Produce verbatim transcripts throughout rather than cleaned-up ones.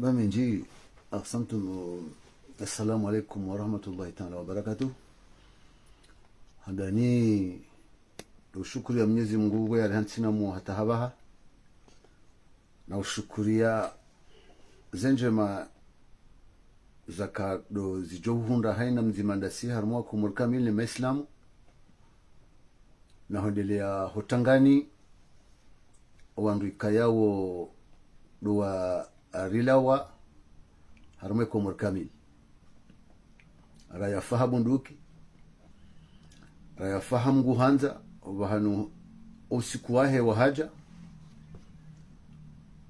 Marahaba mendji, ahsantum, assalamu alaikum wa rahmatullahi taala wa barakatuh. Handani, ushukuriya Mwenyezi Mungu, we yari hantsi na mwo hata hapvaha. Na ushukuriya ze ndjema zaka ndo zidjo uhundra haina mdzima ndasi harumwa Komori kamili ne Maislamu. Na hwendelea hotangani, owandru ikayao ndo warilawa harumwa Komori kamili. Rayafaha bunduki, rayafaha mngu handza, opvahanu usiku wahe wahadja,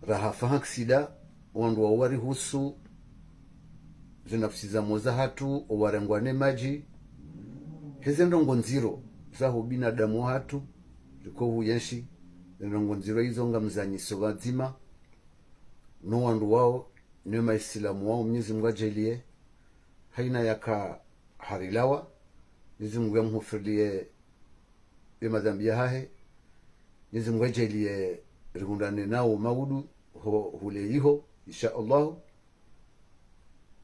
rahafaha aksida, wandru wao warihusu, ze nafsi za mwo zahatru, owarengwa ne madji, heze ndrongoo ndziro zaho binadamu wahatru, riko huyenshi, ze ndrongoo ndziro izo ngamzanyiso pvadzima, no wandru wao, ne Maislamu wao, Mwenyezi Mungu ajaliye, haina yaka harilawa, Mwenyezi Mungu yamhufuriliye ye madhambi yahahe, Mwenyezi Mungu ajaliye rihundrane nao maudu ho hule iho, insha Allah.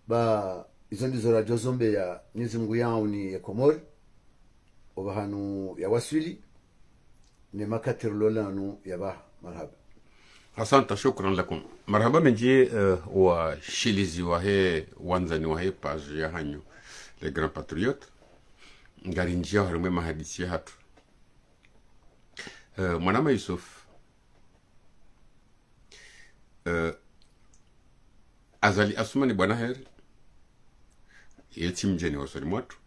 Ba, izo ndizo radjo zombeya Mwenyezi Mungu yauni ye Komori, opvahanu yawaswili, ne makati rilo lanu yapvaha. Marahaba. Asante, shukran lakum. Marahaba mendji, eh, washilizi wahe, wandzani wahe page yahanyu, Les Grands Patriotes. Ngarinjiao harimwa ye mahadisi yahatru. Eh, mwanama Yusuf, eh, Azali Assoumani bwana heri, ye tsi mdjeni hosoni mwatru.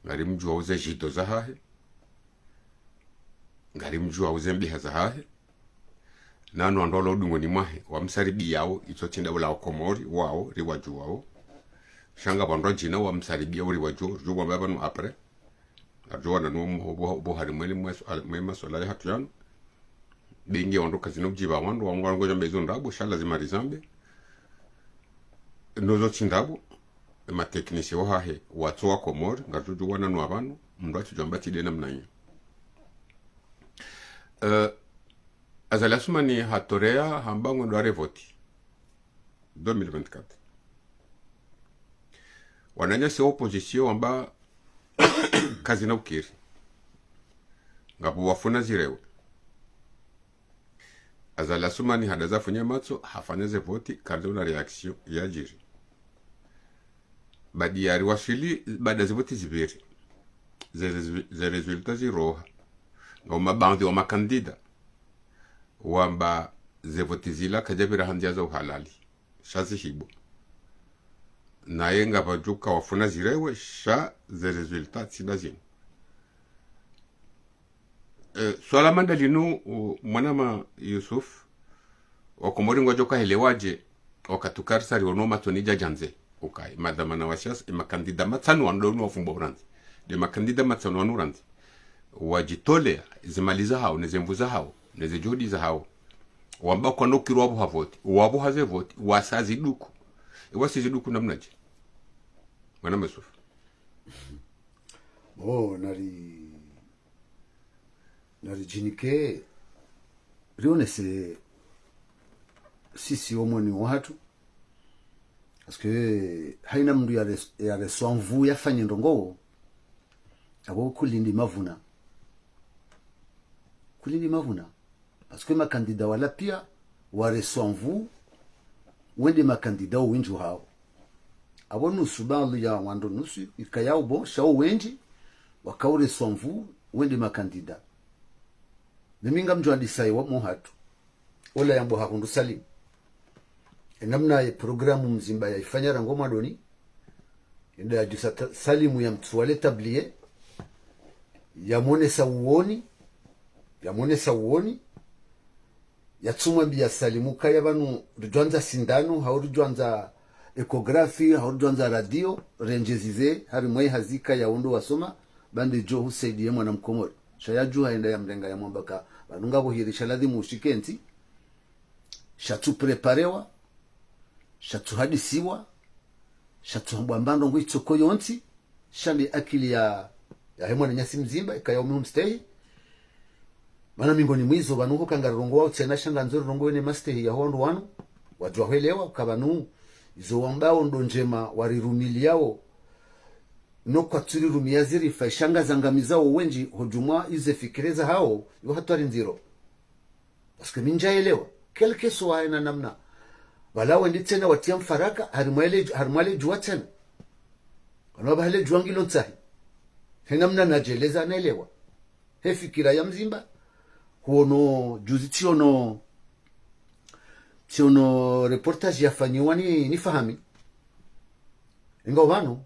Ngarimdjuao ze djido zahahe, ngarimdjuao ze mbiha zahahe. Nanu wandru walo dungoni mwahe, wamsaribiyao, itso tsi ndrabo la Wakomori, wao, riwadjuwao. Sha ngapvo wandru wadjina wamsaribiyao, riwadjuwao, ridjo wamba pvanu après. Ardjo wana nuwo mho-, bo-, bo harimwa ye mwe-, mwe maswala yahatru yanu. Bengi wandru kazina udjiba wandru, wandru ngwadjo amba izo ndrabo, sha lazima rizambe. Nozo tsi ndrabo, ye ma techniciens wahahe, watso Wakomori, ngardjo djo wana nuwa pvanu, mndru atsidjo amba tsi nde namna iyo. Eh, Azali Assoumani hatoleya hamba ngwendo arevoti. Deux mille vingt-quatre. Wananyasi wa opposition wamba kazina ukiri. Ngapvo wafuna zirewe. Azali Assoumani hadaza funye matso, hafanya ze voti, kardjo ona réaction yadjiri. Baada ya riwaswili, baada ze voti zipviri. Ze resu-, ze résultats ziroha. Ngapvo mabandhwi wa makandida wamba ze voti zila kazidjapvira ha ndzia za uhalali. Sha zihibwa. Naye ngapvadjo uka wafuna zirewe, sha ze résultats tsi nda zinu. Eh, swala manda linu, u, mwanama Yusuf, Wakomori ngwadjo kahelewa dje, wakati uka risa riono matsoni djadjandze. Ukayi, madhwamana wa siasa, ye makandida matsanu wanu ndo wanu wafumba urandzi. Nde makandida matsanu wanu urandzi. Wadjitoleya, ze mali zahawo, ne ze nvu zahawo, ne ze djuhudi zahawo. Wamba kwandro ukiri wapvuha voti, wapvuha ze voti, wasa ziduku. Iwasi ziduku namnadje? Mwanama Yusuf. Oh, nari naridjinike, rionese sisi womoni wahatru. Parce que haina mndru yare-, yareswa nvu yafanye ndrongoo, apvo kulindi mavuna. Kulindi mavuna. Parce que makandida wala piya wareswa nvu, wende makandida owendji hawo. Apvo nusu baadhwi ya wandru nusu, ikayao bo, sha owendji, wakaureswa nvu, wende makandida. Mimi ngamdjo andisa ye wa mwahatru. Ola yambo hahundru Salimu. Ye namna ye programu mdzima yayifanya rangu mwandoni. Yende yadjusa ta-, Salimu yamtsuwa le tablier. Yamonesa uwoni. Yamonesa uwoni. Yatsumwambiya Salimu kaya pvanu ridjwandza sindano, hau ridjwandza échographie, hau ridjwandza radio, rendjezize, harimwa ye hazi ikayao ndo wasoma, ba nde djo husaidiye mwana Mkomori. Sha yadjuha yenda yamrenga yamwamba ka, pvanu ngapvo hiri sha ladhimu ushike ntsi, shatsu préparewa, shatsu hadisiwa, shatsu hambwa mba ndrongoo itsoko yontsi, sha nde akili ya, yahe mwananyasi mdzima, ikayao mi humstehi. Mana mingoni mwa izo pvanu ho kangari rongowa utsena sha ngandzo rirongowe ne mastehi yaho wandru wanu. Wadjuwa hwelewa ukaya pvanu izo wambao ndo ndjema warirumiliyao, no kwatsurirumia zirifa isha ngazangamizao wendji hodjumwa ize fikira zahao, yo hatwari ndziro. Parce que mi ndjaelewa, quel que soit haina namna. Pvala wendi tsena watriya mfaraka, harimwa le, harimwa le djuwa tsena. Kana wapvaha le djuwa ngilo ntsahi. He namna nadjeleza naelewa. He fikira ya mdzima, huono juzi tsiono, tsiono reportage yafanyiwa ni, ni Fahami. Inga pvanu,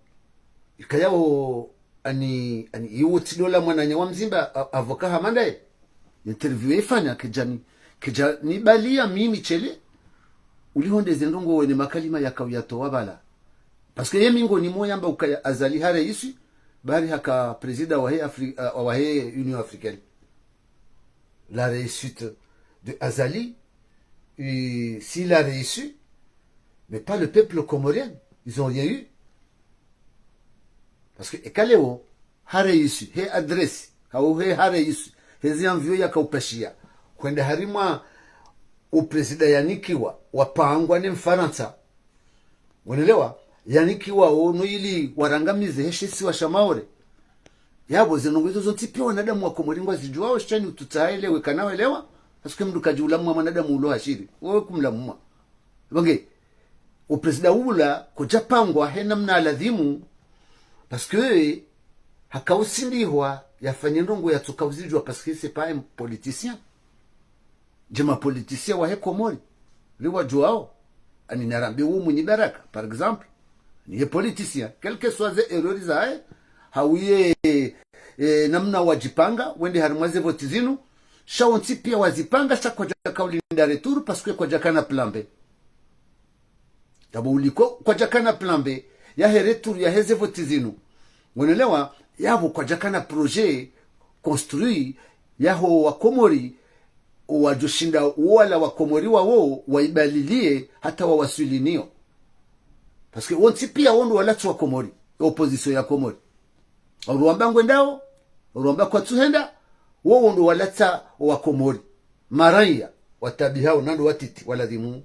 ikayao ani, ani iwo tsi ndo ola mwananya wa mdzima, a-, avocat hama ndaye. Interview yaifanya, kedjani, kedjanibaliya mimi shele, ulihondeze ndrongo wene makalima yakao yatowa pvala. Parce que ye mi ngoni mo yamba ukaya Azali hareussi, bari haka président wahe Afri-, euh, wahe Union Africaine. La réussite de Azali, euh, s'il a réussi, mais pas le peuple comorien. Ils ont rien eu. Parce que eka leo, hareussi, he adresse, hau he hareussi, he zi avion yakaupashiya. Hwenda harimwa o président yanikiwa, wapangwa ne Mfarantsa. Ngonielewa, yanikiwa ono ili warangamize he she isiwa sha Maore. Yapvo ze ndrongo izo zontsi piya wanadamu wa Komori ngwazidjuwao, sha ni utsutsaha elewe kana welewa, parce que mndru kadji ulamwa mwanadamu ulo hashiri. Wewe kumlamwa. Pvange, o président ula kodjapangwa he namna ladhimu, parce que hakausindihwa yafanye ndrongo yatsoka uzidjuwa, parce que c'est pas un politicien. Ndje ma politiciens wahe Komori, riwadjuwao, ani narambe wo Mwinyi Baraka, par exemple, ni ye politicien, quel que soit ze erreurs zahe, hau ye, eh, namna wadjipanga, wende harimwa ze vote zinu, sha wontsi piya wazipanga, sha kwadjaka ulinda retour, parce que kwadjakana plan B. Yapvo uliko kwadjakana plan B, yahe retour yahe ze vote zinu. Ngonielewa, yapvo kwadjakana projet construit, yaho wa Komori, wadjoshinda wala wa Komori wawo, waibalilie, hata wawaswili nayo. Parce que wontsi piya wo ndo walatsa wa Komori, opposition ya Komori. Oruwamba ngwendao, oruwamba kwatsuhenda, wowo ndo walatsa wa Komori. Maraya, watabihao, na ndo watiti, waladhimu,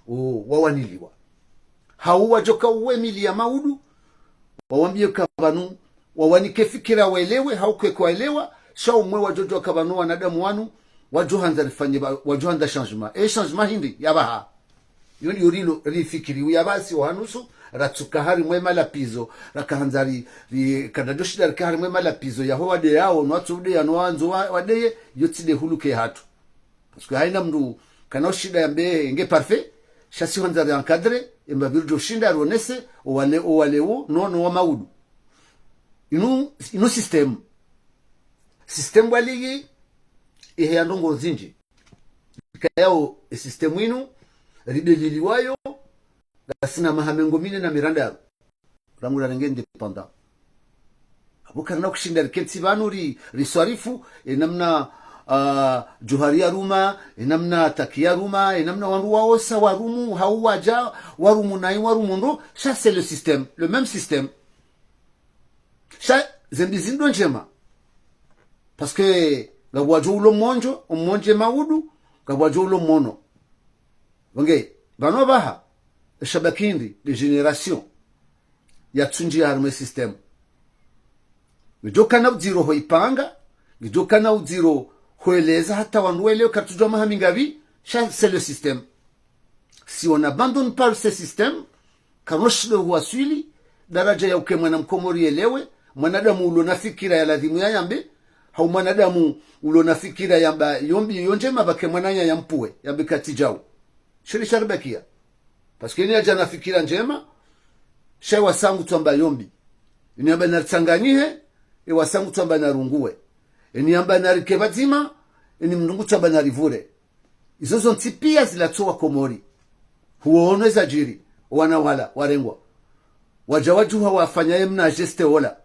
o, wawaniliwa. Hau wadjoka uwemiliya maudu, wawambiye ukaya pvanu, wawanike fikira welewe, hau kweke waelewa, sha umwe wadjodjuwa ukaya pvanu wanadamu wanu, wadjohandza rifanye pva-, wadjohandza changement. E changement hindri, yapvaha. Yo ndiyo rilo, rifikiri, uya pvasi wa nusu, ratsuka harimwa e malapvizo, rakahandza ri, ri, kandradjoshinda rike harimwa e malapvizo, yaho wadeyao, no watso udeya, no wandzo wa, wadeye, yo tsi nde huluke hatru. Parce que haina mndru, kana ushinda yambe, nge parfait, sha si handza ri encadrer, emba pviridjoshinda ronese, owale, owale wo, no, no wa maudu. Inu, inu système. Système waliyi, ihe ya ndrongo zindji. Ikayao, e système inu, rideliliwayo, ngasina maha mengo mine na mirandaru. Rangu rarenge indépendant. Apvo karina kushinda rikentsi pvanu ri, riswarifu, e namna, ah, Djohar yaruma, e namna Taki yaruma, e namna wandru waosa warumu, hau wadja, warumu nayi, warumu ndo, sha c'est le système, le même système. Sha, zembi zindro ndjema. Parce que, ngapvo wadjo ulo mondjo, omondje maudu, ngapvo wadjo ulo mono. Pvange, pvanu pvaha, eshabakindi, de génération, yatsundji harimwa e système. Ngidjokana udziro hoipanga, ngidjokana udziro hoeleza hata wandru welewe karitsudjuwa maha mingapvi, sha c'est le système. Si on n'abandonne pas ce système, kanoshindo huwaswili, daraja ya uke mwana mkomori yelewe, mwanadamu ulo na fikira ya ladhimu yayambe, hau mwanadamu ulo na fikira yamba yombi yo ndjema pvake mwananya yampuwe, yambe katsidjau. Shiri sharibakia. Parce que eni yadja na fikira ndjema, sha ewasa ngutsuamba yombi. Eni yamba naritsanganyihe, ewasa ngutsuamba narunguwe. Eni yamba narike pvadzima, eni mndru ngutsuamba narivure. Izo zontsi pia zilatso wa Komori. Huono ezadjiri, owana wala, warengwa. Wadja wadjuha wafanya ye mna geste ola.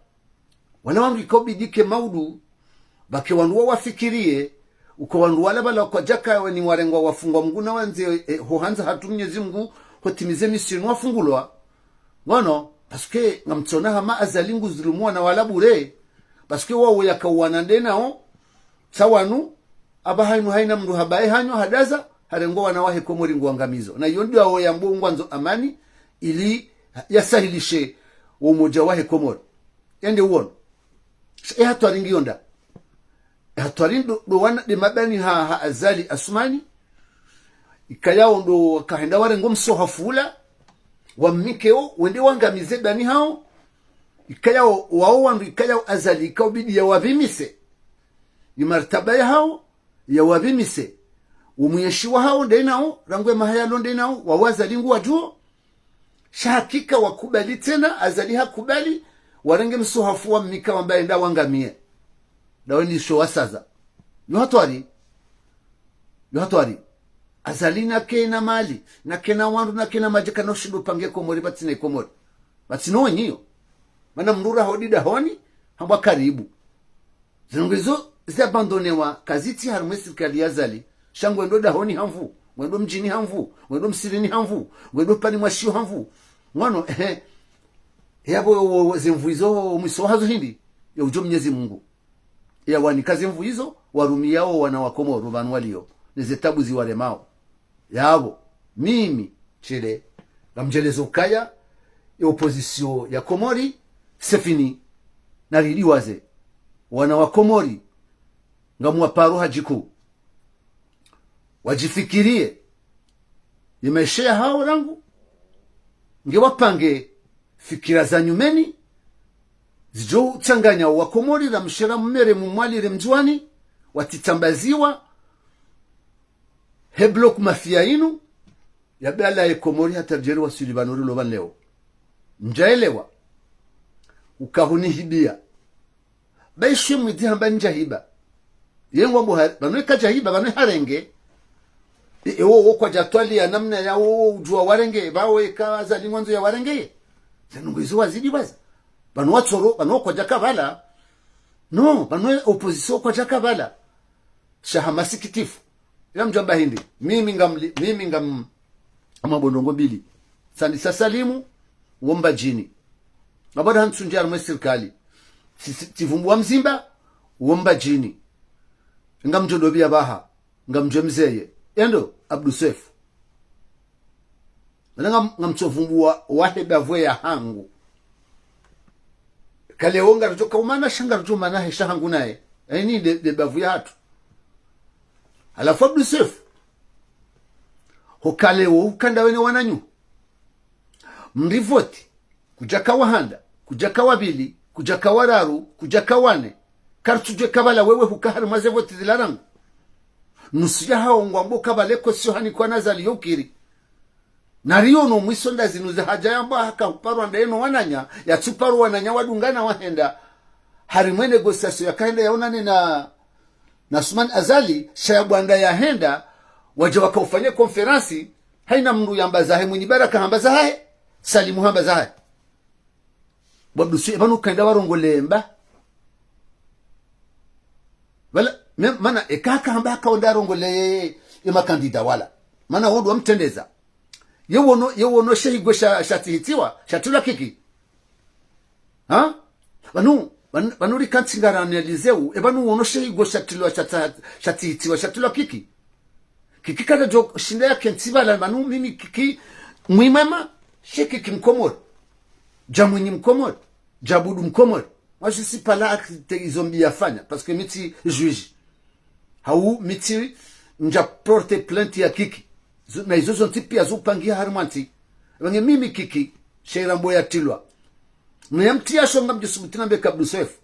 Wala wandru ikao bidi ke maudu, pvake wandru wawafikirie, uka wandru wala pvala kwadjaka weni warengwa wafungwa Mngu na wandze, eh, ho handza hatru Mnyezi Mngu, hotimize mission wafungulwa. Ngono, parce que ngamtsona hama Azali nguzulumu wana wala bure, parce que wawo yaka uwana ndenao, tsa wanu, apvaha inu haina mndru habaye hanyo hadaza, harengwa wana wahe Komori nguangamizo. Na iyo ndo awo yambo ngwandzo amani, ili yasahilishe wo umoja wahe Komori. Ende uono. Sha, e hatwari ngiyo nda. E hatwari ndo, ndo wana nde mabani ha, ha Azali Asumani. Ikayao ndo wakahenda warengo msohafu ula, wamnikeo, wende wangamize bani hao. Ikayao, wao wandru ikayao Azali, ikao bidi yawapvimise. Ni martaba yahao, yawapvimise. Umwenshi wahao nde nao, rangu ye maha yalo nde nao, wawo Azali nguwadjuo. Sha hakika wakubali tsena, Azali hakubali, warenge msohafu wamnika wamba enda wangamie. Ndawe ni sho wasaza. Yo hatwari. Yo hatwari. Azali nakena mali, nakena wandru, nakena madji, kana ushindo pange Komori, pvatsina Komori. Pvatsina wenyiyo. Mana mndru raho di dahoni, hambwa karibu. Zinu ngizo ziabandonewa, kazitsi harumwa ye sirikali ya Azali. Sha ngwendo dahoni ha nvu, ngwendo mdjini ha nvu, ngwendo msirini ha nvu, ngwendo pvani mwashiyo ha nvu. Ngwano, ehe. Yapvo wo, wo, ze nvu izo mwiso hazo hindri, ya udjo Mnyezi Mungu. Ya wanika ze nvu izo, warumiyao wana wa Komoro pvanu waliyo, ne ze tabu ziwaremao. Yapvo, mimi, shile, ngamdjelezo ukaya, ye opposition ya Komori, c'est fini. Naridiwaze. Wana wa Komori, ngamwaparo hadjiku. Wadjifikiriye. Ye maesha yahao rangu. Nge wapange fikira za nyumeni. Zidjo tsanganya wa Komori, ramshe, rammere, mumwali, re mdjuwani. Watitsambaziwa. He bloc mafia inu, ya bela ye Komori hata ridjeri waswili pvanu rilo pvanu leo. Ndjaelewa. Ukahunihibiya. Ba ishe mwidzi hamba ndjahiba. Ye ngwambo ha, pvanu kadjahiba, pvanu harenge. E, e, wo, wo kwadjatwali ya namna ya wo, wo udjuwa warenge, pvawo eka Azali ngwandzo ya warenge. Zinu ngizo wazidi waza. Pvanu watsoro, pvanu kwadjaka pvala. No, pvanu opposition kwadjaka pvala. Sha ha masikitifu. Ila mdjamba hindri. Mimi ngamli, mimi ngam, ama bondrongo mbili. Sandisa Salimu, wo Mbadjini. Abada hantsundji harumwa ye sirikali. Tsi, tsi, tsivumbuwa mzimba, wo Mbadjini. Ngamdjo dobiya pvaha, ngamdjo mzeye. Endo, Abdu Sefu. Mana ngam-, ngamtsovumbuwa wahe bavu ya hangu. Kale wo ngaridjo kaumana, sha ngaridjo umana he sha hangu naye. Eni nde, nde bavu ya hatru. Halafu Abdu Sefu. Ho kale wo ukanda wene wananyu. Mrivoti. Kudjaka wa handa. Kudjaka wa pvili. Kudjaka wa raru. Kudjaka wa ne. Karitsudjuwa kabala wewe huka harumwa ze voti zila rangu. Nusu yahao ngwambo kabala ye caution hanikwa na Azali yo ukiri. Nariyo no mwiso nda zinu za hadja yamba haka huparwa nda yeno wananya, yatsuparwa wananya wadungana wahenda. Harimwa ye négociation yakahenda yaonane na, na Asumani Azali, sha ya bwanda yahenda, wadja wakaufanya conférence, haina mndru yamba zahe, Mwinyi Baraka hamba zahe, Salimu hamba zahe. Bo Abdu Sefu, e pvanu kaenda warongolee mba. Pvala, me-, mana, eka haka hamba haka wenda arongolee ye, ye makandida wala. Mana wo ndo wamtrendeza. Ye wono, ye wono she higo sha, shatihitiwa, shatrilwa Kiki. Ha? Pvanu, pvanu, pvanu rikantsi ngaranalizeu, e pvanu wono she higo shatrilwa, shata-, shatihitiwa, shatrilwa Kiki. Kiki kadjadjo shinda yakentsi pvala, pvanu mimi Kiki mwimwema, she Kiki Mkomori. Djamwinyi Mkomori. Djabudu Mkomori. Moi, je suis pas là à critiquer izo mbi yafanya, parce que mi tsi juge. Hau mi tsi ndja porter plainte ya Kiki. Zo-, na izo zontsi pia zo upangiha harimwa ntsi. Wange mimi Kiki, she irambo yatrilwa. Mwe yamtriya sho ngamdjo subuti nambe ka Abdu Sefu.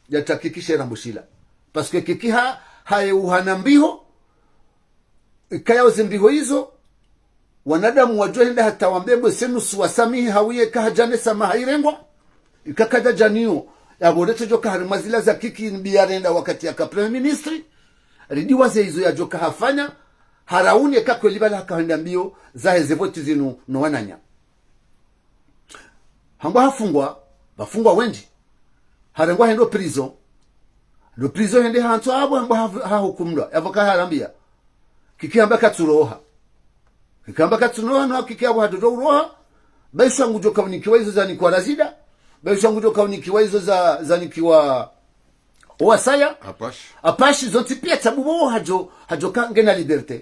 Yatra Kiki she irambo shila. Parce que Kiki ha, haye uhana mbiho, ikayao ze mbiho izo, wanadamu wadjo henda hata wambe bo se nusu wasamihi hau ye kahadjane samaha irengwa. Ika kadjadjaniyo, yapvo retso djoka harimwa zila za Kiki mbi yarenda wakati yaka Premier Ministre. Ridiwaze izo yadjoka hafanya, harauni eka kweli pvala haka henda mbio zahe ze voti zinu no wananya. Hambwa hafungwa, pvafungwa wendji. Harengwa hendo prison. Ndo prison hende hantswa apvo hambwa ha-, hahukumlwa. Yapvo kaharambiya. Kiki hamba katsuroha. Kiki hamba katsuroha, no Kiki apvo hadodouroha. Ba isha ngudjo kaunikiwa izo zanikwa Razida. Ba isha ngudjo kaunikiwa izo za, zanikwa Owasaya. Apashi. Apashi zontsi pia tabu bo hadjo, hadjo ka ngena liberté.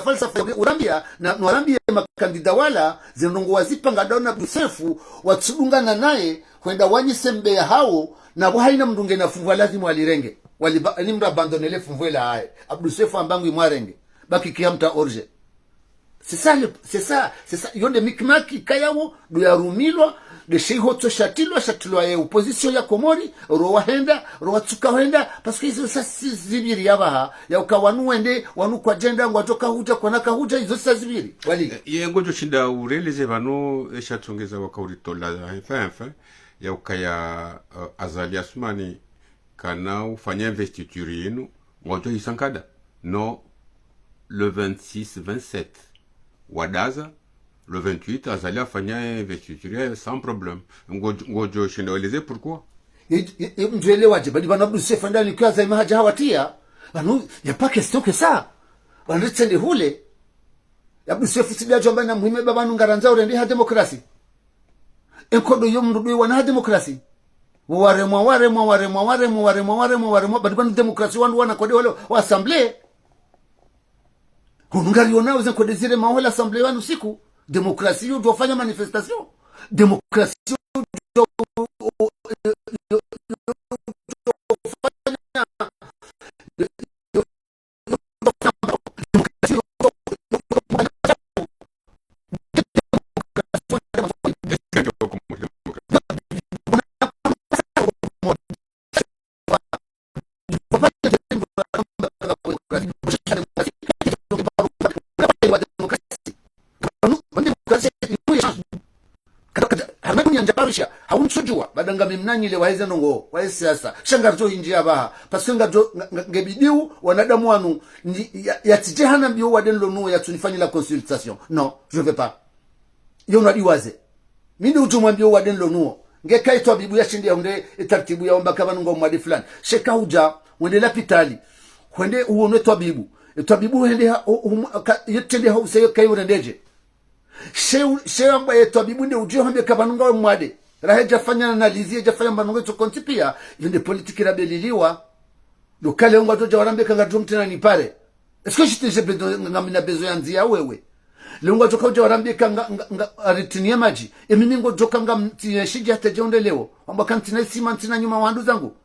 falsafa ya urambia, na, no warambie makandida wala, ze ndrongoo wazipanga daho na Abdou Sefu, watsudungana naye, hwenda wanyise mbeya hawo, na pvo haina mndru ngena funvu lazimu walirenge. Waliba-, ni mndru abandonele funvu la haye. Abdou Sefu amba ngwi mwarenge. Baki kia mta orje. C'est ça, le, c'est ça, c'est ça. Yo nde mikimaki kayawo, ndo yarumilwa, nde sheiho tso shatilwa, shatilwa ye opposition ya Komori, ro wahenda, ro watsuka henda, parce que izo sa si zibiri ya pvaha, ya uka wanu wende, wanu kwadjenda, ngwadjo kahudja, kwana kahudja, izo sa zibiri. Wali. Eh, ye ngodjo shinda ureleze pvanu, esha tsongeza waka uritola, enfin, enfin, ya ukaya, euh, Azali Assoumani, kana ufanya investiture yinu, ngodjo isankada. Non, le vingt-six, vingt-sept, wadaza, le vingt-huit, Azali afanya investiture sans problème. Ngo-, ngodjo shinda weleze pourquoi? Ye, ye, ye, mndru elewa dje, badi pvanu Abdou Sefu ndani kwa Azali mahaja hawatia. Pvanu, y a pas question que ça. Pvanu ritsende hule. Abdou Sefu tsi nde adjo amba na muhime pvapvanu ngarandzo urende ha démocratie. Enkodo yo mndru ndo iwana ha démocratie. Waremwa, waremwa, waremwa, waremwa, waremwa, waremwa, waremwa. Badi pvanu démocratie wandru wana kode wale wa assemblée. Hunu ngariona uze kode ziremwa wale assemblée wanu siku. Démocratie yo ndo fanya manifestation. Démocratie yo ndo fanya Harumwa dunia ndjaparusha, hau ntsudjuwa, bada ngami mnanyile wa heze ndrongoo, wa heze siasa, sha ngaridjo hindji ya pvaha, parce que ngaridjo, nga, nga, ngebidiu, wanadamu wanu, ni, ya, yatsidje hana mbio wade nlo nuwo yatsunifanyila consultation. Non, je veux pas. Yo nwa diwaze. Mi ndo udjo mwambio wade nlo nuwo. Ngeka ye twabibu yashinde yahundre ye tartibu ya wamba ka pvanu ngo mwade fulani. She kahudja, wende lapitali. Hwende uwonwe twabibu. Ye twabibu hende ha, u, u, ka, ye tsende ha useyo kayo rendedje. She u, she amba ye twabibu nde udjo hambe ka pvanu ngo mwade. Raha djafanya analyse, djafanya mbano ngo tso konti pia. Yo nde politiki rabeliliwa. Ndo ka leo ngwadjo dja warambe ka ngaridjo mtrena ni pare. Est-ce que j'étais, j'ai besoin, ngamina besoin ya ndziya wewe? Leo ngwadjo ka udja warambe ka nga, nga, nga, aritinie madji. E mimi ngodjo ka ngamtiye shidji hata dje onde leo. Wamba ka ntsina isima, ntsina nyuma wandru zangu.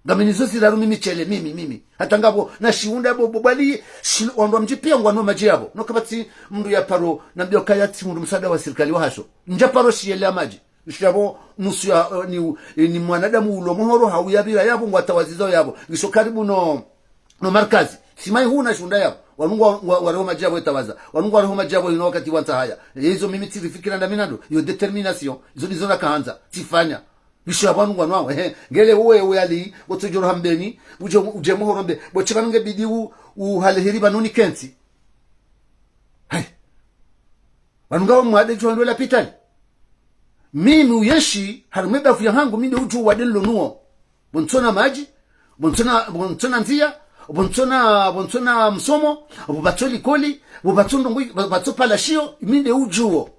Ngamina zo ziraru mimi tshele, mimi, mimi. Hata ngapvo, na shiunda bo, bo bali, shi, wandru wa mdji pia ngwanwa madji yapvo. No kapvatsi mndru ya paro, nambio kaya tsi mndru msaada wa sirikali wa hasho. Ndja paro shiyele ya madji. Nishapvo nusu ya, eh, ni, eh, ni mwanadamu ulo mohoro hau yapvira yapvo ngwatawazizo yapvo. Ngisho karibu no, no markazi. Tsi mayi huna shunda yapvo. Wanu ngwa, ngwa, ngwareho madji yapvo etawaza. Wanu ngwareho madji yapvo inu wakati wa ntsahaya. Yezo mimi tsirifikira ndami nando. Iyo détermination. Izo ndizo nakahandza. Tsifanya. Lisho yapvo wanu ngwanwawo. Ehe. Ngele uwe, uwe Ali, wotsodjoro hambeni. Udje, udje muhorombe. Bo tsi pvanu ngebidi u, uhalehiri pvanu nikentsi. Hai. Wanu ngawo mwade djuwa ndo lapitali. Mimi uyenshi, harimwa ebavu yahangu, mi nde udjuwa uwade nilo nuwo. Bo ntsona madji, bo ntsona, bo ntsona ndziya, bo ntsona, bo ntsona msomo, bo pvatso likoli, bo pvatso ndrongoo, bo pvatso palashiyo, mi nde udjuwo.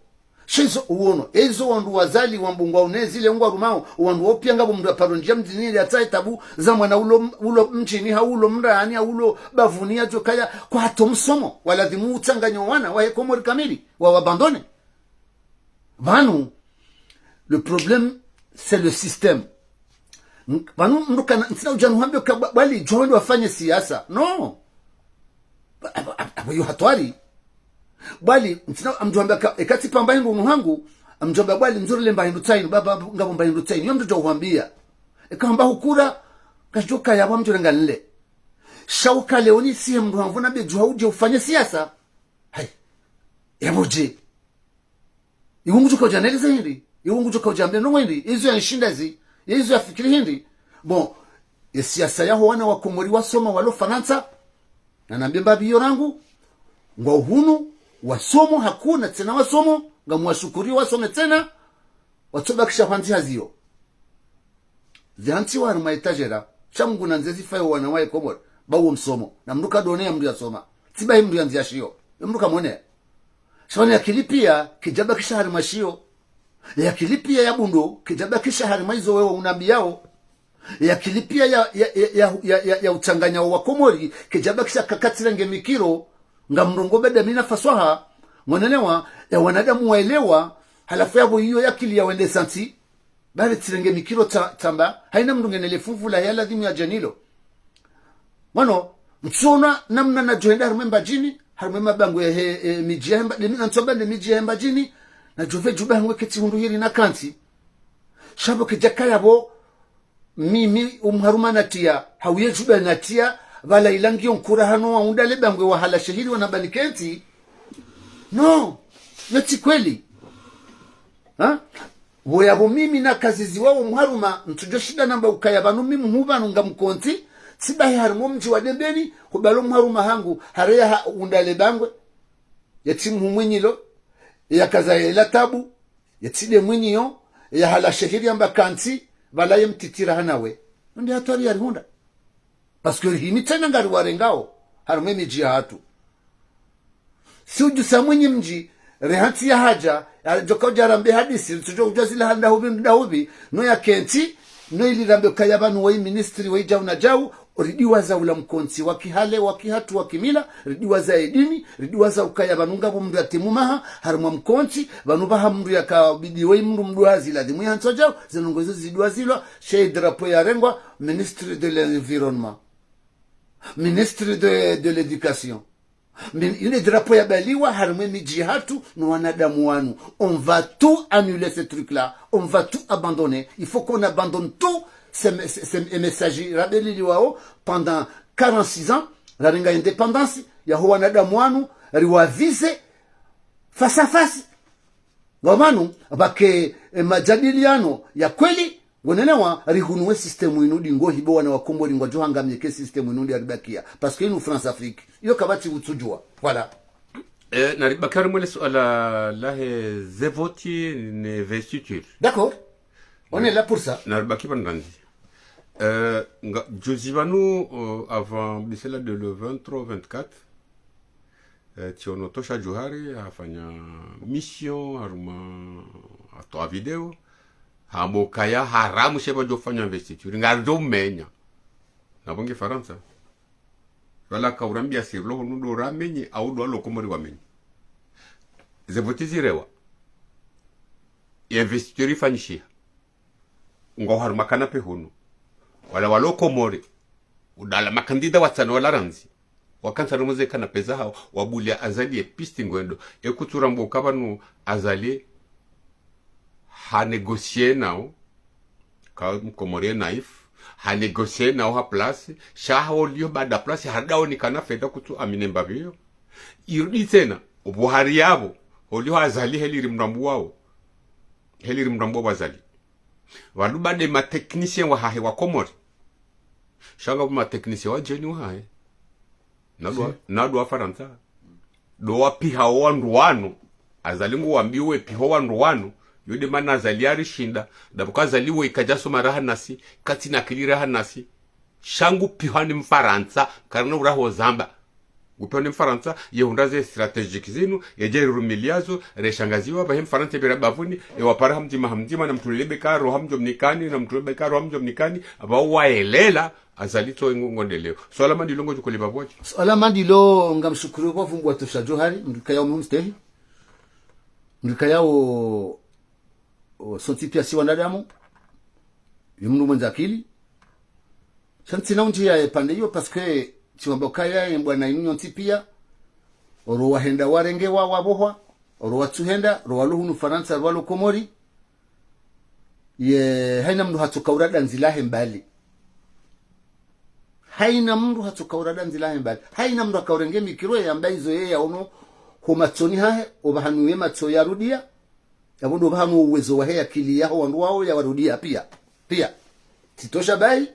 Sha izo uwono, ezo wandru wazali, wambungwa unezile ngwarumao, wandru wopia ngapvo mndru aparo ndjia mdjini ili atsahe tabu za mwana ulo, ulo mdjini, hau ulo mrani, hau ulo bavuni yadjokaya, kwatso msomo, walazimu utsanganya wana, wahe Komori kamili, wawabandone. Pvanu, le problème, c'est le système. N-, pvanu mndru kana, ntsina udja nuhambe ka bwa-, bwali djuwa wende wafanye siasa. Non. Ba-, abo, abo, abo yo hatwari. Bwali, ntsina, amdjuwa hamba ka, eka tsipva mba hindru unu hangu, amdjuwa hamba bwali, ndzuri le mba hindru tsayinu, baba, ngapvo mba hindru tsayinu. Yo mndru djuwa uhambia. Eka hamba hukura, kashidjokaya apvo amdjuwa renga nile. Sha uka leo nisihe mndru hamvu nambe djuwa udje ufanye siasa. Hai. Yapvo dje. Iwe ngudjo kaudja neleze hindri? Iwe ngudjo kaudja mbe ndrongoo hindri? Izo yanishinda zi, ye izo yafikiri hindri? Bon, ye siasa yaho wana wa Komori wasoma walo Farantsa, na nambe mbapvi iyo rangu, ngwao hunu, wasomo, hakuna tsena wasomo, ngamwashukuri wasome tsena, watsobakisha hwandzi haziyo. Zihantsiwa harimwa etagera, sha Mungu nandze zifayo wana wahe Komori, ba uwo msomo, na mndru kadone ya mndru yasoma. Tsi bahi mndru yandzia shiyo, ya mndru kamwone. Sha pvanu ye akili pia, kidjabakisha harimwa shiyo. Ye akili pia ya bundo, kidjabakisha harimwa izo wewe unambiyao. Ye akili pia ya, ya, ya utsanganya wa Komori, kidjabakisha kakatsirenge mikiro, ngamrongoo bada mina faswaha, ngonelewa, ya wanadamu waelewa, halafu yapvo iyo ye akili ya wende santsi. Bari tsirenge mikiro tsa-, tsamba, haina mndru ngenele funvu lahe ya ladhimu yadje nilo. Wano, mtsona namna nadjohenda harimwa Mbadjini, harimwa mabangwe yahe, e, midji yahe Mba-, nde mi-, nantsoba nde midji yahe Mbadjini, nadjopve djuba hangu ketsi hundru hiri nakantsi. Sha pvo kedjakaya pvo, mimi umharuma natria, hauye djuba natria, pvala ila ngiyo nkura hano waunda le bangwe wahala shehiri wanamba nikentsi. Non, yo tsi kweli. Ha? Pvo yapvo mimi nakaziziwa wo mharuma, ntsudjoshinda namba ukaya pvanu mimi hu pvanu ngamkontsi, tsi bahi harimwa mdji wa Dembeni, hubalo mharuma hangu, hare yahaunda le bangwe, yatsi mhu mwinyilo, yakaza yela tabu, yatsi nde mwinyiyo, yahala shehiri yamba kantsi, pvala ye mtitira hanawe. Nde hatwari yarihundra. Parce que himi tsena ngariwarengao, harimwa emidji yahatru. Si udjusa mwinyi mdji, rehantsi yahadja, yadjoka udja rambe hadisi, ritsudjo udja zila handa hupvi, mda hupvi, no yakentsi, no ili rambe ukaya pvanu wayi ministri, wayi djau na djau, ridiwaza ula mkontsi, wa kihale, wa kihatru, wa kimila, ridiwaza edini, ridiwaza ukaya pvanu ngapvo mndru yatimu maha, harimwa mkontsi, pvanu pvaha mndru yakabidi wayi mndru mdwazi, ladhimu yahantsi wa djau, ze ndrongoo izo zidiwazilwa, she drapeau yarengwa, ministre de l'environnement. Ministre de, de l'éducation. Min-, ile drapeau yabaliwa, harimwa emidji yahatru, no wanadamu wanu. On va tout annuler ce truc-là. On va tout abandonner. Il faut qu'on abandonne tout ces, ces, ces messages rabeliliwao pendant quarante-six ans, rarenga indépendance, yaho wanadamu wanu, riwavise face à face. Ngapvo pvanu, pvake, e, majadiliano ya kweli, ngonelewa, rihunuwe système inu di ngohi bo wana wa Komori ngwadjo hangamia eka système inu di yaribakia. Parce que inu France Afrique. Iyo kapvatsi utsudjua. Voilà. Eh, naribakia harimwa le suala lahe ze voti ne investiture. D'accord. On est là pour ça. Naribakia pvanu ngandzi. Eh, nga, juzi pvanu, euh, avant, bisela de le vingt-trois, vingt-quatre, eh, tsiono Tosha Djuhari hafanya mission, haruma, hatoa video, hamba ukaya haramu she pvadjofanya investiture, ngaridjo menya. Na pvo nge Farantsa. Pvala kaurambia sirilo hunu ndo ramenye, au ndo walo Komori wamenye. Ze voti zirewa. Ye investiture ifanyishiha. Ngwao harumwa kanape hunu. Wala walo Komori. Udala makandida watsanu wala randzi. Wakantsi harumwa ze kanape zahao, wabulia Azali ye piste ngwendo. Ekutsurambwa uka pvanu Azali ha négocier nao, ka Mkomori naïf, Ha négocier nao ha place, sha holiho baada place, hadaonekana fedha kutsu amine mbapvi yo. Irudi tsena, opvo hari yapvo, holiho Azali heli rimrambuwao. Heli rimrambuwao Azali. Pvanu baada ma techniciens wahahe wa Komori. Sha ngapvo ma techniciens wadjeni wahahe. Na dwa, na dwa Farantsa. Ndo wapviha wo wandru wanu. Azali nguwambiwo wepviha wo wandru wanu. Yo nde mana Azali yarishinda. Ndapvo ka Azali we kadjasoma raha nasi. Katsina akili raha nasi. Sha ngupvihwa ni Mfarantsa. Karina uraho zamba. Ngupvihwa ni Mfarantsa. Ye hundra ze stratégies zinu. Yedje rirumiliazo. Reshangaziwa. Pvahe Mfarantsa pvira bapvuni. Ewapara ha mdzima ha mdzima. Na mtulebe karo ha mdjo mnikani. Na mtulebe karo ha mdjo mnikani. Apvo waelela. Azali tso ingo ngondeleo. Swala mandilo ngodjo koliba pvwadji. Swala mandilo ngamshukuru kwa pvumbu watosha Johari, mndru kayao mstehi. Mndru kayao, o, sontsi pia si wanadamu. Ye mndru mwendza akili. Sha ntsina undji ya epvande iyo, parce que tsiwamba ukaya ye mbwana inu nyontsi pia. Oro wahenda warengewa wapvohwa. Oro watsuhenda, oro walo hunu Farantsa, oro walo Komori. Ye, haina mndru hatsoka urada ndzilahe mbali. Haina mndru hatsoka urada ndzilahe mbali. Haina mndru hakaurenge mikiro yamba izo ye yaono ho matsoni hahe, opvahanu ye matso yarudia, yapvo ndo pvahanu uwezo wahe akili yaho wandru wao yawarudia pia. Pia. Tsitosha bahi,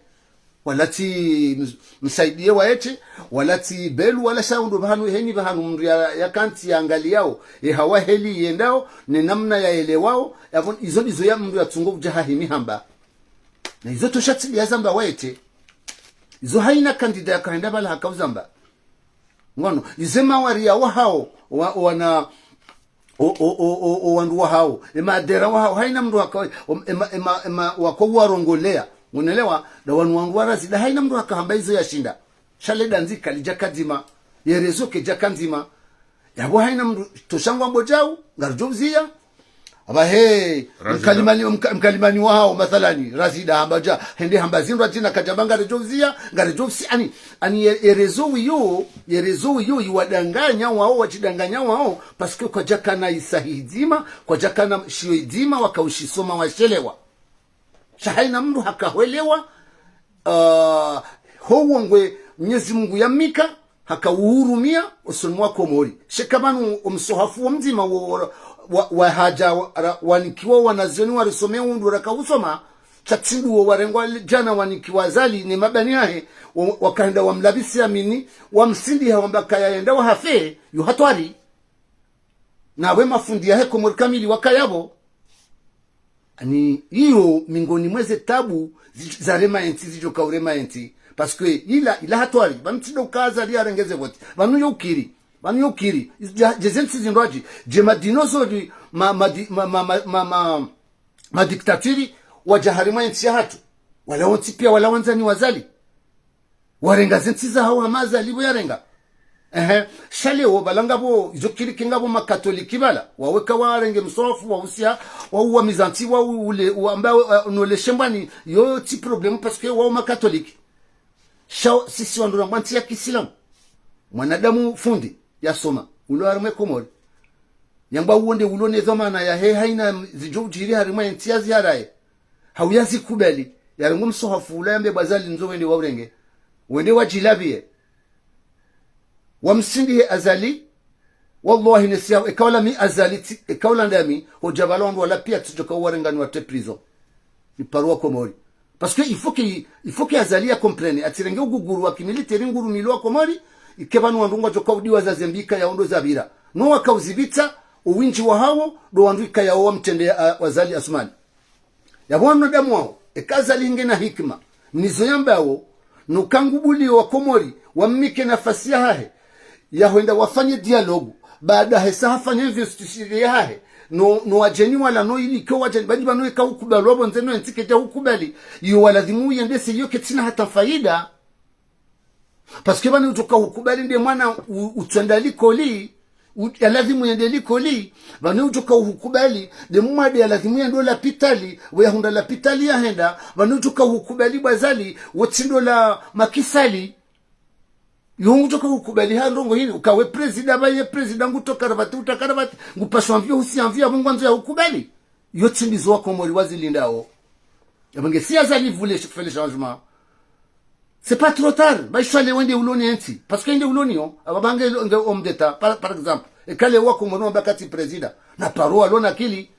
wala tsi ms-, msaidie wa ete, wala tsi belu, wala sha ndo pvahanu heni pvahanu mndru ya, yakantsi yaangaliao, ye hawa heli yendao, ne namna yaelewao, yapvo izo ndizo ya mndru yatsungo udja hahimi hamba. Na izo tosha tsi ndiya zamba wa ete. Izo haina candidat yakahenda pvala hakauzamba. Ngono, ize mawari ya wahao, wa, wana, o, o, o, o, o wandru wahao, ema adhera wahao, haina mndru haka, o, ema, ema, ema, wako uwarongolea. Ngonelewa, nda wanu wandru wa Razida, haina mndru hakahamba izo yashinda. Sha le dandzi kalidjaka ndzima, ye réseau kedjaka ndzima. Yapvo haina mndru, tosha ngwambo djau, ngaridjo uzia. Apvahe, Razida. Mkalimani, mka-, mkalimani wahao, mathalani, Razida, hamba dja, hende hamba zindru adjina kadjamba ngaridjo uzia, ngaridjo usi, ani, ani ye, ye réseau wiyo, ye réseau wiyo, yiwadanganya wao, wadjidanganya wao, parce que kwadjakana isahihi dzima, kwadjakana shiyo idzima, wakaushisoma washelewa. Sha haina mndru hakahwelewa, ah, ho wongwe Mnyezi Mungu yamnika, hakauhurumia, osoni mwa Komori. Sheka pvanu omsohafu wo mdzima wo, wa, wa hadja, wa, ra-, wanikiwa wanazioni warisome undru rakausoma, sha tsi ndo wo warengwa li-, djana wanikiwa Azali ne mabani yahe, wa, wakahenda wamlabisi amini, wamsindiha wamba kaya yenda wahafe, yo hatwari. Na we mafundi yahe Komori kamili wakaya pvo. Ani iyo mingoni mweze tabu zi-, zarema entsi zidjoka urema entsi. Parce que ila, ila hatwari, pvanu tsi ndo uka Azali yarenge ze voti. Pvanu yo ukiri, pvanu yo ukiri. Dja-, dje ze ntsi zindrwadji, dje madinosaures, ma, ma, di-, ma, ma, ma, ma, ma, ma dictature, wadja harimwa entsi yahatru. Wala wontsi pia, wala wandzani wa Azali. Warenga ze ntsi zahao hama Azali pvo yarenga. Ehe, sha leo pvala ngapvo, izo kiri ke ngapvo makatoliki pvala. Waweka warenge msohafu, wausia, wauwamiza ntsi, waule, wamba, wa, nole shembwani, yo tsi problème parce que wao makatoliki. Sha sisi wandru rangwa ntsi ya kisilamu. Mwanadamu fundi, yasoma, ulo harimwe Komori. Yangwa uwo nde ulo ne dhwamana yahe haina zidjo udjiri harimwa entsi yaziharaye. Hau yazikubali. Yarengo msohafu ula yambe bo Azali ndzo wende waurenge. Wende wadjilapviye. Wamsindihe Azali. Wallahi nesiya, eka wala mi Azali tsi, eka wala ndami, hodja pvala wandru wala pia tsidjoka uwarenga niwatre prison. Ni parwa Komori. Parce que il faut que, il faut que Azali ya comprenne. Atsirenge uguguru wa kimiliteri ngurumilwa Komori, ike pvanu wandru ngwadjoka udiwa za zembika ya ondo zapvira. No wakauzipvitsa, owindji wahao, ndo wandru ikayao wamtrende, ah, Azali Assoumani. Yapvo wanadamu wao, eka Azali ngena hikima, nizo yambao, no kangubulio wa Komori, wamnike nafasi yahahe, yahwenda wafanye dialogue, baada hesa hafanye investiture yahahe, no, no wadjeni wala no ili ke wadjeni, badi pvanu eka ukubali wapvo ndze no entsi kedja ukubali, iyo walazimu uyendese iyo ketsina hata faida. Parce que pvanu udjoka ukubali nde mwana u-, utswenda likoli, u-, yalazimu yende likoli, pvanu udjoka ukubali, nde mwade yalazimu yende lapitali, wo yahundra lapitali yahenda, pvanu udjoka ukubali bo Azali, wo tsi ndo la makisali. Yo udjoka ukubali ha ndrongo hini, ukawe prezida, pvaye prezida ngutoka rapvati, utaka rapvati, ngupaswa mvio, husia mvio, apvo ngwandzo ya ukubali. Yo tsi ndizo wa Komori wazilindao. Eba nge si Azali voulait faire le changement, c'est pas trop tard. Ba ishale wende uloni entsi. Parce que ende uloni yo, aba bange lo-, nge homme d'État, par, par exemple. Eka leo wa Komori wambaka tsi président. Na paro walona akili.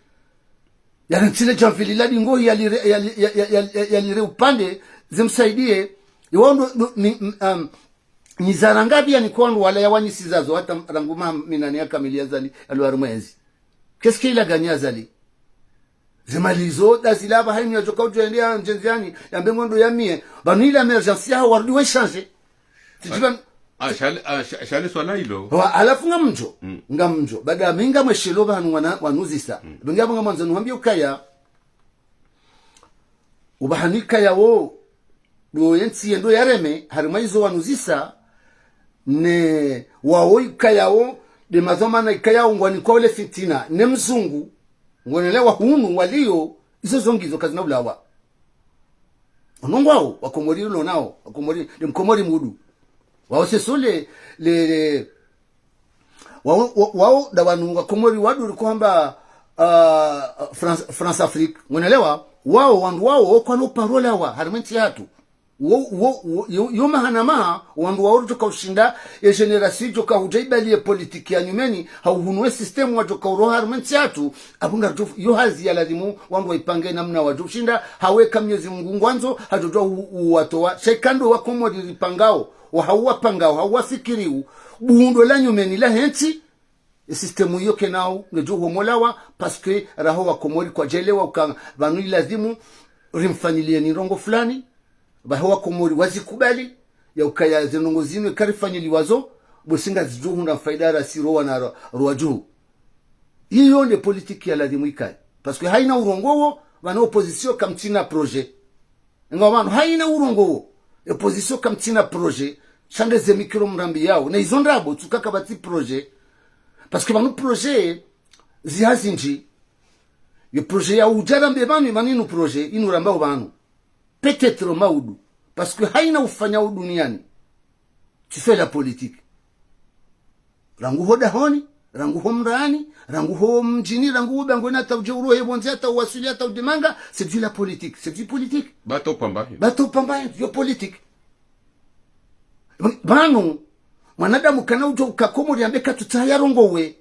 Yale ntsi le djamvili la dingo yalire, yali-, ya-, ya-, ya-, ya-, yalire upande, zimsaidie. Yo ndo, ndo, ni, m-, um, ni zaranga pia ni kondo wala yawanyisiza zo hata rangu maha minane ya kamili ya Azali, alo harumwa entsi. Qu'est-ce qu'il a gagné Azali ? Zemali zo, da zila aba hayinu yadjoka udjo ende ya ndjendziani, yambe ngondo ya mie, pvanu ila émergence yaho warudi wa échanger. Tsidjiba. Ah, shale, ah, sha-, shale swala ilo. Wa, halafu ngamdjo, ngamdjo. Baada mi ngamweshelo pvanu wana, wanuzisa. Pvenge apvo ngamwandzo nuhambie ukaya. Upvahanu ikaya wo, ndo yentsi yendo yareme, harimwa izo wanuzisa, ne wawo ikaya wo, nde madhwamana ikaya wo, ngwanikwa ule fitina, ne mzungu, ngonelewa hunu waliyo, izo zo ngizo kazina ulawa. Ono ngwawo, wa Komori ulo nawo, wa Komori, nde mkomori mudu. Wawo seso le, le, le, wawo, wa-, wawo, nda wanu wa Komori wadu riko hamba, ah, France, France Afrique. Mwenelewa, wawo, wandru wawo, wo kwalo paro lawa, harimwa entsi yatru. Wo, wo, wo, yo, yo maha na maha, wandru wawo ridjoka ushinda, ye génération idjoka hudja ibali ye politique ya nyumeni, ha uhunu we système wadjoka uroha harimwa entsi yatru, apvo ngaridjo, yo hazi ya lazimu, wandru waipange namna wadjo ushinda, haweka Mwenyezi Mungu ngwandzo, hadjodjwa u-, uwatowa, sha ikao ndo wa Komori ripangao, wa hau wapangao, hau wafikiriu, bundo la nyumeni la hentsi, e système iyo kenao, ngedjo homolawa, parce que raho wa Komori kwadjelewa uka pvanu ilazimu rimfanyilieni ndrongo fulani, pvaho wa Komori wazikubali, ya ukaya ze ndrongo zinu eka rifanyiliwa zo, bo si ngazidjo hundra faida rasi ro wana ro-, ro wadjuhu. Iyo nde politique ya lazimu ikaye. Parce que hayina urongowo, pvanu opposition kamtsina projet. Nga pvanu, hayina urongowo. Opposition kamtsina projet. Sha nde ze micro mrambiao. Na izo ndrabo, tsuka kapvatsi projet. Parce que pvanu projet, ziha zindji. Yo projet ya udja rambe pvanu, pvanu inu projet, inu rambao pvanu. Peut-être maudu. Parce que hayina ufanyao duniani. Tu fais la politique. Rangu ho dahoni, rangu ho mrani, rangu ho mdjini, rangu ho bangweni hata udje urohe pvondze hata uwaswili hata udimanga, c'est de la politique, c'est du politique. Bato pamba. Bato pamba, yo politique. Pvanu, mwanadamu kana udjo uka Komori yambe katsutsaha yarongowe.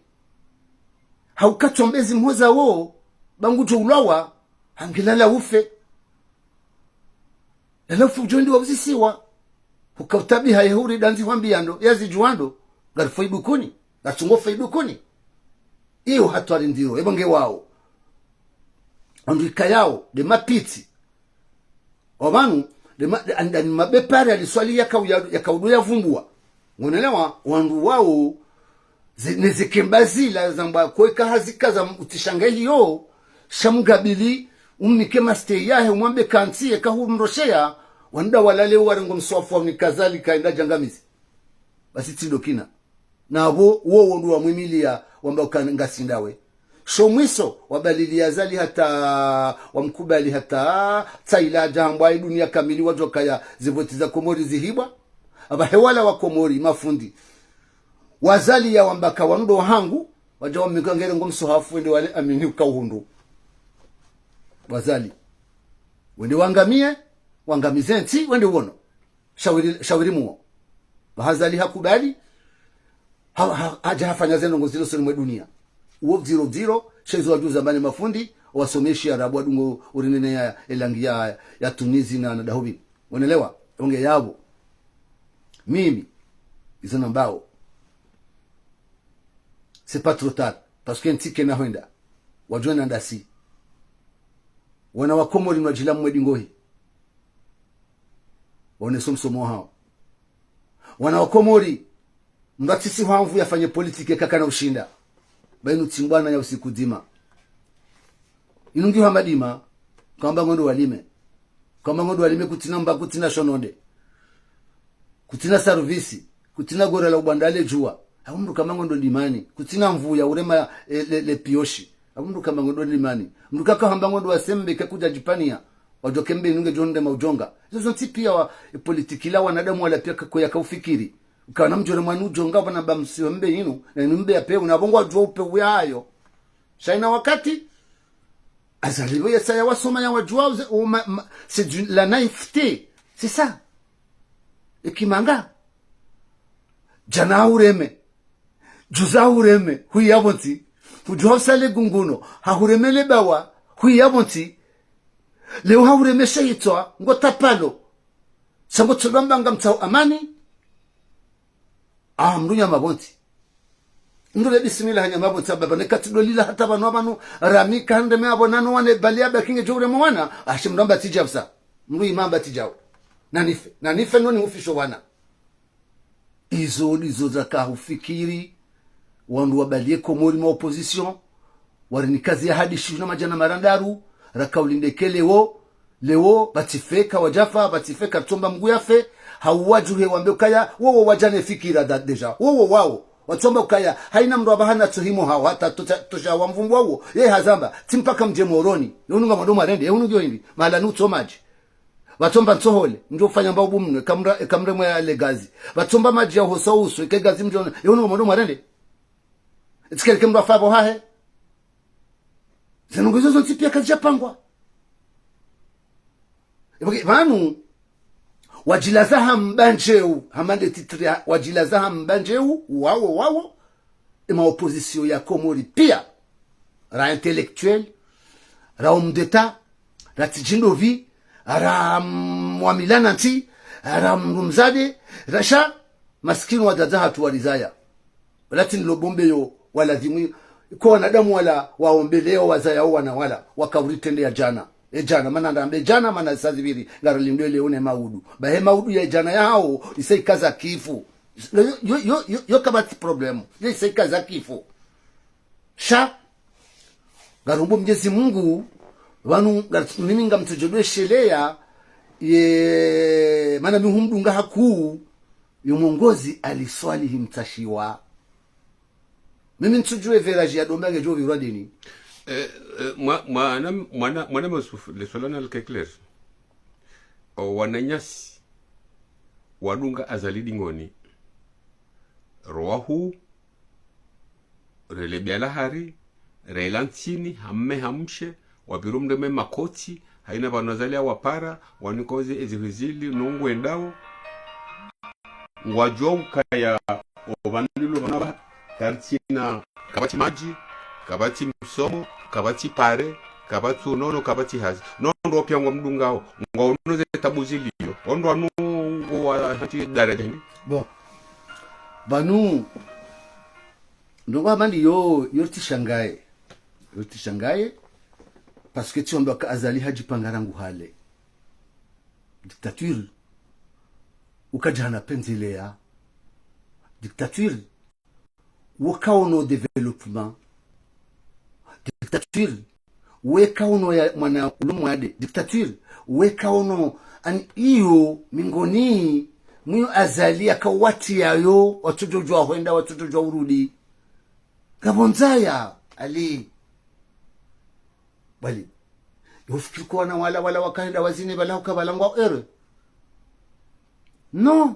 Hau katsombezi mhoza wo, ba ngudjo ulawa, hangilala ufe. Lala ufe udjo ndi wa uzisiwa. Huka utabiha ye huri dandzi hwambiya ndo, yazidjuwa ndo, ngarifo idukuni, ngatsungo fo idukuni. Iyo hatwari ndiro, eba nge wawo. Wandru ikayao, nde mapitsi. Wa pvanu, nde ma-, nde, nde, nde mabepari aliswali yakau-, ya, yakaudu yavumbuwa. Ngonelewa, wandru wawo, ze-, ne zekemba zila zamba kweka hazika za m-, utsishange hiyo, sha mgabili, umnike mastehi yahe, umwambe kantsi, yeka humrosheya, wandru walale warengo mswafu wa mnikazali kaenda djangamizi. Basi tsindo kina. Na pvo, wo wondru wamwimiliya, wamba uka ngasindawe. Sho mwiso, wabalili Azali hata, wamkubali hata, tsaila adja hambwa ye duniya kamili wadjokaya zivoti za Komori zihibwa. Aba hewala wa Komori, mafundi. Wazali ya wamba ka wandru wahangu, wadja wamnika ngere ngo mswafu, wende wale amini uka uhundru. Wazali. Wende wangamiye, wangamize ntsi, wende wono. Shawiri, shawiri muwo. Ba Azali hakubali, ha, ha, hadja hafanya ze ndrongo zilo usoni mwe duniya. Uwo ziro ziro, sha izo wadjuza mbani mafundi, wasomeshi Arabu wadungo urinene ya, elangi ya, ya Tunizi na, na dahubi. Wonelewa, onge yapvo. Mimi, izo nambao. C'est pas trop tard. Parce que ntsi kena hwenda. Wadjwena ndasi. Wana wa Komori nwadjila mwedi ngohi. Waoneso msomo hao. Wana wa Komori, mndru atsisi hwamvu yafanye politique kakana ushinda. Ba inu tsi mbwana ya usiku dzima. Inu ngiyo hama dima, kamba ngondo walime. Kamba ngondo walime kutsina mba, kutsina shononde. Kutsina saruvisi, kutsina gora la ubandale djuwa. Hau mndru kamba ngondo limani, kutsina mvu ya urema, eh, le, le pioshi. Hau mndru kamba ngondo limani. Mndru kaka hamba ngondo wasembe kakudja djipvaniya. Wadjoke mbe inu ngedjo ndema udjonga. Izo zontsi piya wa, e, politique la wanadamu wala piya kako yaka ufikiri. Ukawana mdjore mwani udjonga pvana ba msiwe mbe inu, na inu mbe ya pewu, na pvo ngwadjuwa upewu yayo. Sha ina wakati, Azali pvo yasaya wasoma ya wadjuwa uze, o ma, ma, c'est du, la naïveté. C'est ça. Eki manga. Djana hahureme. Djuzi hahureme, huyi ya pvontsi. Hudjuwa usale gunguno, hahureme le bawa, huyi ya pvontsi. Leo hahureme shehitswa, ngo tapalo. Sha ngo tsolwa mba ngamtsaho amani. Ah, mdru nyama pvontsi. Mdru le bismillah nyama pvontsi, ababa, ne katsi dolila hata pvanu, apvanu, rami, kande me apvo nanu wane, bali ya bakinge djo uremo wana. Ah, shi mdru amba tsi djapvusa. Mdru ima amba tsi djao. Nanife, nanife noni hufisho wana. Izo ndizo zaka hufikiri wandru wabaliye Komori, ma opposition, warinikazi ya hadi shihwi na madjana marandaru, raka ulindeke leo, leo, pvatsi fe kawadjafa, pvatsi fe karitsomba Mngu yafe, hau wadjuhe wambe ukaya, wowo wadjane fikira da, déjà, wowo wao, watsomba ukaya, haina mdru apvaha na tsohimo hao, hata tosha, tosha wa mvumbu wao, ye hazamba, tsi mpaka mdje Moroni, ye hunu ngamwando mwarende, ye hunu ngiyo hindri, mahala ni utso madji. Pvatsomba ntsohole, ndjo ufanya mba ubu mno, eka mra, eka mremwe ya le gazi. Pvatsomba madji ya uhosa uso, eka gazi mdjo, ye hunu ngamwando mwarende. Tsikere ke mdru afa pvo hahe. Zinu ngizo zontsi pia kazidjapangwa. Ipvo ke, pvanu, wadjilaza hamba ndjeu, hama nde titre ya, wadjilaza hamba ndjeu, wao, wao, ema opposition ya Komori pia. Ra intellectuel, ra homme d'État, ra tsidjindovi, ra, mm, wa mila na ntsi, ra mdru mdzadze, ra sha, maskini wadzadze hatru warizaya. Wala tsi nilo bombe yo, wala dhimwi, ko wanadamu wala waombeleo wazayao wana wala, waka uritrende ya djana. E djana, mana ndambe djana, mana saa zipviri, ngarilindwe leo ne maudu. Bahe maudu ya djana yahao, isa ikaza kifu. Yo, yo, yo, yo, yo kapvatsi problème. Yo isa ikaza kifu. Sha, ngarombo Mnyezi Mungu, pvanu, ngar, mimi ngamtsodjo dwesheleya, ye, mana mi humdunga hakuu, yo mwongozi Ali Swalihi Mtsashiwa. Mimi ntsudjuwe village ya Dombe ngedjo pvirwa dini. Eh, eh, mwa, mwana, mwana, mwana masufu, le swala na le clair. O wananyasi, wadunga Azali dingoni. Rowahu, rele biala hari, rela ntsini, hamme hamshe, wapviro mreme makoti, haina pvanu Azali ya wapara, wanikoze ezihizili, nongo endao. Ngwadjuwa ukaya, o pvanu lilo pvanu apvaha, karitsina, kapvatsi madji, kapvatsi msomo, kapvatsi pare, kapvatsi unono, kapvatsi hazi. Nondo pia ngwamdungao, ngwaono ze tabu zilio. Ondo wanu ngwa hati daraja hini. Bon. Pvanu, ndrongo hama ndiyo, yo tsishangaye. Yo tsishangaye, parce que tsiwambiwa ka Azali hadjipanga rangu hale. Dictature, ukadjana penzeleya. Dictature, wakaono développement. Dictature, wekaono ya mwana ulo mwade. Dictature, wekaono ani iyo mingoni, mwiyo Azali yakawati yayo, watsodjodjuwa hwenda, watsodjodjuwa urudi. Ngapvo ndzaya, Ali. Bali, yo fikiri ko wana wala, wala wakahenda wazini pvala huka pvala ngwa ere. Non.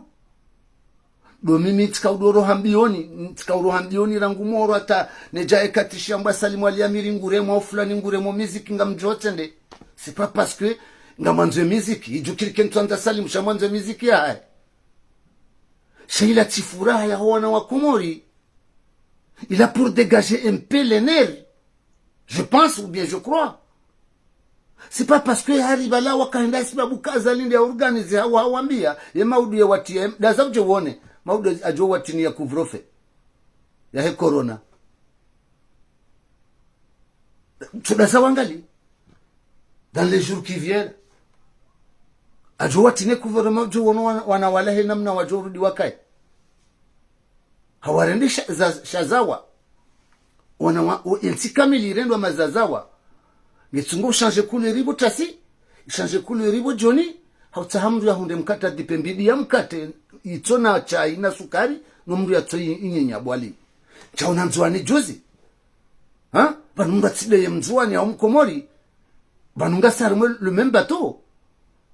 Ndo mimi tsika udoro hambioni, tsika udoro hambioni rangu moro hata nedja eka tsi shamba Salim Ali Amiri nguremo, fulani nguremo miziki ngamdjo tsende. C'est pas parce que ngamwandzo miziki, idjukiri ke ntswandza Salim sha mwandzo miziki yahahe. Sha ila tsi furaha ya wana wa Komori. Il a pour dégager un peu les nerfs. Je pense ou bien je crois. C'est pas parce que hari pvala wakahenda sibabu ka Azali nde ya organiser hawa hawambia, ye maudu ya wati, ye, daza udje wone, maudu adjo wati ni ya couvre-feu. Yahe corona. Tso daza wangali. Dans les jours qui viennent. Adjo wati ne gouvernement, djo wono wana, wana wala he namna wadjo rudi wakaye. Hawarende sha, za, sha zawa. Wana wa, o, entsi kamili irendwa mazazawa. Ngetsungo ushanje couleur pvo tasi, ishanje couleur pvo djoni, hautsaha mdru yahundre mkate adipe mbidi ya mkate, itsona chai na sukari, no mdru yatso i, inyenya bwali. Chaona Ndzuwani juzi. Ha? Pvanu mdru atsideye Mndzuwani au Mkomori. Pvanu ngasi harumwa le même bateau.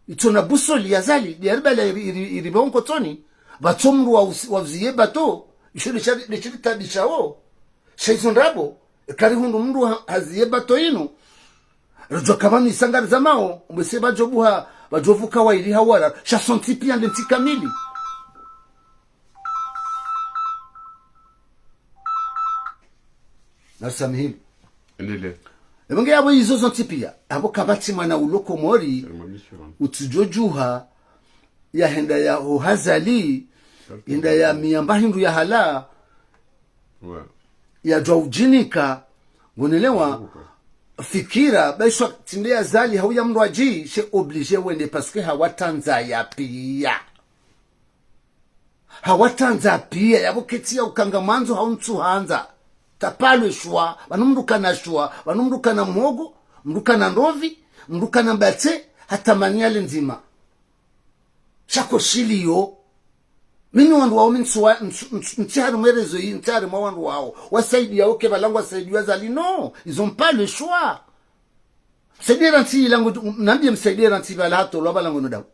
Itsona boussole ya Azali, de haribala iri, iri, iri pvao nkotsoni. Pvatso mdru wa usi, wa uziye bateau. Isho de shari, de shiri tabishao. Sha izo ndrabo. Ekari hundru mdru ha, haziye bateau inu. Ridjo ka pvanu isangari za mao, mbwese pvadjo buha, pvadjo pvuka wayili hau wararu, sha sontsi piya nde ntsi kamili. Narisamihini. Endelea. Epvo nge yapvo izo zontsi piya, apvo kapvatsi mwana ulo Komori, Mamisho. Utsidjo djuha, yahenda ya ho Azali, henda ya miyamba hindru ya hala, Ouais. Yadjuwa udjinika, ngonelewa, Uka. Fikira, baishwa tsi nde ya Azali, hau ya mndru adji, she obligé wende, parce que hawatsandza ya piya. Hawatsandza piya, yapvo ketsi ya ukanga mwandzo hau ntsu handza. T'as pas le choix, pvanu mndru kana choix, pvanu mndru kana mhogo, mndru kana ndrovi, mndru kana mbatse, hatamani yale ndzima. Sha ko shiliyo. Mimi wandru wawo mi ntsu wa, ntsu, ntsu, ntsi harimwa erezo yi, ntsi harimwa wandru wawo. Wasaidiya oke pvala ngwasaidiya Azali. Non, ils ont pas le choix. Msaidie rantsi ilango, nambiye msaidie rantsi pvala hatolwa pvala ngono dahu.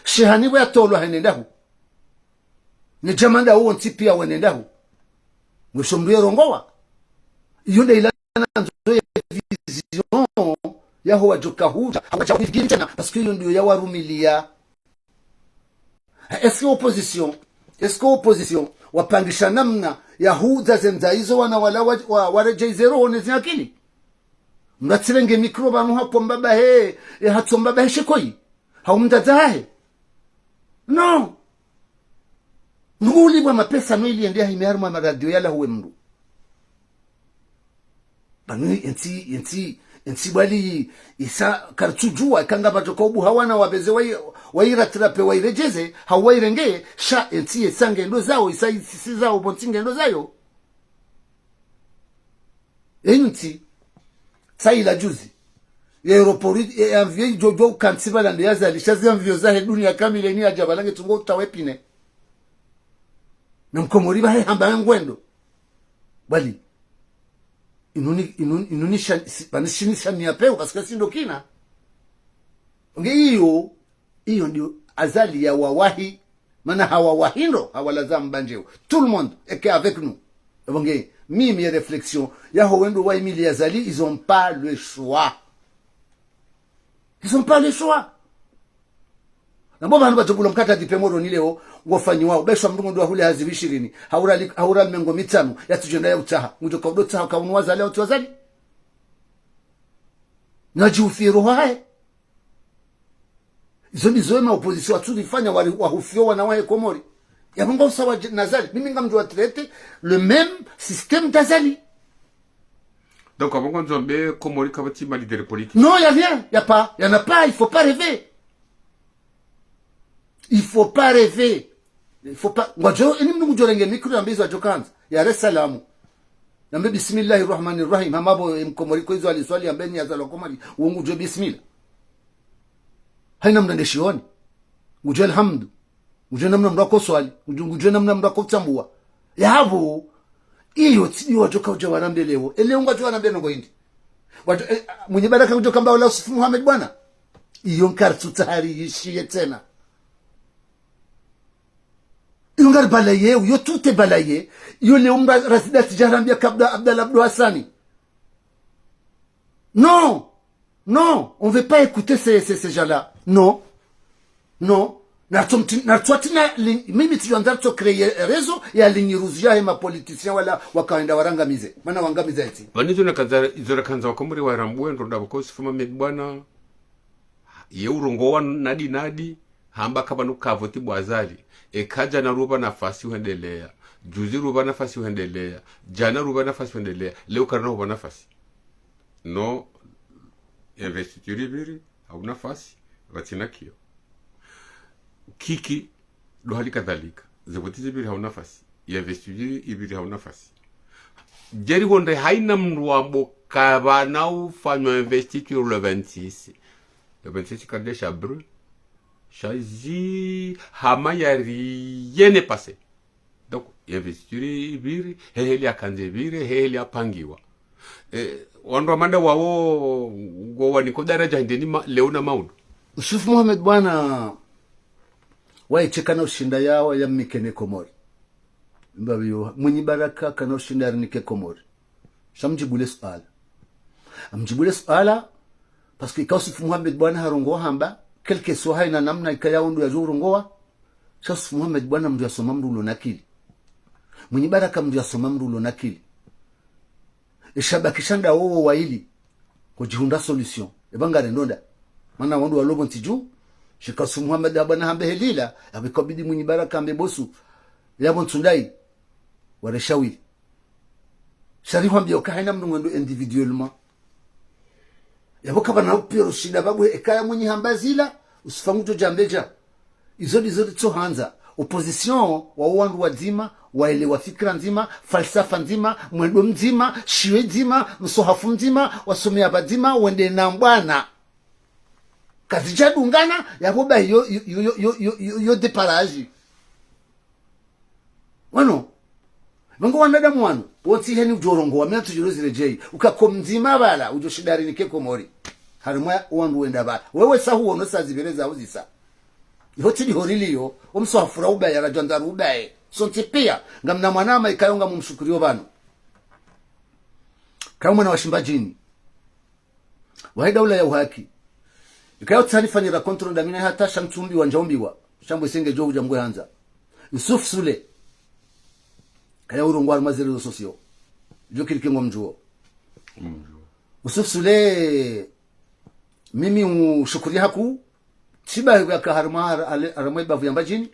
Shehani pvo yatolwa hene dahu. Ne djamanda wontsi piya wene dahu. Mwisho mndru yerongowa. Iyo nde ila nandzo ye vision yaho wadjoka hudja, hawadja hudja tsena, parce que iyo ndiyo yawarumiliya. Est-ce que opposition, est-ce que opposition, wapangisha namna ya hudza zendza izo wana wala wa, wa, waredjeize roho ne ziakili? Mndru atsirenge micro pvanu hapvo mbaba he, e hatso mbaba he shekoyi. Hau mdzadze hahe. Non. Mndru ulipvwa mapesa no ili yende yahime harimwa maradio yalahuwe mndru. Pvanu entsi, entsi, entsi pvwali isa karitsudjuwa, ikanga pvadjoka ubuha wana wapveze wayi, wayirattrape, wayiredjeze, hau wayirenge, sha entsi yesa ngendo zawo, isa isisi zawo, pvo ntsi ngendo zayo. Eyi ntsi, sa ila juzi. Ye aéroport, ye avion idjo djo ukantsi pvala nde ya Azali, sha zi avion zahe duniya kamili ni yadja pvala nge tsungo utawe pine. Na mkomori pvahe hamba ngwendo. Pvwali. Inuni, inuni, inuni sha, si, pvani shini sha miya pewu, parce que si ndo kina. Nge iyo, iyo ndiyo Azali yawawahi, mana hawawahi ndo, hawalaza mbandjeo. Tout le monde était avec nous. Epvo nge, mimi ye réflexion, yaho wendo wahimili ya Azali, ils ont pas le choix. Ils ont pas le choix. Na pvo pvanu pvatso pvulo mkata dipe Moroni leo, ngofanyiwao, baishwa mndru ngondo wahule hazi ishirini, haura li, haura mengo mitsanu, yatsidjo enda ya utsaha, ngudjo ka udo tsaha, ka unu wa Azali, ya utsi wa Azali. Nadjihufiye roho hahe. Izo ndizo ema opposition watsuzifanya wari, wahufiyo wana wahe Komori. Yapvo ngo usawa dje, na Azali. Mimi ngamdjo wa traiter le même système d'Azali. Donc, apvo ngo ndzo mbe Komori kapvatsi ma leader politique. Non, y a rien, y a pas, y en a pas, il faut pas rêver. Il faut pas rêver. Il faut pas. Ngwadjo, eni mndru ngudjo renge micro yambe izo adjokandza. Yare salamu. Yambe bismillahi rahmani rahim. Hama pvo mkomori ko izo aliswali yambe ni yazalwa Komori. Wo ngudjo bismillah. Hayina mndru nge shioni. Ngudjo alhamdu. Ngudjo namna mndru ako swali. Ngudjo, ngudjo namna mndru ako tsambuwa. Yapvo. Iyo tsi iyo wadjoka udja warambe leo. Eleo ngwadjo warambe nongo hindri. Wadjo, eh, Mwinyi Baraka ngudjo kamba wala Yusuf Mohamed bwana. Iyo nkaritsu tsahari yishiye tsena. Iyo ngari balayé, iyo tout est balayé. Iyo leo mba Razida tsidja harambia ka Abda, Abdallah Abdou Hassani. Non. Non, on veut pas écouter ces, ces, ces gens-là. Non. Non. Naritso mti, naritso atina li, mimi tsidjo andza ritso créer réseau ya ligne rouge yahe ma politiciens wala wakaenda warangamize. Mana wangamiza eti. Pvani izo nakandza, izo nakandza wakomori warambuwe ndo ndapvo ko Yusuf Mohamed bwana. Ye urongowa nadi nadi, hamba kapvanu kavoti bo Azali. Eka djana rupva nafasi uhendelea. Juzi rupva nafasi uhendelea. Djana rupva nafasi uhendelea. Leo karina upva nafasi. Non, investiture ipviri, hau nafasi, pvatsina kiyo. Kiki, ndo hali kadhalika. Zevoti zipviri hau nafasi. Ye investiture ipviri hau nafasi. Djeri honde hayina mndru wambo kapvana ufanywa investiture le vingt-six. Le vingt-six kade sha bru. Sha zi hama ya rien n'est passé. Donc, ye investiture ipviri, heheli yakandze ipviri, heheli yapangiwa. Eh, wandru wa manda wawo, ngo waniko daraja hindeni ma, leo na maudu. Yusuf Mohamed bwana, waye tse kana ushinda ya, ya mnikene Komori. Mbapvi yo, Mwinyi Baraka kana ushinda ya rinike Komori. Sha mdjibu le suala. Amdjibu le suala, parce que ika Yusuf Mohamed Bwana harongoa hamba, quel que soit haina namna ikaya ondro yadjo urongoa, sha Yusuf Mohamed Bwana mndru yasoma, mndru ulo na akili. Mwinyi Baraka mndru yasoma, mndru ulo na akili. Eshabakisha nda wowo waili, kudjihundra solution. Eba ngarendo nda. Mana wandru walo pvo ntsi dju, shika Yusuf Mohamed Bwana hambe helila, yapvo ikabidi Mwinyi Baraka hambe bosu, yapvo ntsu ndayi, wareshawiri. Sha rihwambia uka haina mndru ngwendo individuellement. Yapvo kapvana upviro shida babu he ekaya Mwinyi hamba zila, usifa ngudjo djambe dja. Izo ndizo ritso handza. Opposition, wa wandru wadzima, waelewa fikira ndzima, falsafa ndzima, mwendo mdzima, shiwe dzima, msohafu mdzima, wasomea pvadzima, wende na mbwana. Kazidja dungana, yapvo ba yo, yo, yo déparage. Wanu, pvangu wanadamu wanu, wontsi heni udjo urongoa, mi ntsudjo ziredjei, uka ko mdzima pvala, udjo shinda rinike Komori. Harimwa wandru wenda pvala. Wewe sa huono sa zipvere za uzisa. Iho tsi di horili yo, omsohafu ra ubaye, radjwandza ru ubaye. Sontsi pia, ngamna mwanama ikayonga mumshukurio pvanu. Kayo mwana wa Shimbadjini. Wahe daula ya uhaki. Ikaya utsani fanyira contrôle ndami na hata sha ntsumbiwa ndjaumbiwa. Sha mbwe senge djo hudja mgwe handza. Yusuf Sule. Kaya urongoa harumwa ze réseaux sociaux. Djo kiri kingo mdjuo. Yusuf Sule, mimi ushukuri haku. Tsibahi yaka harumwa har-, ale-, harumwa ibavu ya Mbadjini.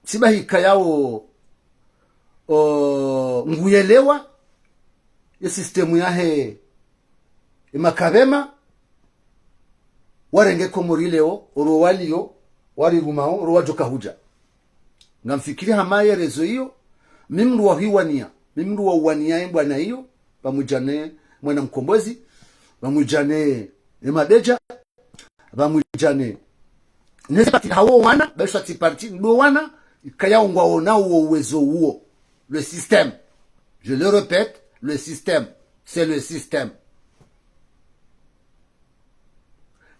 Tsibahi kayao, o, nguyelewa ye système yahe, e makabema, warenge Komori leo, oro walio, warirumao, oro wadjoka hudja. Ngamfikiri hama ye réseau iyo, mi mndru wa hiwania, mi mndru wa uwania ye mbwana iyo, pvamwedja ne Mwana Mkombozi, pvamwedja ne, ne Mabedja, pvamwedja ne, ne ze parti hawo wana, ba isho tsi parti, ndo wana, ikayao ngwaona uwo uwezo uwo. Le système. Je le répète, le système. C'est le système.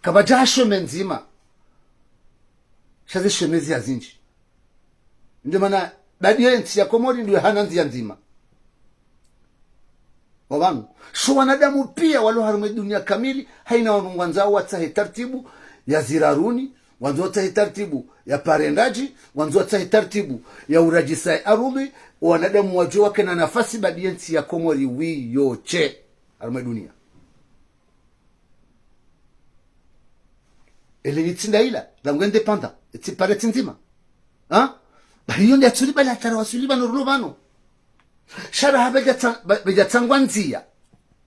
Kapvadja chemin ndzima. Sha ze chemin ziya zindji. Nde mana, badi ye ntsi ya Komori ndo hana ndziya ndzima. Wa pvanu. Sho wanadamu pia walo harumwa dunia kamili, haina wanu ngwandzao watsahe tartibu ya ziraruni, ngwandzo watsahe tartibu ya parendadji, ngwandzo watsahe tartibu ya uradjisa arudhi, wanadamu wadjuwe wakena nafasi badi ye ntsi ya Komori wiyo she harumwa dunia. Ele ni tsi nda ila, rangu indépendant, etsi pare tsi ndzima. Ha? Ba hiyo ndi atsuli bali hatara wasuli pvanu rulo pvanu. Sha raha bedja tsa-, ba-, bedja tsangwa ndziya.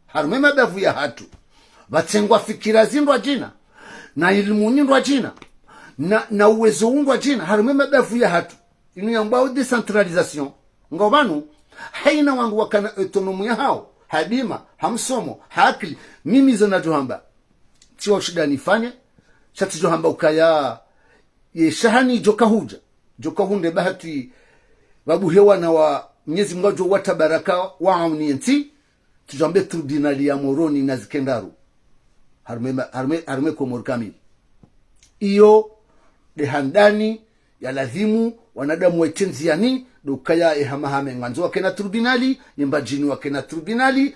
Harumwa mabavu ya hatru. Pvatsengwa fikira zindru adjina. Na ilimu nyindru adjina. Na, na uwezo undru adjina. Harumwa mabavu ya hatru. Inu yambwao décentralisation. Ngao pvanu, haina wandru wakana autonomie ya hawo, ha dima, ha msomo, ha akili. Mimi zo nadjo hamba, tsiwa ushinda nifanye, sha tsidjo hamba ukaya, ye shahani djoka hudja, djoka hundre bahati, pvabuhe wana wa Mnyezi Mngu adjo watabaraka wa auni ye ntsi, tsidjo hamba tribunal ya Moroni na zike ndraru. Harumwa ma-, harumwa, harumwa Komori kamili. Iyo, nde handani, ya lazimu, wanadamu waitrendziani, ndo ukaya e Hamahame ngwandzo wakena tribunali, ye Mbadjini wakena tribunali,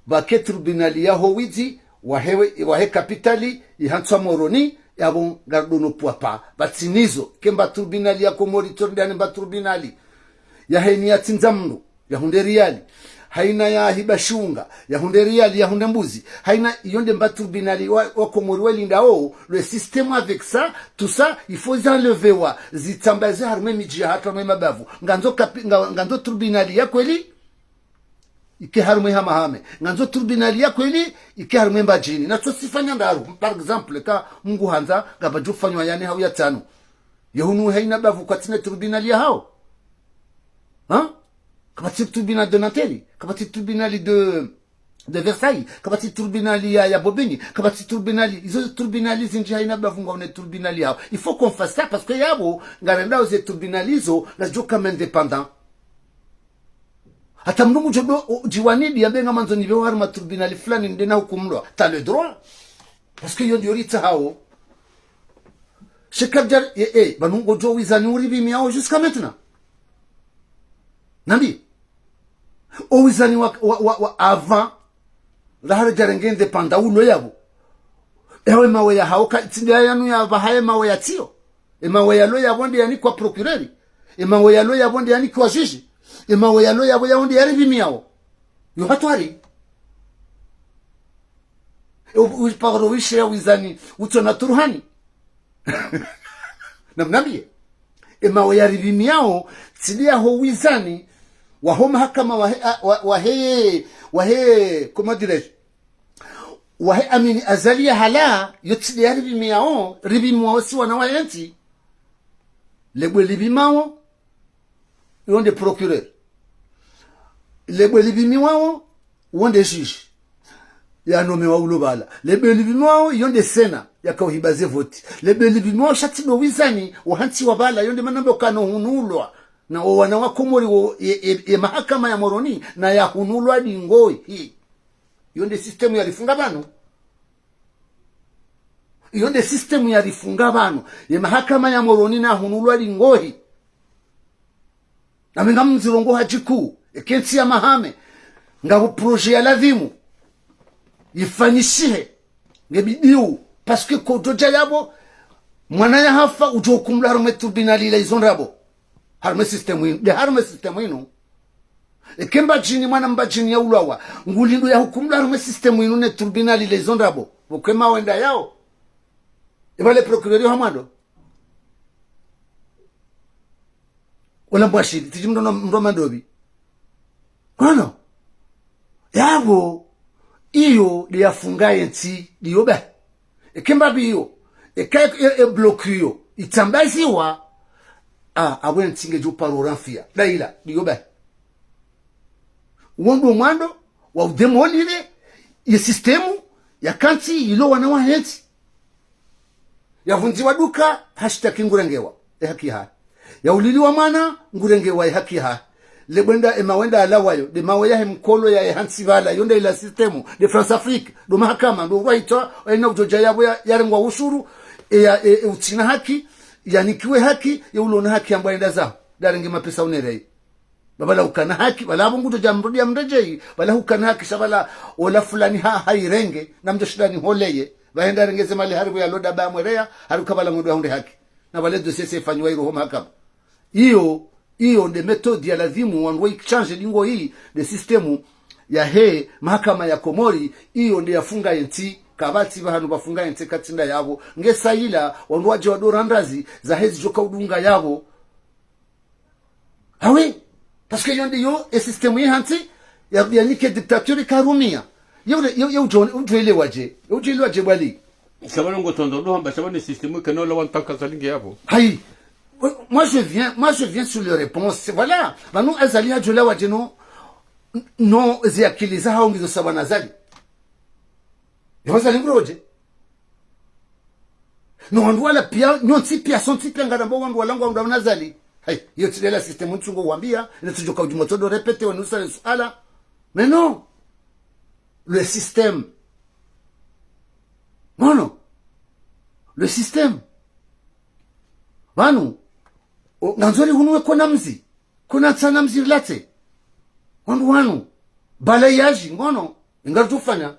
pvake tribunali ya ho widzi, wahewe, wahe kapitali, ihantswa Moroni, yapvo ngaridono pvwapva, pvatsina izo, ke mba tribunali ya Komori, tsorindani mba tribunali, ya heni ya tsindza mndru, ya hundre riali. Haina ya hiba shiunga, ya hundre riali, ya hundre mbuzi. Haina iyo nde mba tribunal wa, wa Komori walindao, le système avec ça, tout ça, il faut enlever wa, zitsamba ze harumwa midji ya hatru harumwa mabavu. Ngandzo kapi-, nga-, ngandzo tribunal ya kweli, ike harumwa Hamahame. Ngandzo tribunal ya kweli, ike harumwa Mbadjini. Na tso sifanya ndraru. Par exemple, ka Mngu handza, ngapvadjo fanywa ya ne hau ya tsanu. Ye hunu haina bavu kwatsina tribunal ya hawo. Ha? Kapvatsi tribunal de Nanterre, kapvatsi tribunal de, de Versailles, kapvatsi tribunal ya, ya Bobigny, kapvatsi tribunal, izo tribunal zindji haina bavu ngwaone tribunal ya hawo. Il faut qu'on fasse ça parce que yapvo, ngarendao ze tribunal izo, la djoka indépendant. Hata mndru mdjo do, o, djiwanidi yambe ngamandzo nipve harumwa tribunal fulani nde na hukumlwa. T'as le droit. Parce que iyo ndiyo ritsahawo. Shekardjar, eh, eh, pvanu ngodjo wizani uri pvimiyao jusqu'à maintenant. Nambi. O wizani wa, wa, wa, wa avant. Rahara djarenge indépendant ulo yapvo. Ewe mawe yahawo ka itsi nde yanu yapvaha ye mawe yatsiyo. E mawe yalo yapvo nde yanikwa procureur. E mawe yalo yapvo nde yanikwa juge. E mawe yalo yapvo yawo nde yaripvimiyao. Yo hatwari. E u-, u-, paro wishe ya wizani, utsona turuhani. Namnambiye. E mawe yaripvimiyao, tsi nde yaho wizani, waho mahakama wahe, a, wa, wahe, wahe, comment dirais-je, wahe Amine Azali yahala, yo tsi nde yaripvimiyao, ripvimwao si wana wa yentsi. Lebwe lipvimao, yo nde procureur. Lebwe lipvimiwao, wo nde juge. Yanomewa ulo pvala. Lebwe lipvimiwao, yo nde Sénat, yakao hiba ze voti. Lebwe lipvimiwao, sha tsi ndo wizani, wahantsiwa pvala, yo nde mana mbe ukana hunulwa. Na wo wana wa Komori wo, ye, ye, ye mahakama ya Moroni, na yahunulwa ndingohi. Yo nde système yarifunga pvanu. Iyo nde système yarifunga pvanu. Ye mahakama ya Moroni nahunulwa ndingohi. Nami ngamzirongoa hadjiku, eka ntsi ya mahame, ngapvo projet ya ladhimu yifanyishihe, nge bidiu, parce que kodjodja yapvo, mwana yahafa, udjo hukumulwa harumwa tribunal ila izo ndrabo. Harumwa système inu, nde harumwa système inu. Eka Mbadjini, mwana Mbadjini yaulwawa, ngulindo yahukumulwa harumwa système inu ne tribunal ile izo ndrabo. Pvoko e mawe ndayao. Eba le procureur yo hamwando. Ola mbwashili, tsidji mndru no, mndru wa mandopvi. Kono. Yapvo, iyo nde yafunga yentsi, ndiyo ba. Eka mbapvi iyo, eka e, e, e bloc iyo itsambaziwa, a, apvo yentsi ngedjo paro ranfia. Ndaila, ndiyo ba. Wo ndo mwando wa udémolir ye système ya kantsi ilo wana wa hentsi. Yavundziwa duka, hashitaki ngurengewa e haki yahahe. Yauliliwa mwana, ngurengewa e haki yahahe. Lebwe nda, e mawe ndalawayo, nde mawe yahe mkolo yaye hantsi pvala, yo nde ila système, nde France-Afrique, ndo mahakama, ndo urwahitwa, ena udjodja yapvo ya, yarengwa ushuru, e ya, e, e utsina haki, yanikiwe haki, ye ulona haki yambwa enda zaho, ndarenge mapesa unereye. Ba pvala hukana haki, pvala apvo ngudjodja mrudi ya mredjeyi, pvala hukana haki, sha pvala ola fulani ha, hayirenge, na mdjo shinda niholeye, pvahenda rengeze mali hari pvo yalo ndaba yamwereya, hari uka pvala ngudjo yahundre haki. Na pvale dossier se fanyiwa iroho mahakama. Iyo, iyo nde méthode ya ladhimu, wandru wa ichange ndingohi, nde système yahe mahakama ya Komori, iyo nde yafunga yentsi, kapvatsi pvahanu pvafunga yentsi katsi ndayapvo. Nge saila, wandru wadje wadora ndrazi, zahezi djoka udunga yapvo. Ah oui, parce que yo nde yo, e système ye hantsi, ya, yanike dictature karumia. Yo, yo, yo, udjo, udjo elewaje, yo udjo elewaje bwali. Sha pvanu ngo tondo ndo hamba, sha pvanu système kena ola wantaka zalinge yapvo. Hayi. Moi, je viens, moi, je viens sur les réponses. Voilà. Pvanu Azali hadjo lawaje no, no, zi akili zahawo ngizo sawa na Azali. Yo Azali nguroje. No wandru wala pia, nyontsi pia, sontsi pia ngaramba wandru wala ngwandru wa na Azali. Hayi, yo tsi nde la système ntsungo wambia, ne tsudjoka udjuma tsodo répéter wanu sa le suala. Mais non. Le système. Non, non. Le système. Pvanu, o, ngandzo ri hunu we kona mzi, kona tsana mzi rilatse. Wandru wanu, balayage, ngono, inga ritsufanya.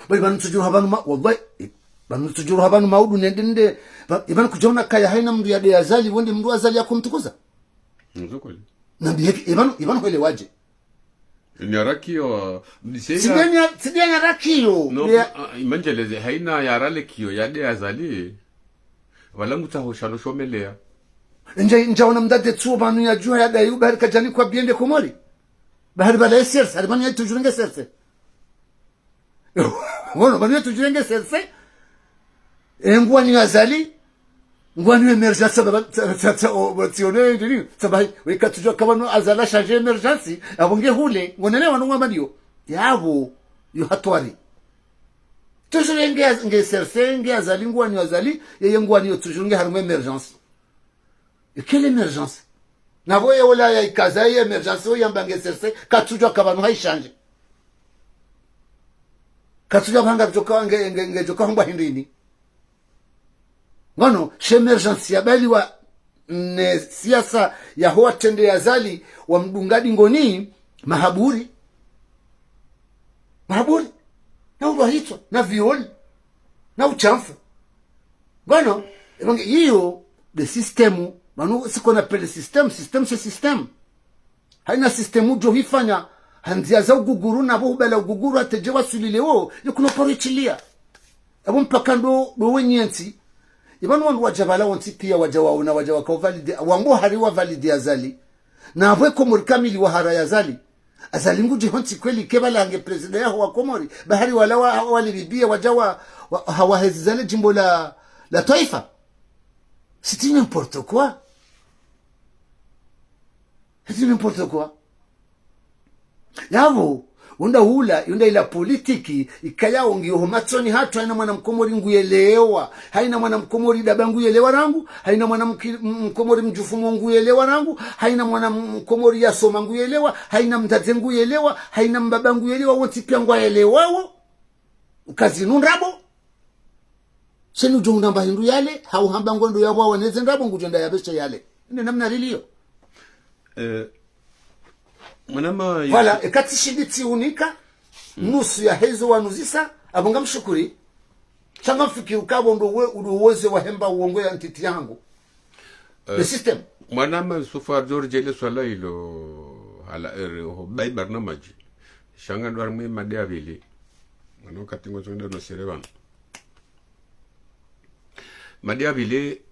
Bali pvanu tsudjuru ha pvanu ma, wallahi, eh, pvanu tsudjuru ha pvanu maudu nende nde, pva, ipvanu kudjaona kaya hayina mndru ya nde Azali, wo nde mndru Azali yakumtukuza. Nzo kweli. Nambi heki, ipvanu, ipvanu hwelewaje. Ni haraki yo, ni seya. Tsidenya, tsidenya haraki yo. No, ya, ah, imanjeleze, hayina ya rale kiyo, ya nde Azali. Pvala ngutsaho shalo shomeleya. Ndja, ndjaona mdade tsuo pvanu yadjuha yadayi uba hari kadjanikwa biende Komori. Ba hari pvala ye serse, hari pvanu ya toujours nge serse. Ngono, pvanu ya toujours nge serse. E ngwani Azali, ngwani émergence, sa, sa, sa, sa, o, o, tsione, ndini, sa, ba, we katsudjuwa ka pvanu Azali a changer émergence, apvo nge hule, ngonelewa no ngwamba ndiyo. Yapvo, yo hatwari. Toujours nge, nge serse, nge Azali, ngwani Azali, yeye ngwani yo toujours nge harumwa émergence. Et quelle émergence ? Na pvo ye ola ya ikaza ye émergence, wo yamba nge serse, katsudjuwa ka pvanu hayi changer. Katsudjuwa pvanga djoka, nge, nge, nge djoka hamba hindrini. Ngono, she émergence ya baliwa ne siasa ya ho watrende ya Azali wa mdunga ndingoni mahaburi. Haburi, na ulwa hitswa, na viol, na utshafu. Bwana, ebange, iyo, le système, banu, ce qu'on appelle le système, système, c'est système. Haina système udjo hifanya, ha ndzia za uguguru, na bo hubala uguguru, hata dje wasulile wo, yo kuno paro ichilia. Abo mpaka ndo, ndo wenye ntsi. Ibanu wandru wadja bala wontsi pia wadja waona, wadja waka valide, wambo hari wa valide Azali. Na abwe Komori kamili wa hara ya Azali. Azali ngudje hontsi kweli, ke bala nge président yaho wa Komori. Bahari wala wa, wa Libye wadja wa, wa, hawahezi zale jimbo la, la twaifa. C'est n'importe quoi. C'est n'importe quoi. Yabo, unda hula, unda ila politiki, ikaya ongi yoho matsoni hatru, haina mwana mkomori nguyelewa, haina mwana mkomori daba nguyelewa rangu, haina mwana mki-, m-, mkomori mdjufumo nguyelewa rangu, haina mwana mkomori yasoma nguyelewa, haina mdzadze nguyelewa, haina mbaba nguyelewa, wontsi pia ngwaelewawo. Ukazinu ndrabo. Sheni udjo undamba hindru yale, hau hamba ngwendo yabwa waneze ndrabo ngudjo nda yabeshe yale. Ine namna lilio. Eh, mwanama Voilà, ekati shindi tsi unika, nusu ya hezo wanuzisa, abo ngamshukuri. Sha ngamfikiri ukabo ndo we, ndo woze wahemba uongo ya ntiti yangu. Eh, le système. Mwanama Yusufu George, le swala ilo, hala ere, ho bai barnamaji. Sha nga ndo harimwe made ya pvili. Mwana wakati ngo zonda no shere bana. Made ya pvili,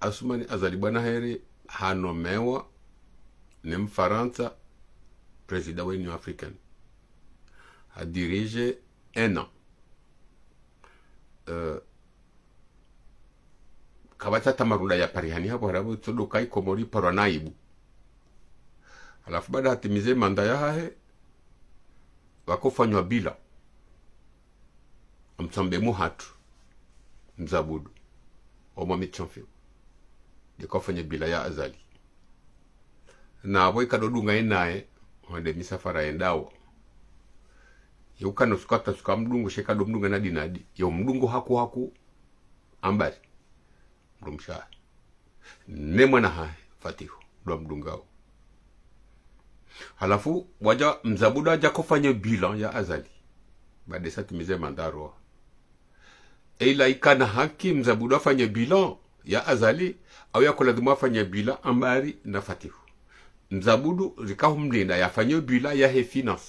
Assoumani Azali bwana heri hanomewa ne Mfarantsa président wa Union Africaine. Ha dirige un an. Euh, kapvatsi hata marunda ya parihani hapvo, halafu tsodo kai Komori parwa na aibu. Halafu baada hatimize manda yahahe, pvakofanywa bilan. Amtsambe muhatru, Mzabudu, omwa mitsanfio. Ndeka ufanya bilan ya Azali. Na apvo ikado dunga inaye, wande misafara yendawo. Ye ukana suka ta suka mdungu, she kado mdunga nadi nadi. Yo mdungu haku haku, ambari. Mdrumshe. Ne mwana hahe, Fatihu, ndo wamdungao. Halafu, wadja, Mzabudu hadja kofanya bilan ya Azali. Baada sa timize manda roha. Eila ikana haki Mzabudu afanye bilan ya Azali, au yako lazimu afanye bilan ambari na Fatihu. Mzabudu rika humlinda yafanye bilan yahe finance.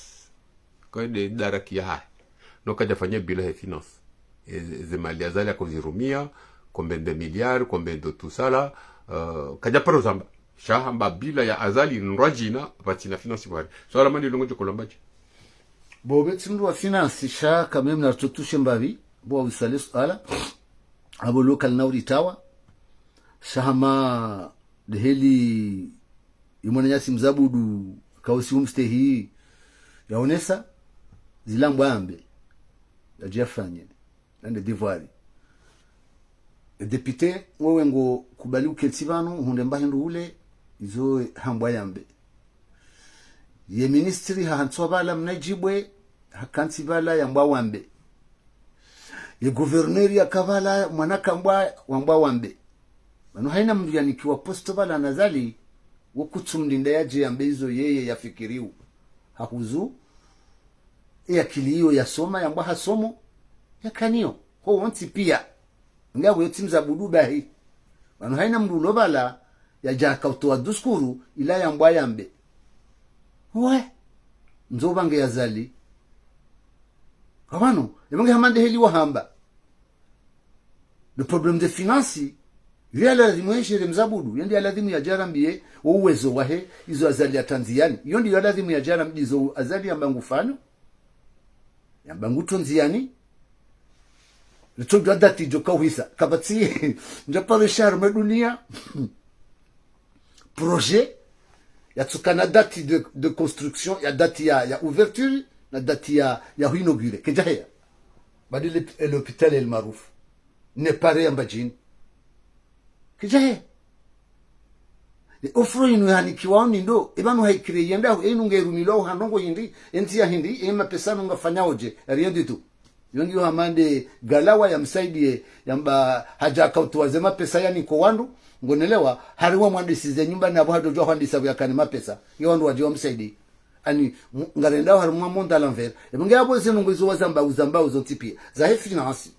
Kwa nde daraki yahahe. No kadja fanya bilan yahe finance. E, ze mali Azali akozirumia, combien de milliards, combien de tout ça là, euh, kadja paro zamba. Sha hamba bilan ya Azali ndrwadjina, pvatsina finance pvwari. Swala mani longo djoko lwambaje. Bo betsi mndru wa finance, sha quand même na rutsotushe mbapvi, bo wa usale suala, abo local na uritawa, sha hama deheli, imwana nyasi Mzabudu, kausi umstehi, yaonesa, zilambwa ambe, yadje yafanye, nande devoir. E député, wewe ngo kubali uketsi pvanu, hundre mba hindru ule, izo hambwa yambe. Ye ministri hahantswa pvala mnajibwe, hakantsi pvala yambwa wambe. Ye gouverneur yaka pvala mwana kambwa wambwa wambe. Pvanu haina mndru yanikiwa poste pvala na Azali, wo kutsu mlinda yadje yambe izo yeye yafikiriu. Hahuzu, e akili iyo yasoma, yambwa hasomo, yakaniyo. Ho wontsi pia. Nge apvo yotsi Mzabudu bahi. Pvanu haina mndru ulo pvala, yadja kautowa duskuru, ila yambwa yambe. We, ndzo pvange ya Azali. Kwa pvanu, epvange hama ndeheli wahamba. Le problème de finance, iyo ya lazimu yeshere Mzabudu, iyo ndi ya lazimu yadje yarambiye, wo uwezo wahe, izo Azali yatria ndziani. Iyo ndi ya lazimu yadje yarambiye izo Azali yamba ngufanyo. Yamba ngutria ndziani. Ritsodjua dati djo kauhisa. Kapvatsi, ndja paro isha harumwa dunia. Projet, yatsukana dati de, de construction, ya dati ya, ya ouverture, na dati ya, ya inaugure. Kedja heya. Badi le, l'hôpital El Maarouf. Ne pare ya Mbadjini. Kedja heya. Ye offre inu yanikiwao ni ndo, epvanu haikire yenda, inu ngerumilwao ha ndrongoo hindri, entsi ya hindri, e mapesa inu ngafanyao dje, rien du tout. Yo ngiyo hama nde galawa yamsaidiye, yamba hadja kautowa ze mapesa yanikwa wandru, ngonelewa, hari wamwandisize nyumba na apvo hadodjua hwandisa pvo yakane mapesa, nge wandru wadje wamsaidiye. Ani, mu-, ngarendao harimwa monde à l'envers. Ebe nge abo ze ndrongoo izo wazamba, uzambao zontsi pia. Zahe finance.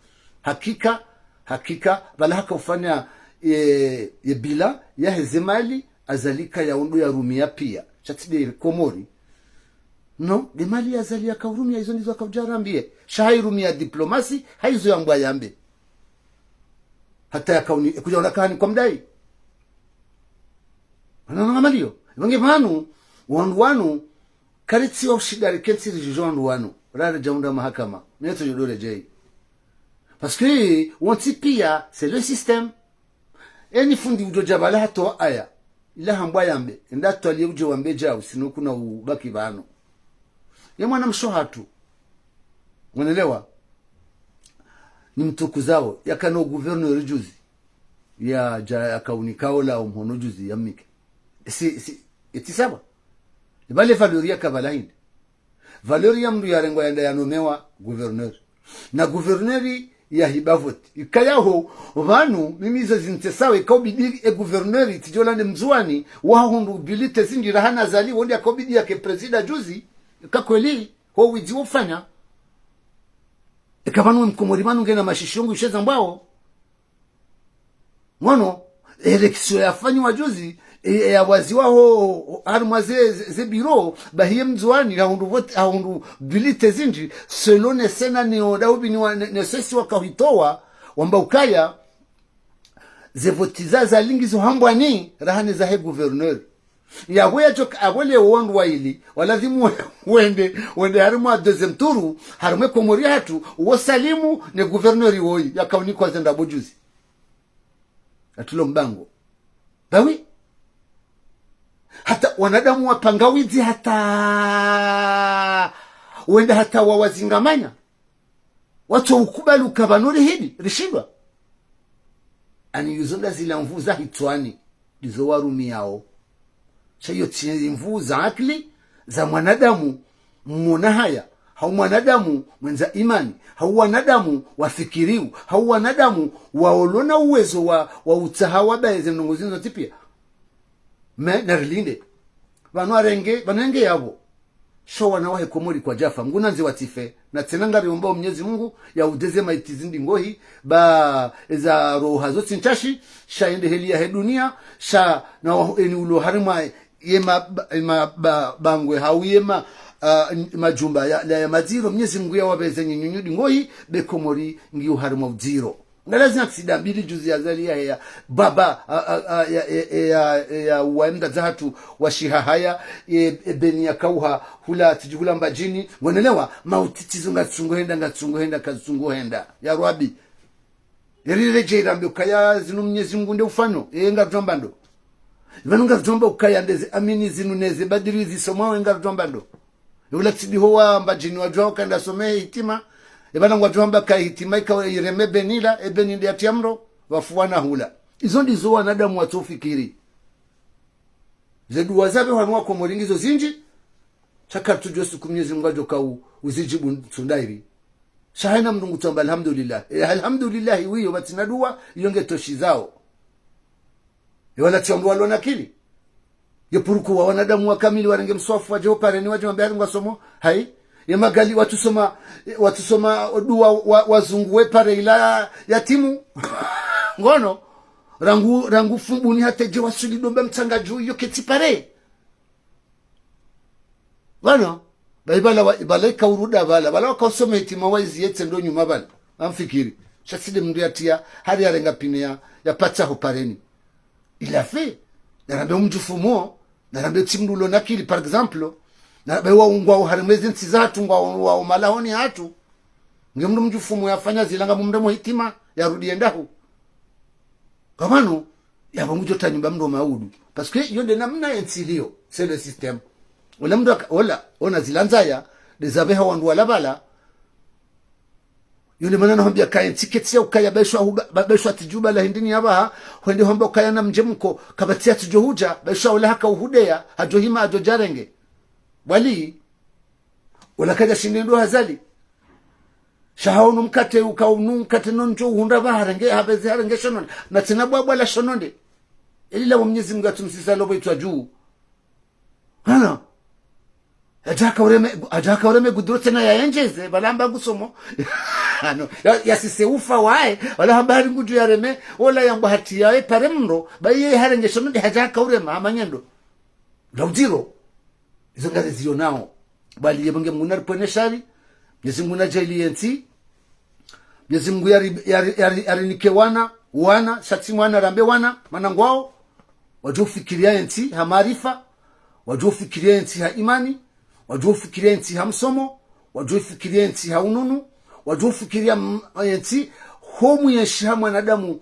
Hakika, hakika, pvala haka ufanya, e, e bilan, yahe ze mali, Azali kaya ndo yarumia pia. Sha tsi nde Komori. Non, nde mali ya Azali yaka urumia, izo ndizo yaka udja rambie. Sha hairumia diplomasi, haizo yambwa yambe. Hata yaka uni, e kudja ona kahani kwa mdai. Wana wana malio. Ebe nge pvanu, wandru wanu, karitsi wa ushida rikentsi ridjuwe wandru wanu. Rare djaunda mahakama. Netso djodore djei. Parce que, wontsi pia, c'est le système. Eni fundi udjo dja pvala hatowa aya. Ila hambwa yambe. Enda twaliye udje wambe djau, sino kuna ubaki pvanu. Ye mwana mshe hatru. Mwenelewa? Ni mtukuzao. Yakana o gouverneur juzi. Yadja yaka unika ola o mhono juzi yamnike. Si, si, etsi sawa. Eba le valeur yaka pvala hindri. Valeur ya mndru yarengwa yanda yanomewa gouverneur. Na gouverneur yahiba vote. Ikaya ho, pvanu, mimi izo zintsesawo, ika ubidi e gouverneur, tsidjola ne Mndzuwani, wahundru bulletin zindji rahana Azali, wo nde yaka ubidi yake président juzi, ika kweli, ho widzi wofanya. Ika pvanu we Mkomori pvanu ngena mashishio ngu ishe zambwao. Ngono, élection yafanyiwa juzi, e, e, yawaziwa ho, ho, harimwa ze, ze, ze bureau, bahi ye Mndzuwani, hahundru vote, hahundru bulletin zindji, selon ne Sénat ne oda ubini wa, ne, ne sesi wakahitowa, wamba ukaya, ze vote za Azali ngizo hambwa ni, rahane zahe gouverneur. Yapvo yadjoka, apvo leo wandru waili, walazimu we-, wende, wende harimwa deuxième tour, harimwa e Komori hatru, wo Salimu ne gouverneur woyi, yaka unikwa ze ndrabo juzi. Atulo mbango. Bawi. Hata wanadamu wapanga widzi hata wenda hata wawazingamanya. Watso ukubali uka pvanu rihidi, rishindwa. Ani yuzo nda zila nvu za hitswani, ndizo warumiao. Sha iyo tsi nvu za akili, za mwanadamu, mwona haya, hau mwanadamu mwendza imani, hau wanadamu wafikiriu, hau wanadamu waolona uwezo wa, wa utsaha wabaye ze ndrongoo zinu zontsi pia. Mais, narilinde. Pvanu arenge, pvanu enge yapvo. Sho wana wahe Komori kwadjafa. Mngu nandze watsife. Na tsena ngariomba o Mnyezi Mngu, ya udeze maiti zindji ngohi, ba eza roha zo tsi ntsashi, sha yende heli yahe dunia, sha na wa, eni ulo harimwa ye ma, ba, ma, ba, bangwe hau ye ma, ah, majumba ya, ya, ya madziro, Mnyezi Mngu ya wapveze nyinyunyu ndji ngohi, be Komori ngiyo harimwa udziro. Ngalazi na aksida mbili juzi ya Azali ya, ya, baba, a, a, a, ya, ya, ya, ya, wa mdadza hatru wa shiha haya, e, e beni ya kauha, hula, tsidji hula Mbadjini, ngonelewa, mauti tsizo ngatsungo henda, ngatsungo henda, katsungo henda. Ya Rabi. Eri redjei rambe ukaya zinu Mnyezi Mngu nde ufano, e ngarudjwamba ndo. Ipvanu ngarudjwamba ukaya ndeze amini zinu neze badiri zisomwa we ngarudjwamba ndo. Eula tsi ndiho wa Mbadjini wadjuwa uka nda some hitima. Epvanu ngwadjuwa mba ka hitima ika ireme beni la, e beni nde yatria mro, wafuwa na hula. Izo ndizo wanadamu watsofikiri. Ze duwa zapve wanu wa Komori ngizo zindji, sha karitsudjuwa suku Mnyezi Mngu adjo ka u, uzidjibu ntsu ndairi. Sha haina mndru ngutsamba alhamdulillah. E, alhamdulillah wiyo, pvatsina duwa, iyo nge toshizao. E wala tsi wandru walona akili. Ye puruku wa wanadamu wa kamili warenge mswafu wadje opareni wadje wambe hari ngwasomo. Hai. Ye magali watsusoma, watsusoma duwa wa, wazungu we pare ila yatimu. Ngono. Rangu, rangu fumbuni hata dje wasuli domba mtsanga dju iyo ketsi pare. Pvanu, ba ipvala wa, ipvala ika uruda pvala, pvala wakausoma hitima waizi yetse ndo nyuma pvala. Amfikiri. Sha tsi nde mndru yatria, hari yarenga pine ya, yapatsa ho pareni. Il a fait. Narambe umdjufumo, narambe tsi mndru ulona akili, par exemple. Narambe wa ungwa uharimwe ze ntsi zatru, ngwa wa umalahoni hatru. Nge mndru mdjufumo yafanya zila ngamumremo hitima, yarudi yendahu. Kwa pvanu, yapvo ngudjo ta nyumba mndru maudu. Parce que yo nde namna ye ntsi iliyo, c'est le système. Ola mndru aka, ola, ona zila ndzaya, nde zapveha wandru wala pvala. Yo nde mana nahambia ka ye ntsi ketsi ya ukaya beshwa huba, ba, beshwa tsidjuba la hindini ya pvaha, hwende hamba ukaya na mdje mko, kapvatsi ya tsidjo hudja, beshwa ola haka uhudeya, hadjo hima, hadjo djarenge. Wali, ola kadja shinde ndo hazali. Sha hao no mkate uka unu mkate no ndjo uhundra pva harenge, hapvezi harenge shononde. Na tsena bwabwa la shononde. Eli la wa Mnyezi Mngu atsumsisa lopvo itswa dju. Hana. Hadja haka ureme, hadja haka ureme guduro tsena ya endjeze, pvala hamba ngusomo. Ano, ya, ya sise ufa waye, wala hamba hari ngudjo ya reme, ola yamba hati yaye pare mndro, ba iye harenge shono nde hadja haka urema, hama nyendo. Laudiro. Izo ngazi ziyonao. Bali ye Mwenyezi Mungu naripvwene shari, Mwenyezi Mungu nadjaanliye ntsi, Mwenyezi Mungu yari, yari, yari, yarinike wana, wana, sha tsi mwana rambe wana, mana ngwao, wadjo ufikiriya entsi ha maarifa, wadjo ufikiriya entsi ha imani, wadjo ufikiriya entsi ha msomo, wadjo ufikiriya entsi ha ununu, wadjo ufikiriya m-, entsi ho muyenshi ha mwanadamu,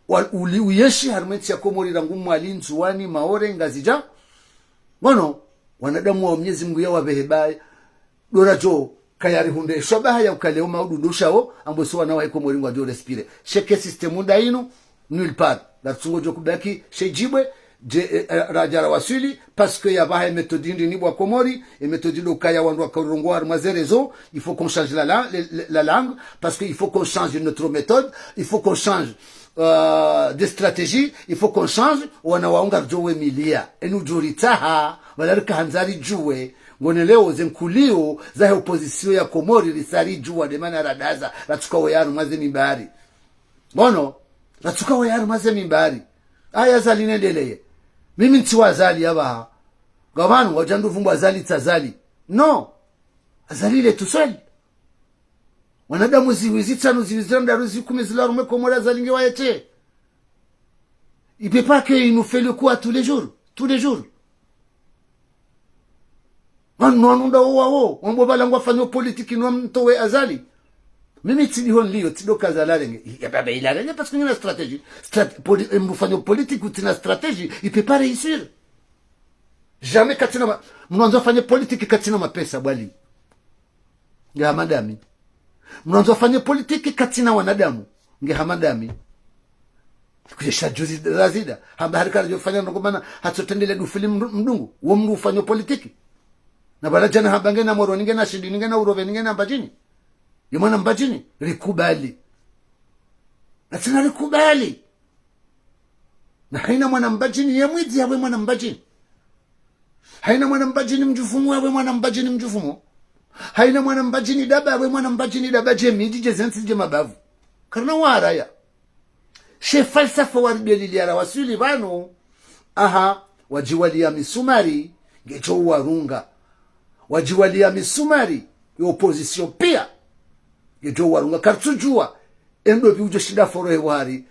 wa, uli uyenshi harumwa entsi ya Komori rangu Mwali, Ndzuwani, Maore, Ngazidja. Ngono, wanadamu wa Mwenyezi Mungu ya wapvehe baye, dora djo, kayari hundre shabaha ya ukale o maudu ndo shao, ambo so wana wa Komori ngwadjo respire. Sheke système nda inu, nulle part. Ngartsungo djo kubaki, she djibwe, dje, eh, eh, radja rawaswili, parce que ya pvaha e méthode ndi ni bwa Komori, e méthode ndo kaya wandru waka urongoa harumwa ze réseaux, il faut qu'on change la, la, la, la langue, parce que il faut qu'on change notre méthode, il faut qu'on change, euh, des stratégies, il faut qu'on change, wana wao ngaridjo wemiliya. Enu djo ritsaha, wala rika handza ridjuwe, ngoneleo ze nkulio, zahe opposition ya Komori risa ridjuwa, nde mana radaza, ratsuka weya harumwa ze mimbari. Ngono, ratsuka weya harumwa ze mimbari. Aya Azali nendeleye. Mimi ntsi wa Azali ya pvaha. Ngapvanu, wadja ndu pvumbu Azali tsi Azali. Non. Azali il est tout seul. Wanadamu ziwi zitsanu, ziwi zirandaru, ziwi kumi zilo harumwa e Komori Azali nge waye tse. Il peut pas que il nous fait le coup à tous les jours. Tous les jours. Wanu, wanu nda wo wawo, wambo pvala ngwafanyao politique no mtowe Azali. Mimi tsi ndiho nliyo, tsi ndo ka Azali arenge. Ya baba ila arenge, parce que ngena stratégie. Strat-, poli-, mndru ufanyao politique utsina stratégie, il peut pas réussir. Jamais katsina ma-, mndru andzo afanye politique katsina mapesa, bwali. Nge hama ndami. Mndru andzo afanye politique katsina wanadamu. Nge hama ndami. Kuyesha juzi Razida. Hamba hari karadjo fanya ndrongo mana hatsotrendele dufili mndru-, mdungu. Wo mndru ufanyao politique. Na pvala djana hamba ngena Moroni, ngena Shindini, ngena Uroveni, ngena Mbadjini. Ye mwana Mbadjini. Rikubali. Nasi narikubali. Na haina mwana Mbadjini ye mwidzi yawe mwana Mbadjini. Haina mwana Mbadjini mdjufumu yawe mwana Mbadjini mdjufumu. Haina mwana Mbadjini daba yawe mwana Mbadjini daba, dje midji, dje zentsi, dje mabavu. Karina waraya. She falsafa waridjweliliya rawaswili pvanu. Aha, wadjiwaliya misumari, ngedjo uwarunga. Wadjiwaliya misumari, ye opposition piya, ngedjo uwarunga. Karitsudjuwa, e ndopvi udjo shinda forohe wari.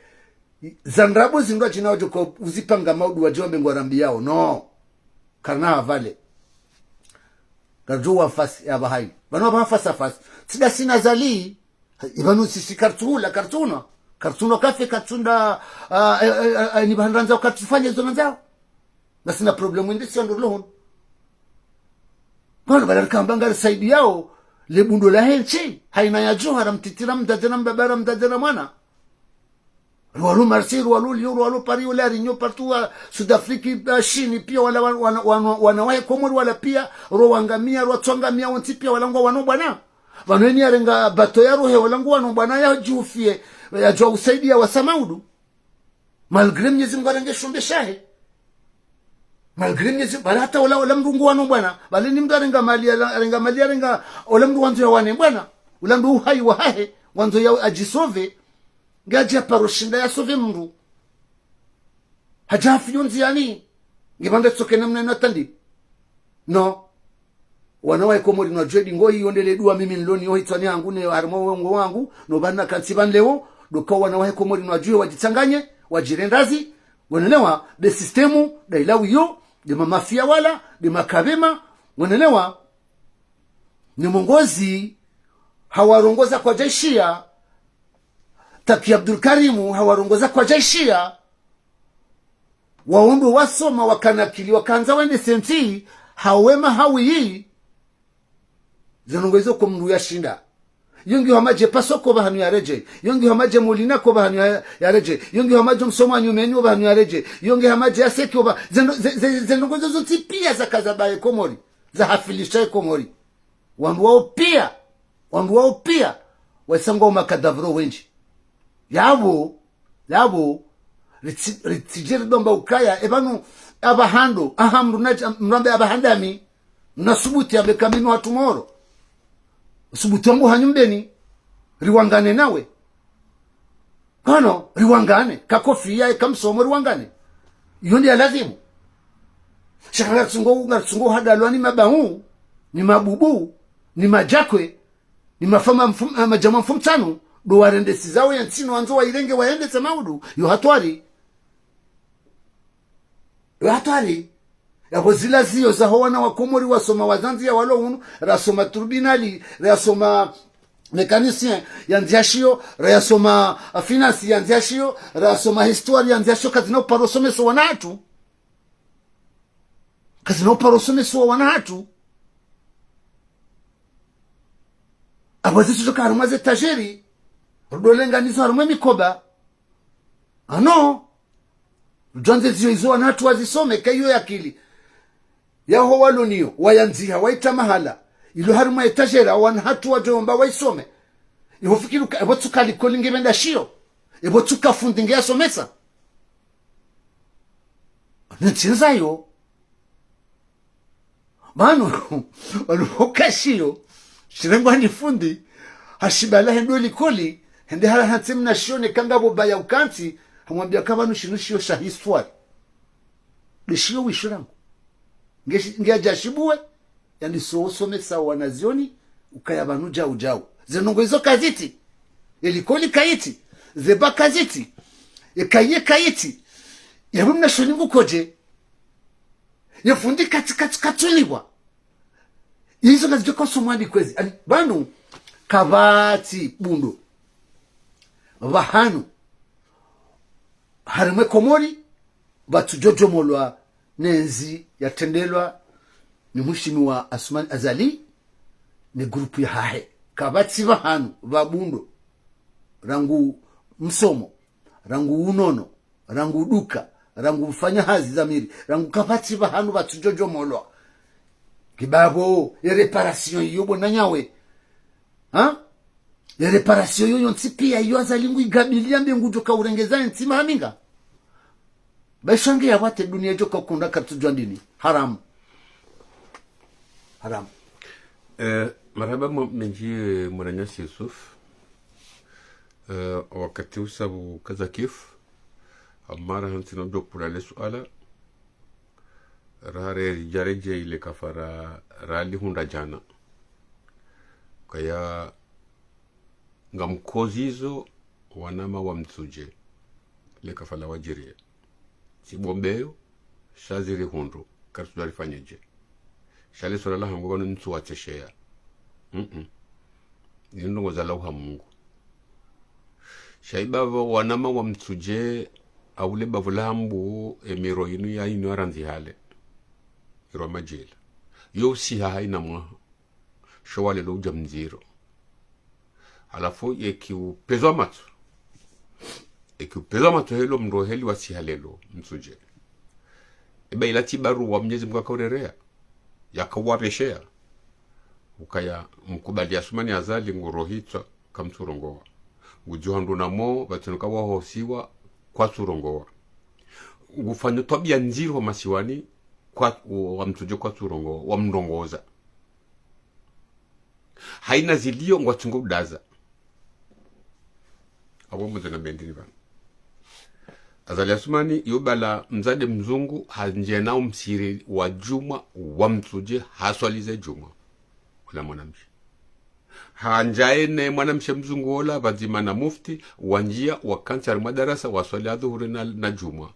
Za ndrabo zindru wadjina wadjo kwa uzipanga maudu wadjiwa mbe ngwarambiyao. Non. Karina hapvale. Ngaridjo wa face ya pvahayi. Pvanu wa pvaha face à face. Tsi nda si na Azali. Ipvanu sisi karitsula, karitsunwa. Karitsunwa kafe, karitsunda, ah, eh, eh, eh, eh, ni pvahanu randzao karitsufanya izo randzao. Ngasina problème indi si wandru rilo hunu. Pvanu pvala rikamba ngarisaidiyao, le bundo lahe ntsi, haina ya djuha, ramtiti, ramdzadze, na mbaba, ramdzadze, na mwana. Rwalo Marseille, rwalo Lyon, rwalo Paris, rwalo La Réunion, partout, wa Sud Afrique, wa Chine, piya wala wan-, wan-, wan-, wana wahe Komori wala piya, rwawangamiya, rwatswangamiya, wontsi piya wala ngwao wana bwana. Pvanu eni yarenga bato yarohe wala ngwao wana bwana yadjufiye, yadjuwa usaidiya wasa maudu. Malgré Mwenyezi Mungu arenge shumbe shahe. Malgré Mwenyezi Mungu, bali hata ola, ola mndru ngwao wana bwana. Bali ni mndru arenga mali, ala-, arenga mali, arenga ola mndru wandzo yawane bwana. Ola mndru uhayi wahahe, wandzo ya adjisauve. Ngadja paro shinda yasauve mndru. Hadja hafiyo ndziyani. Nge pvandre tsoke namna ino tandi. Non. Wana wahe Komori nwadjuwe dingo hi yondele dua mimi nloni yo hitswani hangu ne harimwa wo ngo wangu, no pvanu nakantsi pvanu leo, ndo ka wana wahe Komori nwadjuwe wadjitsanganye, wadjirendazi, wonelewa, be système, nda ilawiyo, nde mamafiya wala, nde makapvema, wonelewa, ne mongozi, hawarongoza kwadjaishiya, Taki Abdul Karimu, hawarongoza kwadjaishiya, wao ndo wasoma, wakana akili, wakandza wende sentsi, ha wema ha wiyi, ze ndrongo izo ko mndru yashinda. Yo ngiyo hama dje Pasoko pvahanu yaredjeyi. Yo ngiyo hama dje Molina ko pvahanu ya, yaredjeyi. Yo ngiyo hama dje msomo wa nyumeni wo pvahanu yaredjeyi. Yo ngiyo hama dje Aseki wo pva-, ze ndro-, ze, ze, ze ndrongo izo zontsi piya zakaza baye Komori. Zahafilisha ye Komori. Wandru wao piya, wandru wao piya, waisa ngwao makadavro wendji. Yapvo, yapvo, ritsi-, ritsidje ridomba ukaya, e pvanu, apvaha ndo, aha mndru nadja, mndru ambe apvaha ndami. Nasubuti yambe ka mimi hatru Moro. Subuti wangu hanyu mbeni. Riwangane nawe. Kono, riwangane. Ka kofiya, ka msomo, riwangane. Iyo ndiyo ya lazimu. Sha ngaritsungo, ngaritsungo hadalwa ni mabau, ni mabubu, ni madjakwe, ni mafama mfum-, eh, madjama mfumtsanu, ndo warendesi zawo ya ntsi no wandzo wairenge waendese maudu, yo hatwari. Yo hatwari. Yapvo zila ziyo zaho wana wa Komori wasoma wazandziya walo hunu, rasoma tribunal, rasoma mécanicien, yandzia shiyo, rasoma, ah, finance, yandzia shiyo, rasoma histoire, yandzia shiyo, kazina uparo someso wana hatru. Kazina uparo someso wana hatru. Apvo zitsoka harumwa ze tajeri, rudolenga nizo harumwa mikoba. Ano, rudjwandze ziyo izo wana hatru wazisome, ka iyo ya akili. Yaho walo niyo, wayandziha, waitra mahala. Ilo harumwa ye tajeri, wana hatru wadjo omba waisome. Ipvo fikiri uka, epvo tsuka likoli nge pvenda shiyo. Epvo tsuka fundi nge yasomesa. Nitsinzayo. Manu, wanu pvoka shiyo, shirengwa ni fundi, hashibala hendo likoli, hende hala hantsi mna shiyo ne kanga pvo baya ukantsi, hamwambia ka pvanu shinu shiyo sha histoire. Nde shiyo wishurangu. Nge, nge adja shibuwe, yani so somesa wanazioni, ukaya pvanu djau djau. Ze ndrongoo izo kazitsi, ye likoli kayitsi, ze ba kazitsi, ye kaye kayitsi, yapvo mna shoni ngukodje. Ye fundi katsi, katsi, katsulipvwa. Izo ngazidjo kosomwa ni kwezi. Ani, pvanu, kapvatsi bundo. Pvahanu. Harimwa ye Komori, pvatsudjodjomolwa ne ndzi yatrendelwa ni mheshimiwa Assoumani Azali, ne groupe yahahe. Kapvatsi pvahanu, pva bundo. Rangu msomo, rangu unono, rangu duka, rangu ufanya hazi za miri, rangu kapvatsi pvahanu pvatsudjodjomolwa. Kibapvo, ye réparation iyo bo nanyawe. Ha? Ye réparation iyo yontsi piya iyo Azali ngu igabilia mbe ngudjo ka urengeza ye ntsi mahaminga. Ba ishange ya pvwate dunia idjo ka ukunda karitsudjwa ndini. Haramu. Haramu. Eh, marahaba mo-, mendji, eh, mwananyasi Yusuf. Eh, wakati usabu kaza kifu. Amara hantsi no djo pvula le suala. Rahare ridjaredje ile kafara rali hundra djana. Kaya ngamkozizo wanama wa Mitsudje. Le kafara wadjiriye. Sibombeyo, sha ziri hundru, karitsudja rifanyedje. Sha le suala lahangu pvanu ntsu watsesheya. Mm-mm. Zinu ndrongoo za lauha Mungu. Sha ibapvo wanama wa Mitsudje, au le bavu lahambu, emiro inu ya inu arandzi hale. Iro madjila. Yo usiha haina mwaha. Sho walelo udja mdziro. Halafu yeki upvezwa matso. Yeki upvezwa matso helo mndru heli wasiha lelo, Mitsudje. Eba ila tsi baruwa Mnyezi Mungu akaurereya. Yakauwapvesheya. Ukaya mkubali Assoumani Azali ngurohitswa kamtsurongowa. Ngudjuha ndru namo, pvatsinuka wahosiwa, kwatsurongowa. Ngufanyo twabiya ndziro masiwani, kwa, wa Mitsudje kwatsurongowa, wamrongoza. Haina zilio ngwatsungo udaza. Apvo mwenze na bendini pvanu. Azali Assoumani, yo bala mdzadze mzungu, handjena umsihiri wa djumwa, wa Mitsudje, haswalize djumwa. Ula mwanamshe. Handjaye ne mwanamshe mzungu ola, pvadzima na mufti, wandjia, wakantsi harimwa darasa, waswali adhuhuri na, na djumwa.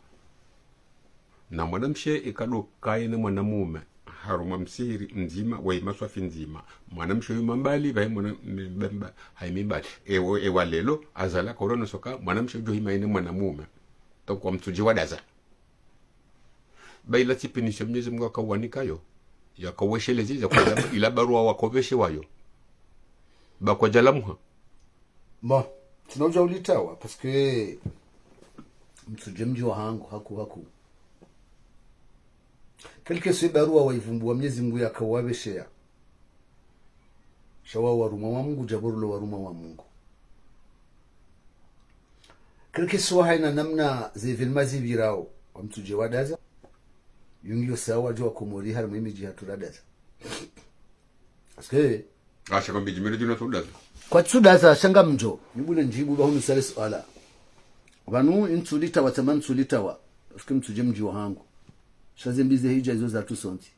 Na mwanamshe ikado kaye ne mwanamume, harumwa msihiri mdzima, waima swafi ndzima. Mwanamshe yuma mbali, pvahe mwana, m-, m-, m-, haimi mbali. Ewa, ewa lelo, Azali akaurono soka, mwanamshe udjo hima ine mwanamume. Toko wa Mitsudje wadaza. Ba ila tsi punition Mnyezi Mungu akauwanikayo, yakauweshelezi, yakauwa ila baruwa wakopveshewayo. Ba kwadjalamuha. Bon, tsina udja ulitawa, parce que Mitsudje mdji wahangu, haku, haku. Quelque soit baruwa waivumbuwa Mnyezi Mungu yakauwapvesheya. Sha wao warumwa wa Mungu, djapvo rilo warumwa wa Mungu. Quelque soit haina namna ze événement zipvirao, wa Mitsudje wadaza. Yo ngiyo sawa djo wa Komori harimwa emidji hatru radaza. Parce que Asha kwambi djimele djuna tsudaza. Kwatsudaza, sha ngamdjo nibule ndjibu ba hunu sale suala. Pvanu ntsulitawa, tsamba ntsulitawa. Parce que Mtsudje mdji wahangu. Sha ze mbi ze hidja izo zatru sontsi.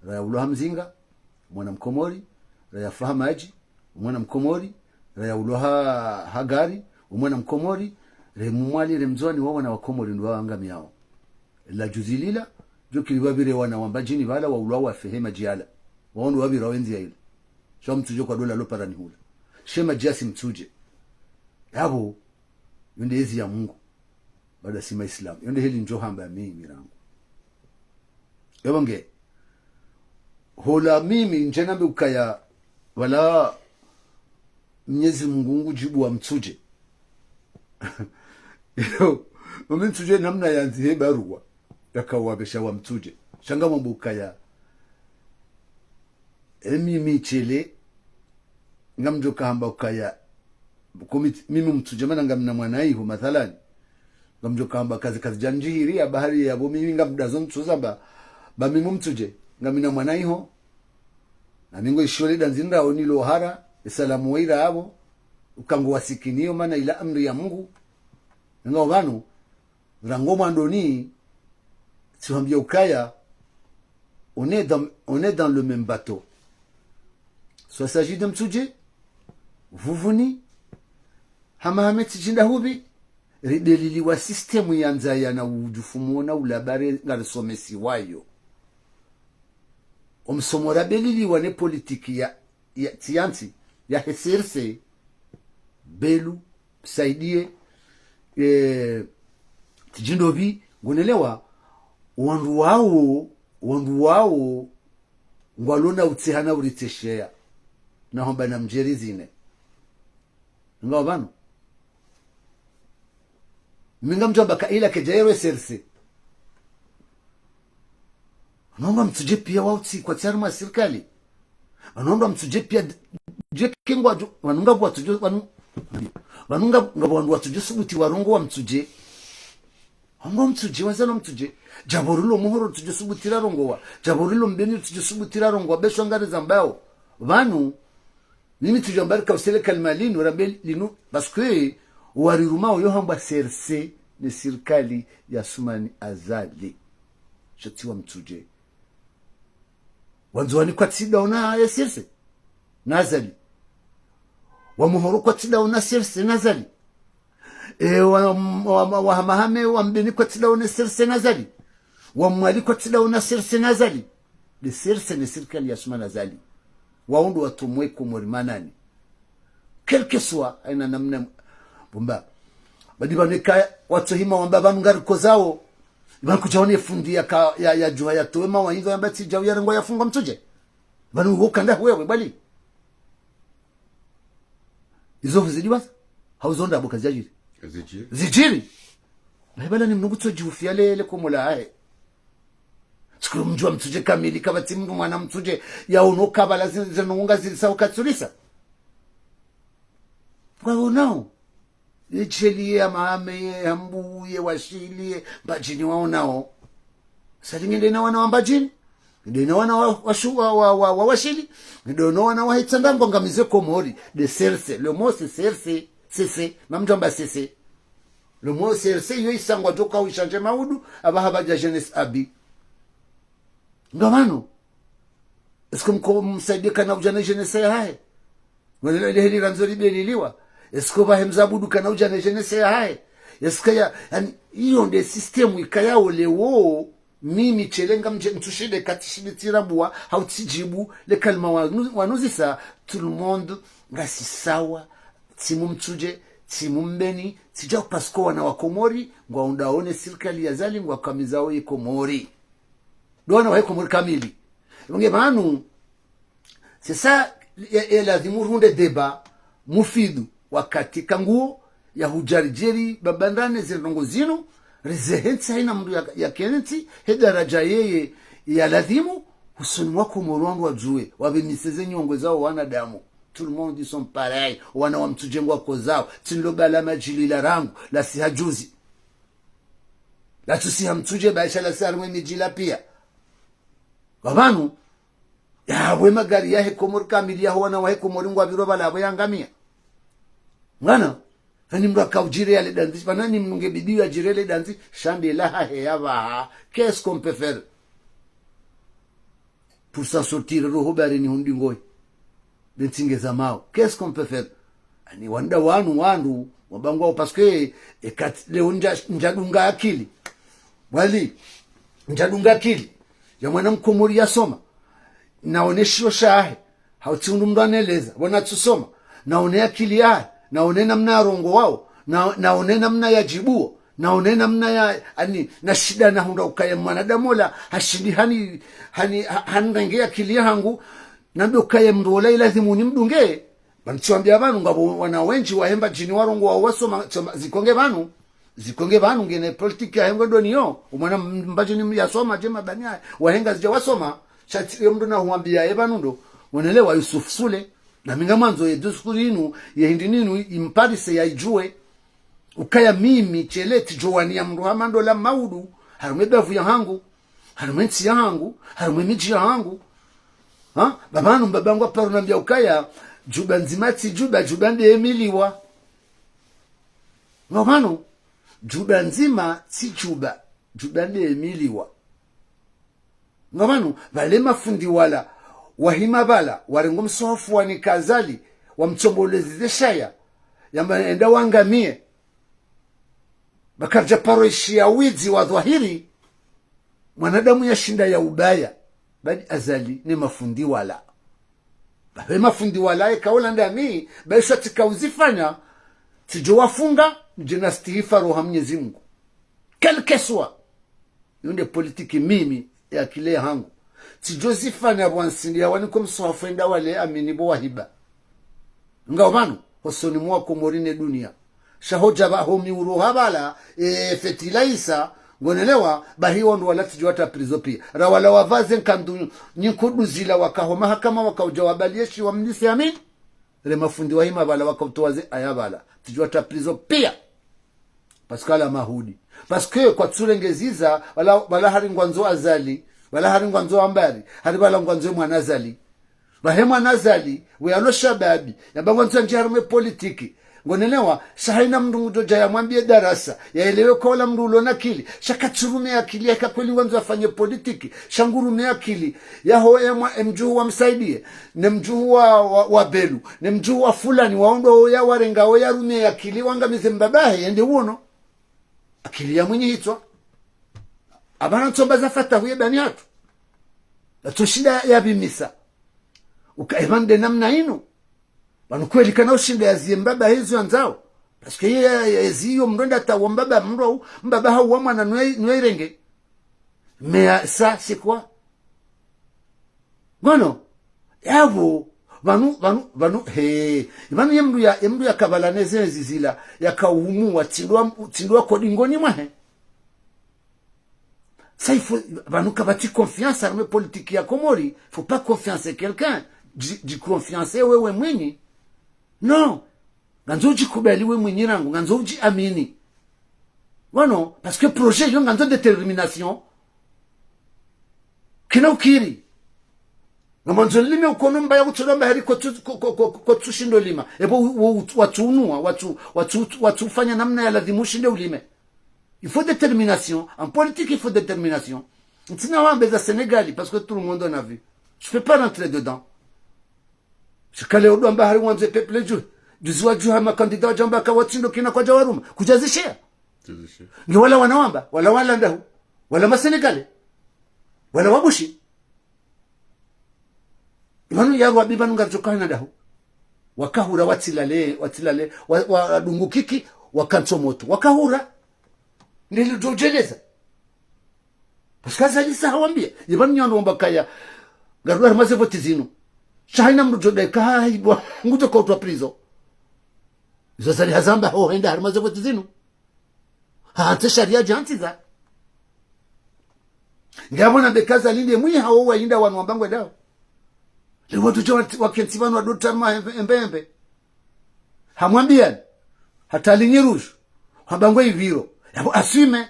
Raya ulwa ha Mzinga, mwana Mkomori. Raya fa ha Madji, mwana Mkomori. Raya ulwa ha, ha Gari, mwana Mkomori. Re Mmwali, re Mndzuani, wo wana wa Komori ndo waangamiyao. La juzi lila, djo kili wapvire wana wa Mbadjini pvala, waulwa wafe he madji yala. Wao ndo wapvira wendzi ya ila. Sha Mtsudje kwadjo lala lo parani hula. She madji yasi Mtsudje. Yapvo, yo nde yezi ya Mungu. Baada si Maislamu. Yo nde heli ndjo hamba mimi rangu. Yapvo nge, hola mimi ndje nambe ukaya pvala Mnyezi Mungu ngudjibu wa Mtsudje. Yo, umi Mtsudje namna yandzi he baruwa yakawapvesha wa Mtsudje. Sha ngamwambo ukaya, emi Michele, ngamdjo kahamba ukaya, komi-, mimi Mtsudje mana ngamina mwana iho, mathalani. Ngamdjo kahamba kazi, kazi djandjihiri ya bahari yapvo mimi ngamdazo ntsu zamba, ba mimi Mtsudje, ngamina mwana iho. Na mi ngo ishole dandzi ndrao nilo hara, esalamu waira yapvo, uka ngo wasikiniyo mana ila amri ya Mungu. Ngao pvanu, rangu mwandoni, tsi hwambia ukaya, on est dans, on est dans le même bateau. Soit s'agit de Mtsudje, Vuvuni, Hamahame, Tsidjinda Hupvi, rideliliwa système ya ndzaya na udjufumo na ulapvare ngarisomesiwayo. Omsomo radeliliwa ne politiki ya, ya, tsi yantsi, ya he CRC, Belu, Saidie, eh, Tsidjindopvi, ngonelewa, wandru wao, wandru wao, ngwalona utsehana uritsesheya. Na homba na mdjeri zine. Ngao pvanu. Mi ngamdjo amba ka ila kedja yero CRC. Wanu ngwa Mtsudje pia wautsi kwatsi harumwa sirikali. Wanu ngwa Mtsudje pia dje kengwa dju, wanu ngwa Mtsudje, wanu, wanu ngwa, ngwa wandru Watsudje subuti warongowa Mtsudje. Ngwa Mtsudje, wazalwa Mtsudje. Djapvo rilo Mohoro Mtsudje subuti rarongowa. Djapvo rilo Mbeni Mtsudje subuti rarongowa. Besho ngari zambao. Pvanu, mimi tsidjo amba rika usele kalima linu, rambe linu, parce que wariruma uyo hambwa CRC ne sirikali ya Assoumani Azali. Sha tsi wa Mtsudje. Wandzuwani kwatsi dawo na CRC na Azali. Wa Mohoro kwatsi dawo na CRC na Azali. E, wa, wa, wa, wa Hamahame, wa Mbeni kwatsi dawo na CRC na Azali. Wa Mwali kwatsi dawo na CRC na Azali. Nde CRC ne sirikali ya Assoumani Azali. Wao ndo watrumwa Komori manani. Quel que soit, haina namna, pvumba. Badi pvanu eka watsohima wamba pvanu ngarikozao. Pvanu kudja one fundi ya ka, ya, ya djuha ya towe mawaidha yamba tsi djau ya rengwa ya fungwa Mtsudje. Pvanu wo kanda wewe bali. Izo zidjiwasa. Hau zo ndrabo kazidjadjiri. Zidjiri. Zidjiri. Na ibala ni mnungu tso djufi ya lele komola hahe. Tsikuru mdji wa Mtsudje kamili, kapvatsi mndru mwana Mtsudje, ya ono kabala zi-, zinunga zilisa ukatsulisa. Kwa onao. Ye Djeli ye, Hamahame ye, Hambu ye, Washili ye, Mbadjini waonao. Sali ngende na wana wa Mbadjini. Ngende na wana wa, wa, shu-, wa, wa, wa, wa Washili. Ngende na wana wa Hitsandra ngwangamize Komori. Nde CRC. Le mot c'est CRC. CC. Namdjo amba CC. Le mot CRC, yo isangwa djoka uishanje maudu, apvaha pvadja jeunesse abi. Ngapvanu. Est-ce que Mko-, Msaidie kana udja na jeunesse yahahe? Wale ile heli randzo lideliliwa. Est-ce que pvahe Mze Abdou kana udja na jeunesse yahahe? Est-ce que ya, yani, iyo nde système ikayao leo, mimi Michele ngamdje ntsushinde katsi shinde tsirabua, hau tsidjibu, le kalima wanu-, wanuzisa, tout le monde, ngasi sawa, tsi mu Mtsudje, tsi mu Mbeni, tsi djau parce que wana wa Komori, ngwaundao ne sirikali ya Azali, ngwakamizao ye Komori. Ndo wana wa Komori kamili. Nge pvanu, c'est ça, ya, ya lazimu runde débat mufidu, wakati kanguo, ya hudjaridjeri, babandrane ze ndrongo zinu, rizehe ntsi haina mndru ya, ya kentsi, he daraja yeye, ya lazimu, husoni mwa Komori wandru wadjuwe, wapve miseze nyongo zao wanadamu. Tout le monde ils sont pareils, wana wa Mtsudje ngwakozao, tsi nlo bala madjili la rangu, la siha juzi. La tsusiha Mtsudje, baisha la siha harimwe midjila pia. Wapvanu, Yapvo ye magari yahe Komori kamili, yaho wana wahe Komori ngwapviro pvala, yapvo yangamia. Mwana, hani mndru akaudjire yale dandzi, pvanu ni mndru nge bidi yadjire le dandzi, sha nde lahahe yapvaha. Qu'est-ce qu'on peut faire pour s'en sortir, roho baharini hundri ngoyi? Bentsi nge za mawo. Qu'est-ce qu'on peut faire? Ani wandru wanu wandru, wabangwao, parce que, e, kati leo ndja, ndjadunga akili. Wali, ndjadunga akili ya mwana Mkomori yasoma. Naone shiyo shahe. Hau tsi undru mndru aneleza. Pvona tsusoma. Naone akili yahe. Naone namna yarongowao. Na, naone namna yadjibuo. Naone namna ya, ani, na shida na hundra ukaya mwanadamu ola, hashindi hani, hani, ha-, hanrenge akili yahangu, nambe ukaya mndru ola ilazimu nimdunge. Pvanu tsiwambia pvanu ngapvo wana wendji wahe Mbadjini warongowao wasoma, tsoma, ziko nge pvanu. Ziko nge pvanu ngena politiki yahe ngwendo niyo. Umwana m-, Mbadjini yasoma, dje mabani yahe. Wahe Ngazidja wasoma. Sha tsi, ye mndru nahuambia ye pvanu ndo. Wonelewa Yusuf Sule. Na mi ngamwandzo ye discours yinu, ye hindri ninu, imparise yaidjuwe. Ukaya mimi, shele tsidjo waniya mndru hama ndola maudu, harumwa ye bavu yahangu, harumwa ye ntsi yahangu, harumwa ye midji yahangu. Ha? Pvapvanu mbaba wangu haparo nambia ukaya, djuba ndzima tsi djuba, djuba nde emiliwa. Ngapvanu, djuba ndzima tsi djuba, djuba nde emiliwa. Ngapvanu, pvale mafundi wala, wahima pvala, warengo mswahafu wanika Azali, wamtsomboleze ze shaya, yamba enda wangamie. Pvakaridja paro ishiya widzi wa dhwahiri, mwanadamu yashinda ya ubaya, badi Azali ne mafundi wala. Pvahe mafundi wala, eka ola ndami, ba isho tsika uzifanya, tsidjo wafunga, ndje na stihifa roha Mnyezi Mungu. Quel que soit. Yo nde politiki mimi, ya akili yahangu. Tsidjo zifanya pvwa nsindi ya waniko mswahafu enda wale amini pvo wahiba. Ngapvanu, hosoni mwa Komori ne dunia. Sha hodja pvaho miuro ha pvala, e, fetilaisa, ngonelewa, bahi wandru wala tsidjo watra prison pia. Ra wala wapvaze nkandu nyi nkudu zila wakaho mahakama wakaudja wabaliye shi wamlise amini. Re mafundi wahima pvala wakautowa ze aya pvala. Tsidjo watra prison pia. Parce que ala mahudi. Parce que kwatsurenge ziza, pvala, pvala hari ngwandzo Azali, pvala hari ngwandzo Ambari, hari pvala ngwandzo mwana Azali. Pvahe mwana Azali, we alo shababi, yamba ngwandzo yandjiye harumwa ye politiki. Ngonelewa, sha haina mndru ngudjo dja yamwambiye darasa, yaelewe kwa ola mndru ulo na akili, sha katsurume akili, yeka kweli ngwandzo yafanye politiki, sha ngurume akili, yaho emwa, emdjuhu wa Msaidiye, ne mdjuhu wa, wa, wa Belu, ne mdjuhu wa fulani, waondo ya warenga, o yarume akili, wangamize mbabahe, yende uono. Akili ya mwinyi hitswa. Apvana ntsomba za fatahu ye bani hatru. Natsoshinda yapvimisa. Uka epvanu nde namna inu. Pvanu kweli kana ushinda yaziye mbaba hezo yandzao. Parce que ye, ye, yeziyo mndru enda tawa mbaba mndru au, mbaba hauwa mwana nwe, nwe irenge. Mais ça, c'est quoi? Ngono, yapvo, pvanu, pvanu, pvanu, he, pvanu ye mndru ya, ye mndru yaka pvala ne zenzi zila, yaka uhumu wa tsindwa, tsindwa kodi ngoni mwahe. Ça, il faut, pvanu kapvatsi confiance, harumwa ye politiki ya Komori, faut pas confiancer quelqu'un, dji, dji confiancer wewe mwinyi. Non. Ngandzo udjikubali we mwinyi rangu, ngandzo udjiamini. Wano, parce que projet yo ngandzo détermination. Kina ukiri. Ngamwandzo lime ukono mbaya kutsola mbaya hari kotsu, ko, ko, ko, kotsu shindo lima. Epvo u, u, watsu unua, watsu, watsu, watsu fanya namna ya lazimu ushinde ulime. Il faut détermination. En politique, il faut détermination. Ntsina wambe za Sénégal, parce que tout le monde en a vu. Je peux pas rentrer dedans. Shikale udu amba hari wandzo peuple dju. Juzi wadjuha makandida wadjamba ka watsindo kina kwadja waruma. Kudjazishiya. Kudjazishiya. Nge wala wana wamba, wala wala ndahu. Wala ma Sénégalais. Wala wabushi. Ipvanu ya rwabi pvanu ngaridjo kahana ndahu. Wakahura watsilale, watsilale, wa, wadungu kiki, wakantso moto. Wakahura. Nilidjo djeleza. Parce que Azali sa hawambia, ye pvanu nyi wandru wamba kaya, ngarudjo harumwa ze voti zinu. Sha haina mndru djo dai ka haibwa, ngudjo kautrwa prison. Izo Azali hazamba ho henda harumwa ze voti zinu. Hantse sharia djantsiza. Ngapvo na beka Azali nde mwi hawo wayinda wanu wamba ngwendao. Le wandru djo wa, wakentsi pvanu wadotari ma embe, embe, embe. Hamwambiani. Hata ligne rouge. Hamba ngwe ipviro. Yapvo assume.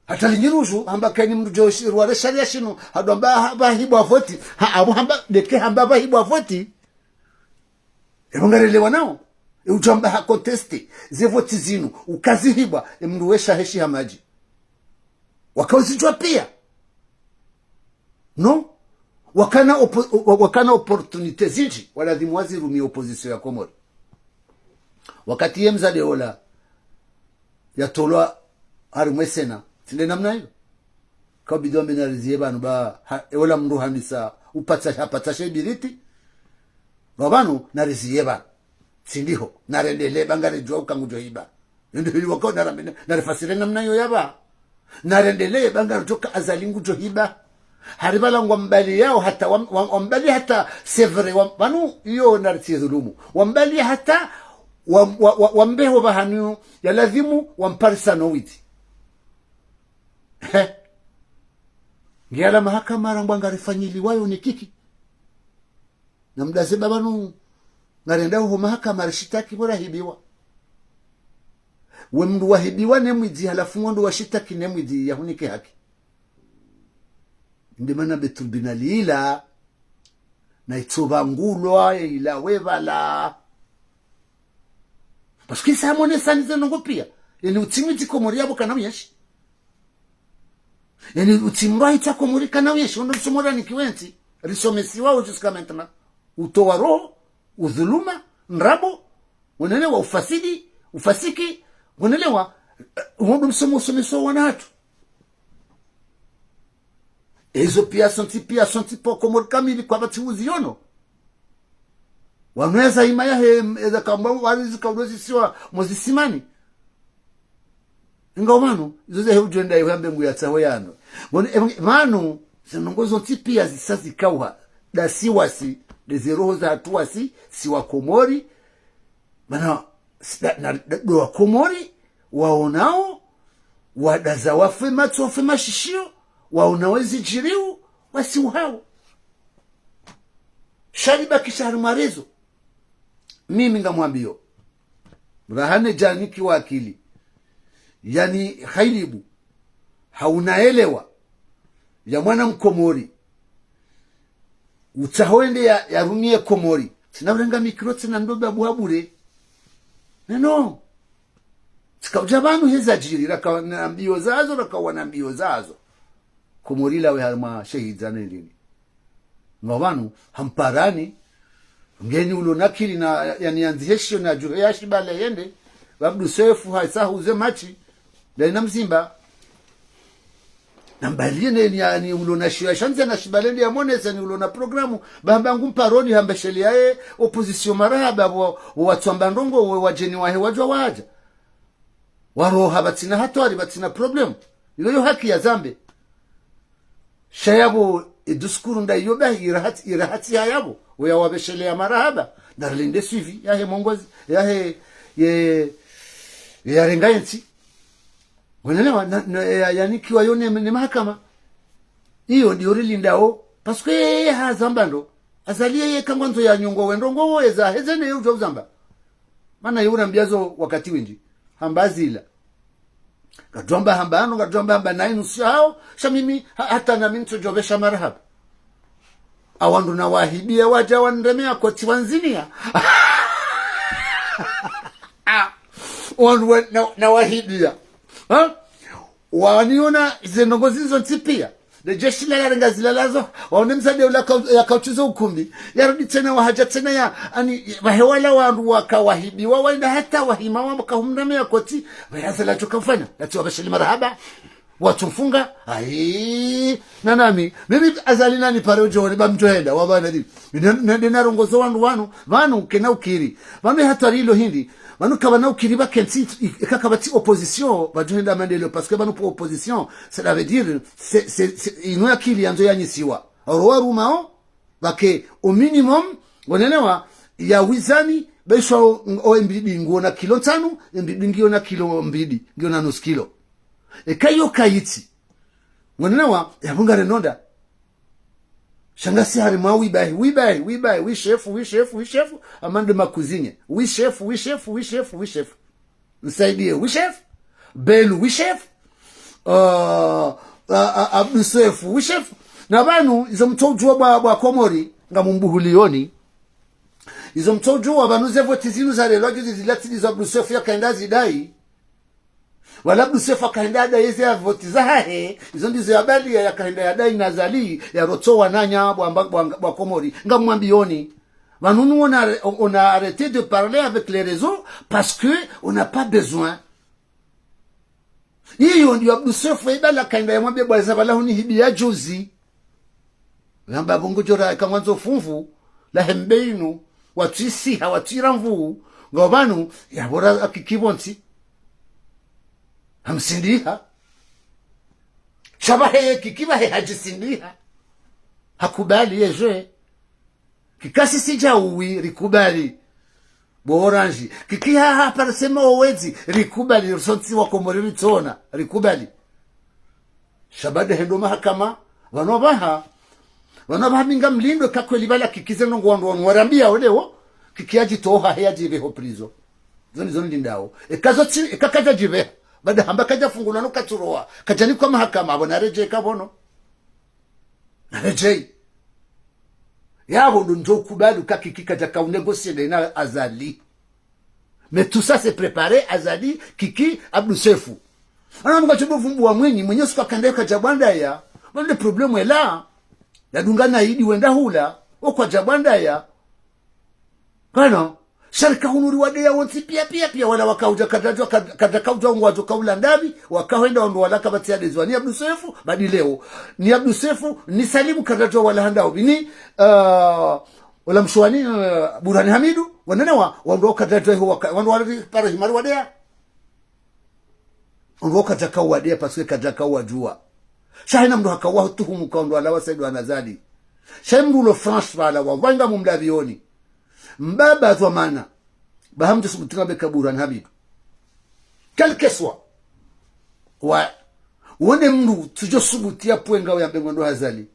Hata linyi ruju, hamba kayina mndru djo shi-, rware sharia shinu, hadjo hamba ha-, pvahibwa voti. Ha, apvo hamba, ndeke hamba pvahibwa voti. Epvo ngarelewanao. E udjo hamba ha conteste. Ze voti zinu, ukazihibwa, e mndru wesha heshi hamadji. Wakauzidjuwa pia. Non? Wakana oppo-, wa-, wakana opportunité zindji, waladhimu wazirumie opposition ya Komori. Wakati ye mdzadze ola, yatolwa harimwa e Sénat. Tsi nde namna iyo. Kaubidi wambe nariziye pvanu ba, ha, e ola mndru handisa, upatsa, hapatsa she biriti. Ba pvanu, nariziye pvanu. Tsi ndiho, narendelee ba ngaridjuwa uka ngudjo hiba. Yo ndo hili wakao narambe na, narifasire namna iyo yapvo. Narendelee ba ngaridjuwa uka Azali ngudjo hiba. Hari pvala ngwambaliyao hata wam-, wam-, wambali hata c'est vrai, wam-, pvanu iyo naritsiye dhulumu. Wambali hata wam-, wa-, wa-, wambeho pvahanu yaladhimu wamparisa no widzi. He. Ngiyala mahakama rambwa ngarifanyiliwayo ni kiki. Namdaze ba pvanu, ngarendao ho mahakama rishitaki pvo rahibiwa. We mndru wahibiwa ne mwidzi, halafu ngondo washitaki ne mwidzi yahunike haki. Nde mana be tribunal ila, na itso pvangulwa, ila we pvala. Parce que sa mone sani ze ndrongo pia. Yeni utsi mwidzi Komori yapvo kana uyeshi. Yeni utsi mndru ahitsa Komori kana uyeshi, ondo msomo ranikiwa entsi. Risomesiwa jusqu'à maintenant. Utowa roho, udhuluma, ndrabo, wonelewa ufasidi, ufasiki, wonelewa, eh, ondo msomo usomesiwa wana hatru. Ezo pia zontsi pia zontsi pvo Komori kamili kwapvatsi uziyono. Wanu eza hima yahe, eza kamba wari zikaudo zisiwa mozisimani. Inga pvanu, izo zahe udjo enda iwe hambe ngu yatsaho yano. Ngono, e, pvanu, ze ndrongo zontsi pia zisa zikauha. Ndasi wasi, nde ze roho zahatru wasi, si wa Komori. Mana, si-, na, na, na, ndo wa Komori, waonao, wadaza wafe matso, wafe mashishio, waonao ezidjiriwo, wasi uhao. Sha libakisha harimwa rezo. Mimi ngamwambiyo. Rahane djanikiwa akili. Yeni khailibu. Hauna elewa. Ya mwana Mkomori. Utsaho ende ya, yarumie Komori. Tsina urenga mikro tsina ndo ba buha bure. Neno. Tsika udja pvanu heza djiri, raka na mbio zazo, raka wana mbio zazo. Komori lawe harimwa shehidza ne lini. Nga pvanu, hamparani, ngeni ulo na akili na, yeni yandzi heshiyo na djuhe ya shibale yende, Abdu Sefu ha isa huze matshi, ndayina mzimba. Nambaliye ne, ni, yeni ulo na shiyo ya shandzi na shibale ndi ya monese ni ulo na programu, ba hamba ngu mparoni hamba sheli yaye, opposition marahaba, wo, wo watsamba ndrongo, wo wadjeni wahe wadjuwa wadja. Waroha pvatsina hatwari, pvatsina problème. Iyo yo haki ya zambe. Sha yapvo, e discours nda iyo ba irahatsi, irahatsi ya yapvo. Oya wabeshele ya marahaba. Narilinde suivi, yahe mongozi, yahe, ye, yarenga yentsi. Wonelewa, na, na, ya, yanikiwa yo ne, ne mahakama. Iyo ndiyo rilindao. Parce que yeye hazamba ndo. Azali yeye kangwandzo ya nyongo wendrongo wo eza, heze ne yo udjo uzamba. Mana yura mbiazo wakati windji. Hamba zila. Ngadjwamba hamba ano, ngadjwamba hamba nayi nusu hao, sha mimi, ha-, hata na mi ntsodjopvesha marahaba. Awandru na wahibiya wadja waniremea koti wanziniya. Ah, wandru wa-, na, na wahibiya. Ha? Waniona ze ndrongo zizo ntsi piya. Le jeshi lala renga zilalazo, waone mzade ula kau-, ya kauchuzo ukumbi. Yarudi tsena wahadja tsena ya, ani, wahewala wandru waka wahibiwa, waenda hata wahima waka humremea koti, wayazala choka mfanya, yatsi wabashili marahaba, watsumfunga, ayi, nanami, mimi Azali nani pare udjone, ba mdjohenda, wabana di. Nende narongozo wandru wanu, wanu kena ukiri. Wanu hatwari ilo hindri, wanu kapvana ukiri ba kentsi, i-, ikaka pvatsi opposition, wadjohenda maendeleo, parce que wanu po opposition, cela veut dire, c'est, c'est, c'est, inu akili yandzo yanyisiwa. Oro warumao, wake au minimum, wonelewa, ya wizani, besho o, o mbidi nguona kilo ntsanu, mbidi ngiona kilo mbidi, ngiona nusu kilo. Eka iyo kayitsi. Wonelewa, ya bunga renonda. Sha ngasi harimwa wibahi, wibahi, wibahi, wi shefu, wi shefu, wi shefu, amande makuzinye. Wi shefu, wi shefu, wi shefu, wi shefu. Msaidie, wi shefu. Belu, wi shefu. Ah, ah, ah, Abdou Soefo, oui, chef. Na pvanu, izo mtsodjuwa bwa, bwa Komori, ngamumbuhuliyoni. Izo mtsodjuwa pvanu ze voti zinu zarelwa juzi zilatsi ndizo Abdou Soefo yakaenda zidayi. Wala Abdou Soefo akaenda adayi ze ya voti zahahe, izo ndizo yabaliya yakaenda yadayi na Azali, yarotowa wananya bwa mba-, bwa, bwa Komori. Ngamumwambiyoni. Pvanu nous, on a, on a arrêté de parler avec les réseaux parce que on n'a pas besoin. Iyo ndiyo Abdou Soefo ibala kaenda yamwambiya bwa Zabala hunihibiya juzi. Lamba bungu jora eka mwandzo fumvu, la hembe inu, watwisiha, watwira mvu, ngao pvanu, yabora Kiki pvontsi. Hamsindiha. Sha pvahe Kiki pvahe hajisindiha. Hakubali yejwe. Kikasi sidja uwi, rikubali. Bo Orange. Kiki ha, ha, parasema owedzi, rikubali, risontsi wa Komori ritsona, rikubali. Sha baada hendo mahakama, pvanu pvaha, pvanu pvaha mi ngamlindo ka kweli pvala Kiki ze ndrongo wandru wanu warambiya olewo, Kiki yajitoha he yajipve ho prison. Zoni, zoni lindao. Eka zotsi, eka kajajipve, baada hamba kajafungulwa no katsurowa, kajanikwa mahakama, apvo naredjeyi ka pvono. Naredjeyi. Yapvo ndo ndjo kubali uka Kiki kaja kaunégocier na Azali. Mais tout ça c'est préparé, Azali, Kiki, Abdou Soefo. Ana mnga chodo vumbu wa mwenyi, mwenyi suka kanda kaja bwandaya. Pvanu nde problème est là. Yadunga na idi wenda hula, o kwaja bwandaya. Pvanu, sha rika hunu riwadeya wontsi piya, piya, piya, wala wakaudja kadradjwa, kad-, kadra kaudja ngwadjo kaula ndapvi, wakahwenda wandru wala kapvatsi yadedzwa ni Abdou Soefo, badi leo. Ni Abdou Soefo, ni Salim kadradjwa wala handa obi ni, ah, wala mshuwani, ah, Burhani Hamidu, wanene wa, wandru kadradjwa iho waka, wandru wali para himari wadeya. Wandru kadja kawadeya parce que kadja kawadjuwa. Sha hena mndru hakawahutuhumu ka wandru wala wasaidwa na Azali. Sha mndru ulo France pvala wa, wanga mumlapviyoni. Mbaba dhwamana. Baha mdjo subuti ngambe ka Burhani Hamidu. Quel que soit. Wa. Wone mndru, tsudjo subuti ya pwenga uyambe ngwendo ha Azali.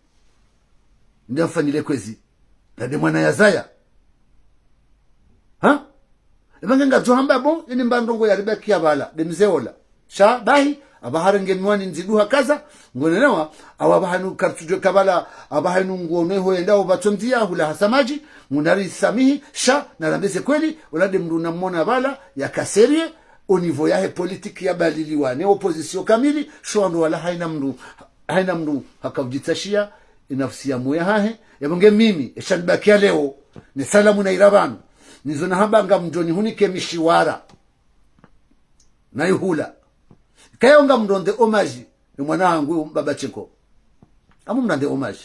Nde amfanyile kwezi. Nde mwana yazaya. Ha? Eba nge ngadzo hamba bon, ini mba ndrongo yaribakiya pvala, nde mze ola. Sha, bahi, apvaha harenge miwani ndzidu hakaza, ngonelewa, awa apvaha nu kartsudjwe ka pvala, apvaha nu nguono iho yenda opvatso ndziya, hula hasa madji, ngunari samihi, sha, narambe ze kweli, ola nde mndru namwona pvala, yaka sérieux, au niveau yahe politique yabaliliwa, ne opposition kamili, sho wandru wala haina mndru, haina mndru hakaudjitsashiya, enafsi ya moya hahe, yapvo nge mimi, esha nibakiya leo, ni salamu na ira pvanu, nizo nahamba ngamdjo nihunike mishiwara. Na ihula. Kaya ngamdjo rendre hommage, ni mwana hangu, mbaba Tsinko. Amu mrendre hommage.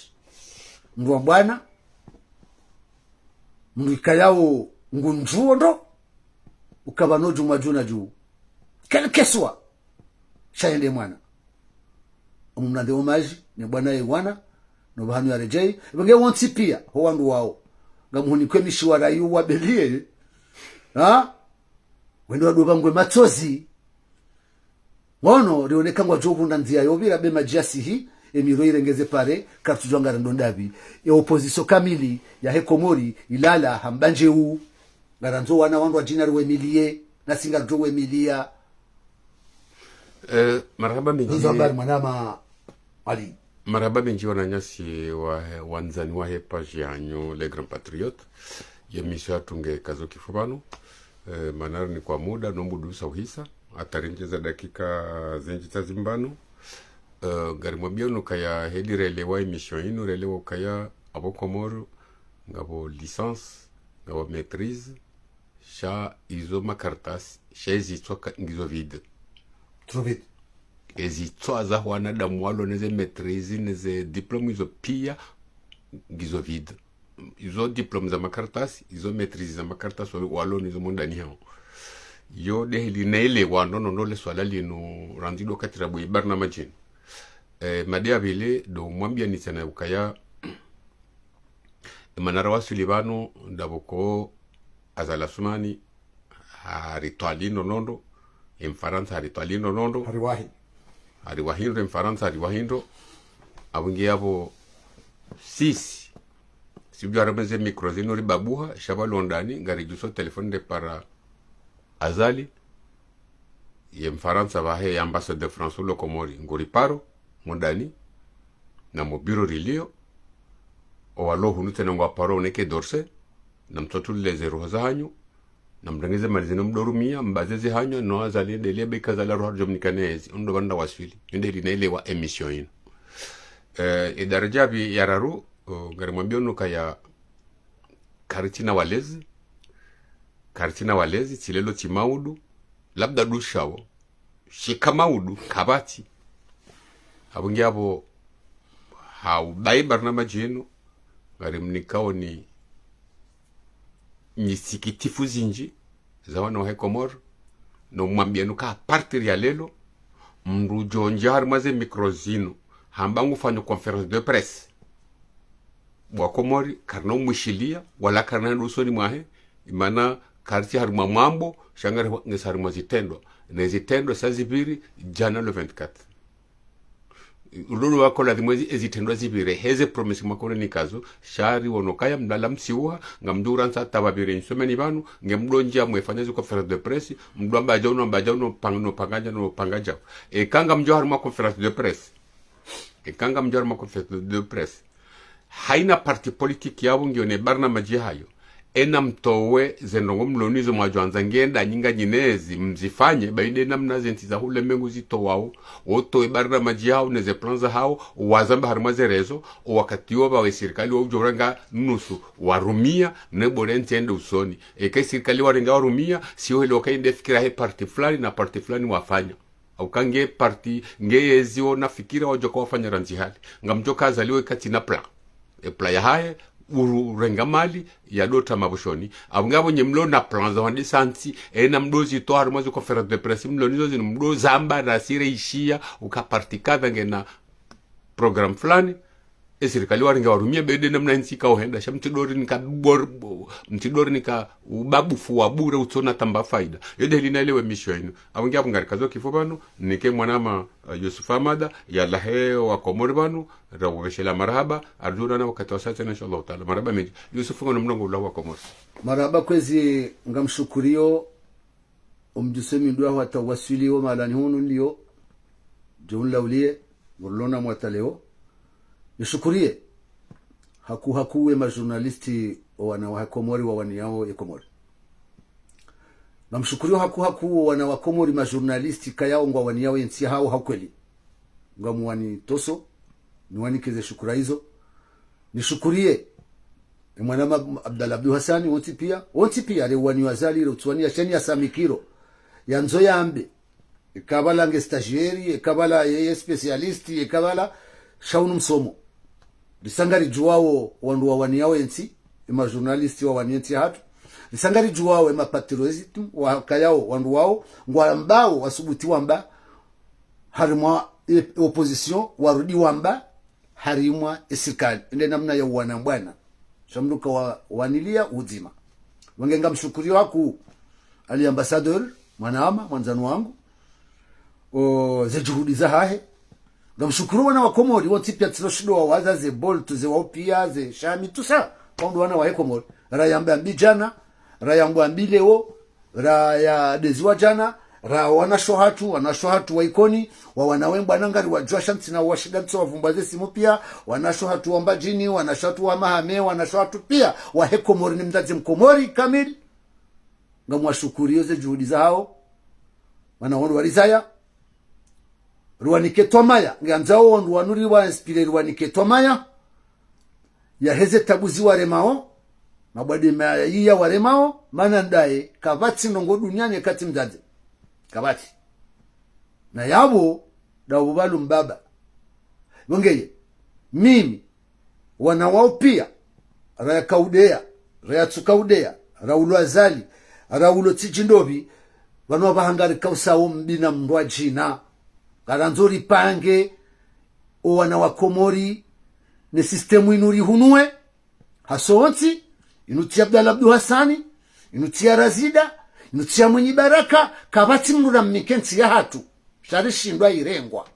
Mndru wa mbwana, mndru ikayao ngundjuo ndo, ukapvano djumwa dju na dju. Quel que soit. Sha yende mwana. Amu mrendre hommage, ne bwana ye wana, no pvahanu yaredjeyi, epvo nge wontsi piya, ho wandru wao. Ngamhunikwe mishiwara yu wabeliye. Ha? Wende wadopvangwe matsozi. Ngono, rioneka ngwadjo pvunda ndziya yopvira be madji yasihi, emiro irengeze pare, kartsudjwa ngarendo ndapvi. E opposition kamili, yahe Komori, ilala, hamba ndjeu. Ngarandzo wana wandru wadjina riwemiliye, nasi ngaridjo wemiliya. Eh, marahaba mendji. Nzo habari mwanama Ali. Marahaba mendji wananyasi wa, wandzani wahe page yanyu Les Grands Patriotes. Ye émission yatunge kazo kifu pvanu. Eh, mana rinikwa muda, no mbudu usa uhisa. Hata rindjeza dakika zindji tsa zimbanu. Eh, ngarimwambiyo no kaya heli relewa émission inu, relewa kaya apvo Komoro, ngapvo licence, ngapvo maîtrise, sha izo makartasi, sha ezitswa ka-, ngizo vide. Trop vide. Ezitswa za wanadamu walo neze maîtrise, neze diplôme izo piya, ngizo vide. Izo diplôme za makartasi, izo maîtrise za makartasi, walo nizo mondani hao. Yo de heli nele wano no nole swala linu randzi do katira bwe barnamajini. Eh, made ya pvili, do mwambiya nitsena ukaya, Emana rawaswili pvanu, ndapvo ko Azali Assoumani, haritwali no nondo, Emfarantsa haritwali no nondo. Hariwahi. Hariwahi ndo, Emfarantsa hariwahi ndo. Apvo nge yapvo sisi. Sibyo harumwa ze micro zinu ribabuha, sha pvwa Londoni, ngaridjuso téléphone de para Azali. ye Mfarantsa pvahe, ye ambassade de France ulo Komori, nguri paro, mundani, na mo bureau rilio, owalo hunu tsena ngwa paro une Quai d'Orsay, na mtsotulile ze roho zahanyu, na mrenge ze mali zinu mdo rumia, mbaze zihanyu, no Azali ndelie beka zala roho jomnika nezi, undo pvanda waswili, inde linaelewa émission inu. Eh, edaraja pvi ya raru, oh, ngari mwambio nuka ya karitsina walezi, karitsina walezi, tsi lelo tsi maudu, labda dushawo, shika maudu, kapvatsi. Apvo ngiapvo, ha ubayi barnamaji inu, ngari mnikao ni nyisikitifu zinji, za wana wahe Komori, no mwambia nuka à partir ya lelo, mndru djo ndja harimwa ze mikro zinu, hamba ngufanyo conférence de presse. Bo wa Komori, karina umwishilia, wala karina hende usoni mwahe, imana karitsi harimwa mwambo, sha ngari ngesi harimwa zitrendwa. Ne zitrendwa sa zipviri, djana le vingt-quatre. Ulolo wako lazimu ezi, ezitrendwa zipvire, heze promesse mwakone nikazo, sha ri wono kaya mlala msiuha, ngamdjo urantsa hata pvapvire nsomeni pvanu, nge mdo ndja mwefanya zi conférence de presse, mdo amba djau no amba djau no pang-, no panga djau no panga djau. Eka ngamdjo harimwa conférence de presse. Eka ngamdjo harimwa conférence de presse. Haina parti politique yapvo ngiyo ne barnamaji hayo. Ena mtowe ze ndrongo mlo nizo mwadjo andza ngenda nyinga nyinezi mzifanye, bayi nde namna ze ntsi za hule mengu zitowao, wotowe barnamaji hao, ne ze plan zahao, wazamba harimwa ze réseaux, o wakati wo pvawe sirikali wa udjo uranga nusu, warumia, ne bole ntsi ende usoni. Eka sirikali warenga warumia, si wo hele waka inde fikira he parti fulani na parti fulani wafanya. Au ka nge parti, nge yezi wo na fikira wadjo ka wafanya randzi hali. Ngamdjo ka Azali we katsina plan. E plan yahahe, uru-, urenga mali, ya dota mapvushoni. Apvo ngapvo nye mlo na plan za wandisa ntsi, ena mdo zitowa harimwa zi conférence de presse, mlo nizo zinu mdo zamba na sire ishia, uka parti kadha ngena programme fulani, e sirikali warenga warumia bede namna ntsi ka uhenda, sha mtsidori nika bor-, bo-, mtsidori nika ubabufu wa bure utsona tamba faida. Yo nde linaelewe émission inu. Apvo ngiapvo ngari kazo kifu pvanu, nike mwanama, eh, Yusuf Ahmada, yalahe wa Komori pvanu, raweshela marahaba, arjuna na wakati wa sasa, inshallah taala. Marahaba mendji. Yusuf, ngono mlongo ula wa Komori. Marahaba kwezi, ngamshukuriyo, omdjuse mindru yaho hata waswili wo mahalani hunu nilio, djo unlaulie, ngurulona mwata leo. Nishukuriye, haku haku we majournaliste o wana wa Komori wawaniyao ye Komori. Ngamshukuriyo haku haku o wana wa Komori majournaliste kayao ngwawaniyao ye ntsi yahao ha ukweli. Ngamuwani toso, niwanike ze shukura izo. Nishukuriye, e mwanama Abdallah Abdou Hassani, wontsi pia, wontsi pia, re uwani wa Azali, re utsuwani ya sheni ya samikiro, ya ndzo yambe, eka pvala nge stagiaire, eka pvala ye, ye spécialiste, eka pvala sha unu msomo. Risa ngaridjuwao wandru wawaniyao ye ntsi, e majournaliste wawaniye ntsi yahatru. Risa ngaridjuwao e mapatriote wakayao wandru wao, ngwambao wasubuti wamba, harimwa e, opposition, warudi wamba, harimwa e sirikali. Inde namna ya uwana mbwana. Sha mndru ka wa, wanilia udzima. Wange ngamshukuriyo haku Ali ambassadeur, mwanama, mwandzani wangu. O, ze juhudi zahahe. Ngamshukuru wana wa Komori, wontsi pia tsilo shindo wawaza ze Bolt, ze Waupia, ze Shami, tout ça. Kwa ndo wana wa Komori. Rayamba mbi djana, rayamba mbi leo, raya deziwa djana, ra wanasho hatru, wanasho hatru wa Ikoni, wa wana wembwana ngariwadjuwa sha ntsina washinda ntso wavumbwa ze simu pia, wanasho hatru wa Mbadjini, wanasho hatru wa Mahame, wanasho hatru pia, wa he Komori ni mdzadze Mkomori kamili. Ngamwashukuriyo ze juhudi zahao, wana wandru warizaya, riwanike twamaya, ngeandzao wandru wanu riwa inspire riwanike twamaya, ya heze tabu ziwaremao, mabwade maya yiya waremao, mana ndaye, kapvatsi ndrongo duniani yeka tsi mdzadze. Kapvatsi. Na yapvo, ndapvo pvalo mbaba. Wangeye, mimi, wana wao pia, raya kaudeya, raya tsukaudeya, ra ulo Azali, ra ulo tsidjindopvi, pvanu wapvaha ngarikausao mbi na mndru wa djina. Ngarandzo ripange, o wana wa Komori, ne système inu rihunuwe, hasontsi, inu tsi Abdallah Abdou Hassani, inu tsi ya Razida, inu tsi ya Mwinyi Baraka, kapvatsi mndru ramnike ntsi yahatru, sha rishindwa irengwa.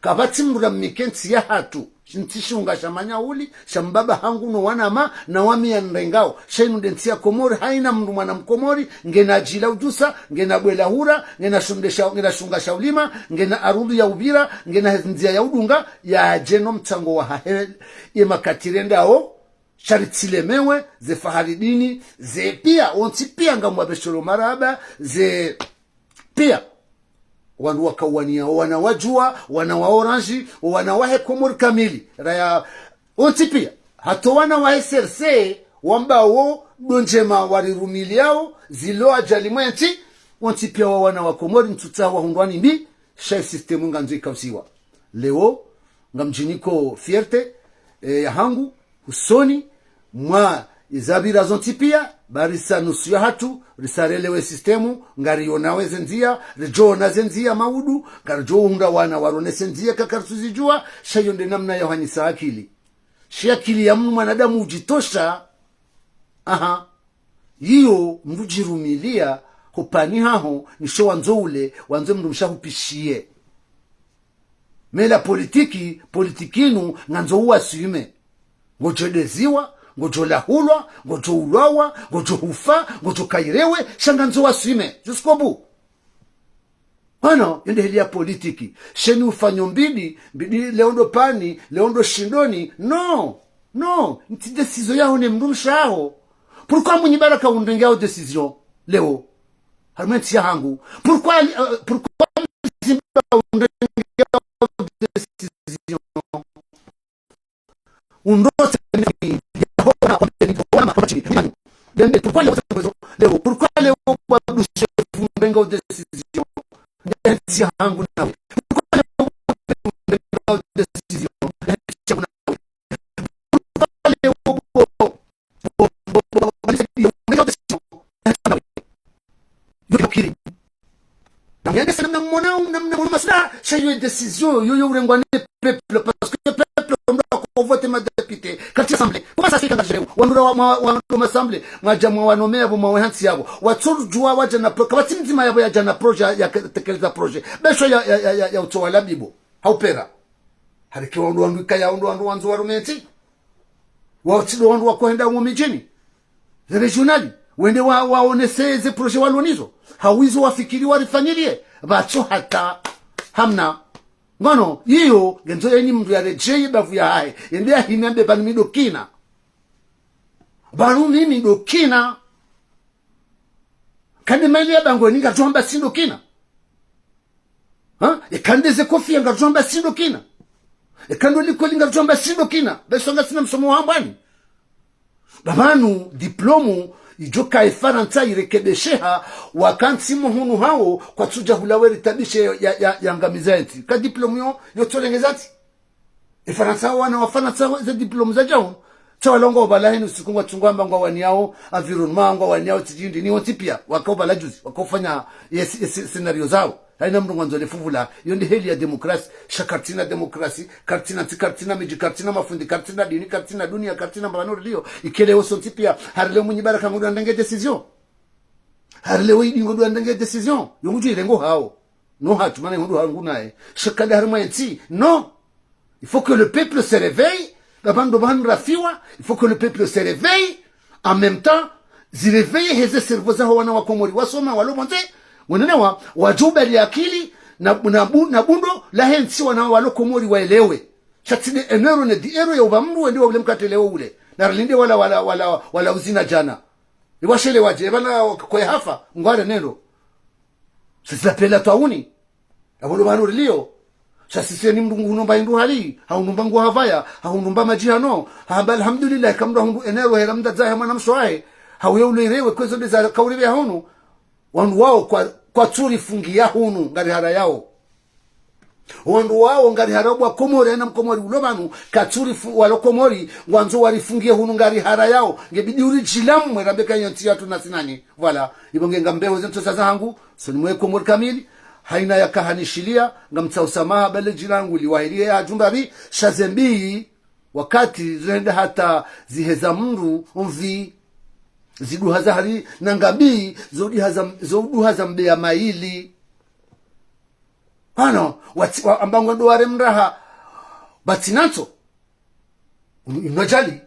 Kapvatsi mndru ramnike ntsi yahatru, Ntsi shunga sha manyauli, sha mbaba hangu no wanama, na wami ya nrengao. Sha inu nde ntsi ya Komori, haina mndru mwana Mkomori, ngena djila udjusa, ngena bwela hura, ngena shunga sha, ngena shunga sha ulima, ngena arudhu ya upvira, ngena ndzia ya udunga, yadje no mtsango wahahe, ye makati rendao, sha ritsilemewe, ze fahari dini, ze pia, wontsi pia ngamwapveshelo marahaba, ze pia. Wandru wakawaniya, wana wa Djuwa, wana wa Orange, wana wahe Komori kamili. Raya, wontsi pia. Hata wana wahe C R C, wambao, ndo ndjema warirumiliyao, zilo ajali mwe ntsi, wontsi pia wa wana wa Komori, ntsutsaha wahundrwa ni mbi, sha ye système ngandzo ikauziwa. Leo, ngamdjiniko fierté, eh, yahangu, husoni, mwa izapvira zontsi pia, ba risa nusu yahatru, risa relewe système, ngarionawo ze ndzia, ridjoona ze ndzia maudu, ngaridjo hundra wana waronese ndzia kakarisuzidjuwa, sha iyo nde namna ya uhanyisa akili. Shi akili ya mnu mwanadamu udjitosha, aha, iyo mndru djirumiliya, hopvani haho, nisho wandzo ule, wandzo mndru msha hupishiye. Mais la politique, politique inu, ngandzo uwaswime. Ngodjo deziwa, ngodjo lahulwa, ngodjo ulwawa, ngodjo hufa, ngodjo kairewe, sha ngandzo uwaswime. Jusqu'au bout. Wano, yo nde heli ya politique. Sheni ufanyo mbidi, mbidi leo ndo pvani, leo ndo shindoni. Non, non, ntsi décision yaho ne mndru mshe waho. Pourquoi Mwinyi Baraka undrengeyao décision leo? Harumwa ntsi yahangu. Pourquoi, euh, pourquoi Mzimba undrengeyao décision? Undrose ni yahona, kwa mteni, kwa mama, kwa machini, mimani. Dembe, pourquoi leo, leo, pourquoi leo, wa douche, undrengeyao décision? Ntsi yahangu nawe. Pourquoi leo, undrengeyao décision? Ntsi yahangu nawe. Pourquoi leo, Yo, yo, kiri. Na mwenye sana mna mwana, mna, mna mwana masula, sha yo décision, yo, yo urengwa ne peuple, parce que peuple, ndo ako vote ma député, kati assemblée. Pourquoi ça c'est quand je, wandru wa, wa, wandru ma assemblée, mwadja mwa wanomea yabo mwawe hantsi yabo. Watsodjuwa wadja na pro-, kapvatsi mdzima yabo yadja na projet, ya ke-, tekeleza projet. Besho ya, ya, ya, ya, ya utsowa labibo. Haupera. Hareke wandru wandru ikaya wandru wandru wandzo warume ntsi. Watsindo wandru wakohenda wo midjini. Ze régional. Wende wa, waonese ze projet walo nizo. Hawizo wafikiri warifanyiliye. Pvatso hata hamna. Ngono, iyo, ngendzo yeni mndru yaredjeye bavu yahahe. Yende yahime yambe pvanu mi ndo kina. Pvanu mimi ndo kina. Kande maili ya bangweni ngaridjo hamba si ndo kina. Ha? Eka nde ze kofiya ngaridjo hamba si ndo kina. Eka ndo likoli ngaridjo hamba si ndo kina. Beso ngasina msomo wa hambwani. Ba pvanu, diplôme, idjo ka Efarantsa irekebesheha, wakantsi muhunu hawo, kwatsudja hula weri tabishe ya, ya, ya, yangamiza yentsi. Ka diplôme yo, yo tsorengeza ntsi. Efarantsa wana wa Farantsa ze diplôme zadja hunu. Sha wala ngwao pvala henu siku ngwatsungu amba ngwawaniyao environnement, ngwawaniyao tsidjindi, ni wontsi pia. Wakao pvala juzi, wakao fanya ye si-, ye si-, scénario zawo. Haina mndru ngwandzo le fuvula. Yo nde heli ya démocratie. Sha karitsina démocratie, karitsina ntsi, karitsina midji, karitsina mafundi, karitsina dini, karitsina dunia, karitsina mbapvanu rilio. Ikele wosontsi pia. Hari leo Mwinyi Baraka ngudjo ndrenge décision. Hari leo Idi ngudjo ndrenge décision. Yo ngudjo irengo hawo. No hatru mana ngudjo hangu naye. Sha kande harimwa yentsi. Non. Il faut que le peuple se réveille. Ba pvanu ndo pvanu rafiwa. Il faut que le peuple se réveille. En même temps, ziréveille heze cerveau zaho wana wa Komori wasoma walo pvondze. Mwenene wa, wadjubali akili na, na bu-, na bundo lahe ntsi wana walo Komori waelewe. Sha tsi nde un euro ne dix euros ya upva mndru wende wa ule mkate leo ule. Na rilinde wala, wala, wala, wala uzina djana. Iwashele wadje, pvala koye hafa, ngware nendo. Sisi lapela twauni. Apvo ndo pvanu rilio. Sha sisi ni mndru nguhunomba hindru hali, hahundrumba nguo havaya, hahundrumba madji hano, hamba alhamdulillah, eka mndru hahundru enero hela mdzadze wahe mwana mshe wahe, hauye ulo irewe kwezo ndeza kauribe ya hunu. Wandru wao kwa, kwatsurifungiya hunu, ngariharayao. Wandru wao ngariharayao bwa Komori, haina Mkomori ulo pvanu, katsurifu-, walo Komori, ngwandzo warifungiye hunu ngariharayao. Ngebidi uridjilamwe, rambe ka iyo ntsi yatru nasi nanyi. Voilà. Ipvo nge ngambeho ze ntsosa zahangu, usoni mwe Komori kamili, haina yakahanishiliya, ngamtsaho usamaha, bale djilangu liwahiliye ya djumba pvi, sha ze mbi, wakati zenda hata ziheza mndru, mvi, ziduha za hari, na ngambi, zoduha za, zoduha za mbeya maili. Hano, watsi, wa, amba ngwendo ware mraha, ba tsina ntso. Unu, inu ajali.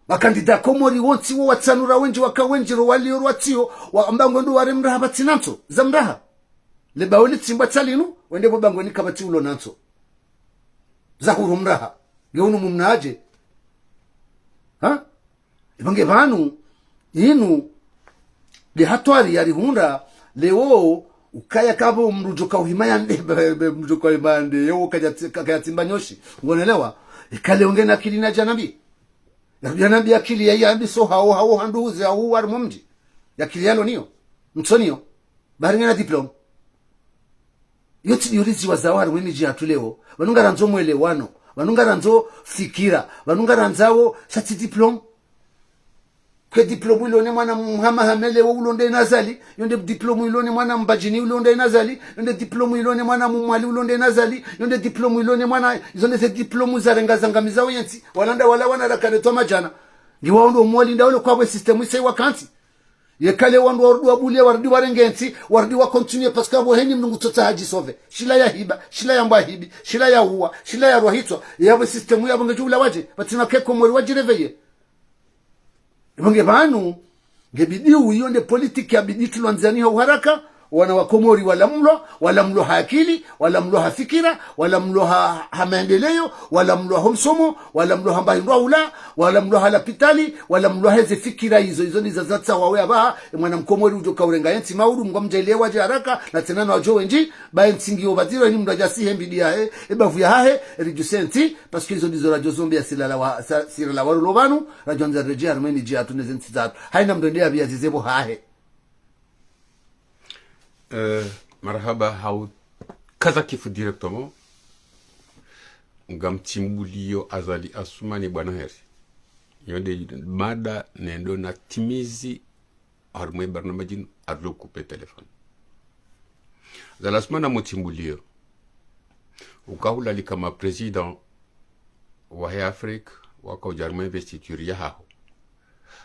Makandida Komori wontsi wo watsanura wendji waka wendji ro walio ro watsio, wamba ngwendo ware mraha pvatsina ntso, za mraha. Le bauli tsimbwa tsalinu, wende bo bangweni kapvatsi ulo na ntso. Za huru mraha. Nge unu mumna aje. Ha? Ipvo nge pvanu, inu, nde hatwari yarihundra, leo, ukaya kapvo mdru djo kauhima yande, mdru djo kauhima yande, yeo kaya tsi-, ka-, kaya tsimba nyoshi. Ngonelewa, ika leo ngena akili na djanambi. Ya, djanambi akili ya, yambi so hao, hao, handru huze, hao, wari mumdji. Ya akili yalo niyo. Ntso niyo. Bari ngena diplôme. Yo tsi ndiyo ridziwa zawo harumwa emidji yatru leo. Pvanu ngarandzo mwelewano. Pvanu ngarandzo fikira. Pvanu ngarandzao sha tsi diplôme. Kwe diplôme ilo ne mwana Mhamahame leo ulo nde Nazali. Yo nde diplôme ilo ne mwana Mbadjini ulo nde Nazali. Yo nde diplôme ilo ne mwana Mmwali ulo nde Nazali. Yo nde diplôme ilo ne mwana, izo nde ze diplôme zarenga zangamizao yentsi. Wala nda wala wana rakane twa madjana. Ngiwao ndo Mmwali nda ule kwapvo système ise wakantsi. Yeka leo wandru warudi wabulie, warudi warenge ntsi, warudi wa continuer, parce que apvo heni mndru ngutsotsaha adjisauver. Shila yahiba, shila yambwa hibi, shila yauwa, shila yarwa hitswa, yapvo système yapvo ngedjo ulawaje, pvatsina ke Komori wadjiréveiller. Ipvo nge pvanu, nge bidi uyo nde politique ya bidi tulwandzani ha uharaka, wana wa Komori walamulwa, walamulwa ha akili, walamulwa ha fikira, walamulwa ha, ha maendeleo, walamulwa ho msomo, walamulwa ha mbahi ndrwa ula, walamulwa ha lapitali, walamulwa heze fikira izo, izo ndizo zatsaha wawe apvaha, e mwana Mkomori udjo kaurenga yentsi maudu, Mngu amdjaaliye wadje haraka, na tsena na wadjo wendji, ba yentsi ngiyo pvadziro, eni mndru adja sihe mbidi yahe, e bavu yahahe, ridjuse ntsi, parce que izo ndizo radjo zombi ya silala wa, sa, silala warulo pvanu, radjo andza redje harumwa emidji yatru neze ntsi zatru. Haina mndru ende yapviya zizepvo hahe. Eh, marahaba, hau kaza kifu directement. Ngamtsimbuliyo Azali Assoumani bwana heri. Yo nde mada nendo natimizi harumwa barnamaji inu, arlo couper téléphone. Azali Assoumani namtsimbuliyo. Uka hulalika ma président wahe Afrique, waka udja harumwa investiture yahaho.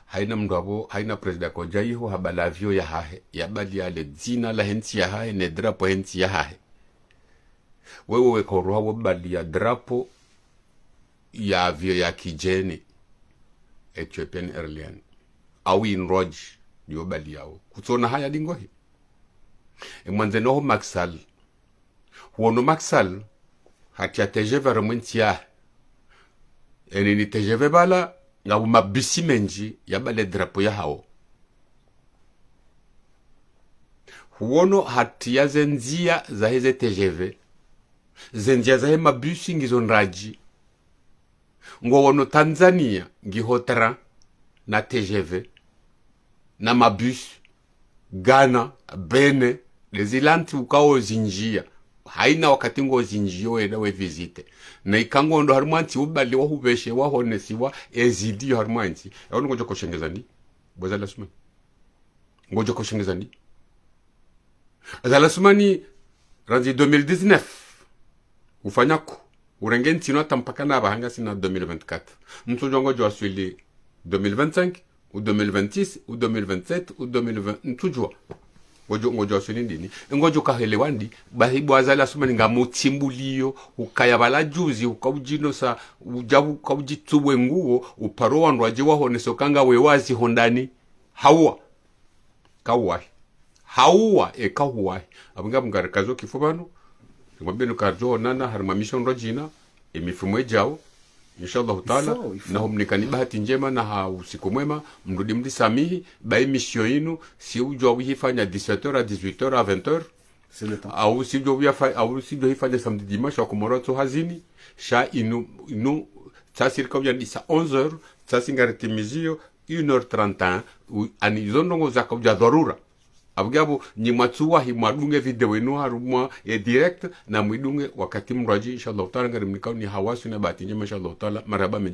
Haina mndru apvo, haina président kaudja iho habala avion yahahe, yabaliya le dzina lahe ntsi yahahe, ne drapeau he ntsi yahahe. Wewe weka uruha wabaliya drapeau ya avion ya kidjeni, Ethiopian Airlines. Au Inroj, yo baliyawo. Kutsona haya dingohi. E mwandzani waho Macky Sall. Huono Macky Sall, hatriya T G V harumwa entsi yahe. Eni ni T G V pvala, ngapvo mabisi mendji, yabale drapeau yahawo. Huono hatriya ze ndziya zahe ze T G V, ze ndziya zahe mabisi ngizo ndradji. Ngowono Tanzania, ngiho train, na T G V, na mabisi, Ghana, Bénin, ndezi lantsi ukao zindjiya. Haina wakati ngo zindjiyo wenda we visite. Na ika ngondo harumwa ntsi ubali wahupveshe, wahonesiwa, ezidi yo harumwa ntsi. Yawo ngodjo koshengeza ndi? Bo Azali Assoumani. Ngodjo koshengeza ndi? Azali Assoumani, randzi deux mille dix-neuf. Ufanya ku. Urenge ntsi inu hata mpaka na pvahanga sina deux mille vingt-quatre. Ntsudjuwa ngodjo waswili deux mille vingt-cinq, ou deux mille vingt-six, ou deux mille vingt-sept, ou deux mille vingt, ntsudjuwa. Ngodjo, ngodjo waswili ndini. Ngodjo kahelewa ndi, bahi bo Azali Assoumani ngamtsimbuliyo, ukaya pvala juzi, uka udjinosa, udja uka udjitsuwe nguo, uparo wandru wadje wahonese uka ngawe wazi ho ndani. Hauwa. Kauwahi. Hauwa, e kauwahi. Apvo nga pvo ngarikazo kifu pvanu. Rimwambiyeni uka ridjo onana, harumwa mission ndrodjina, emifumo idjao. Inshallah taala. Il faut, il faut. Na humnikani bahati ndjema, na ha usiku mwema, mrudi mrisamihi, ba emission inu, si udjuwa wihifanya dix-sept heures à dix-huit heures à vingt heures. C'est le temps. Au si udjuwa wiyafa-, au si udjuwa hifanya samedi dimanche, wa Komori watso hazini, sha inu, inu, tsasi rika udja disa onze heures, tsasi ngaritimiziyo, une heure trente et un, u-, ani izo ndrongo zaka udja dharura. Apvo nge apvo, nyi mwatsuwahi mwadunge video inu harumwa e direct, na mwidunge wakati mrwadji, inshallah taala, ngarimnikao ni hawasu na bahati ndjema, inshallah taala, marahaba mendji.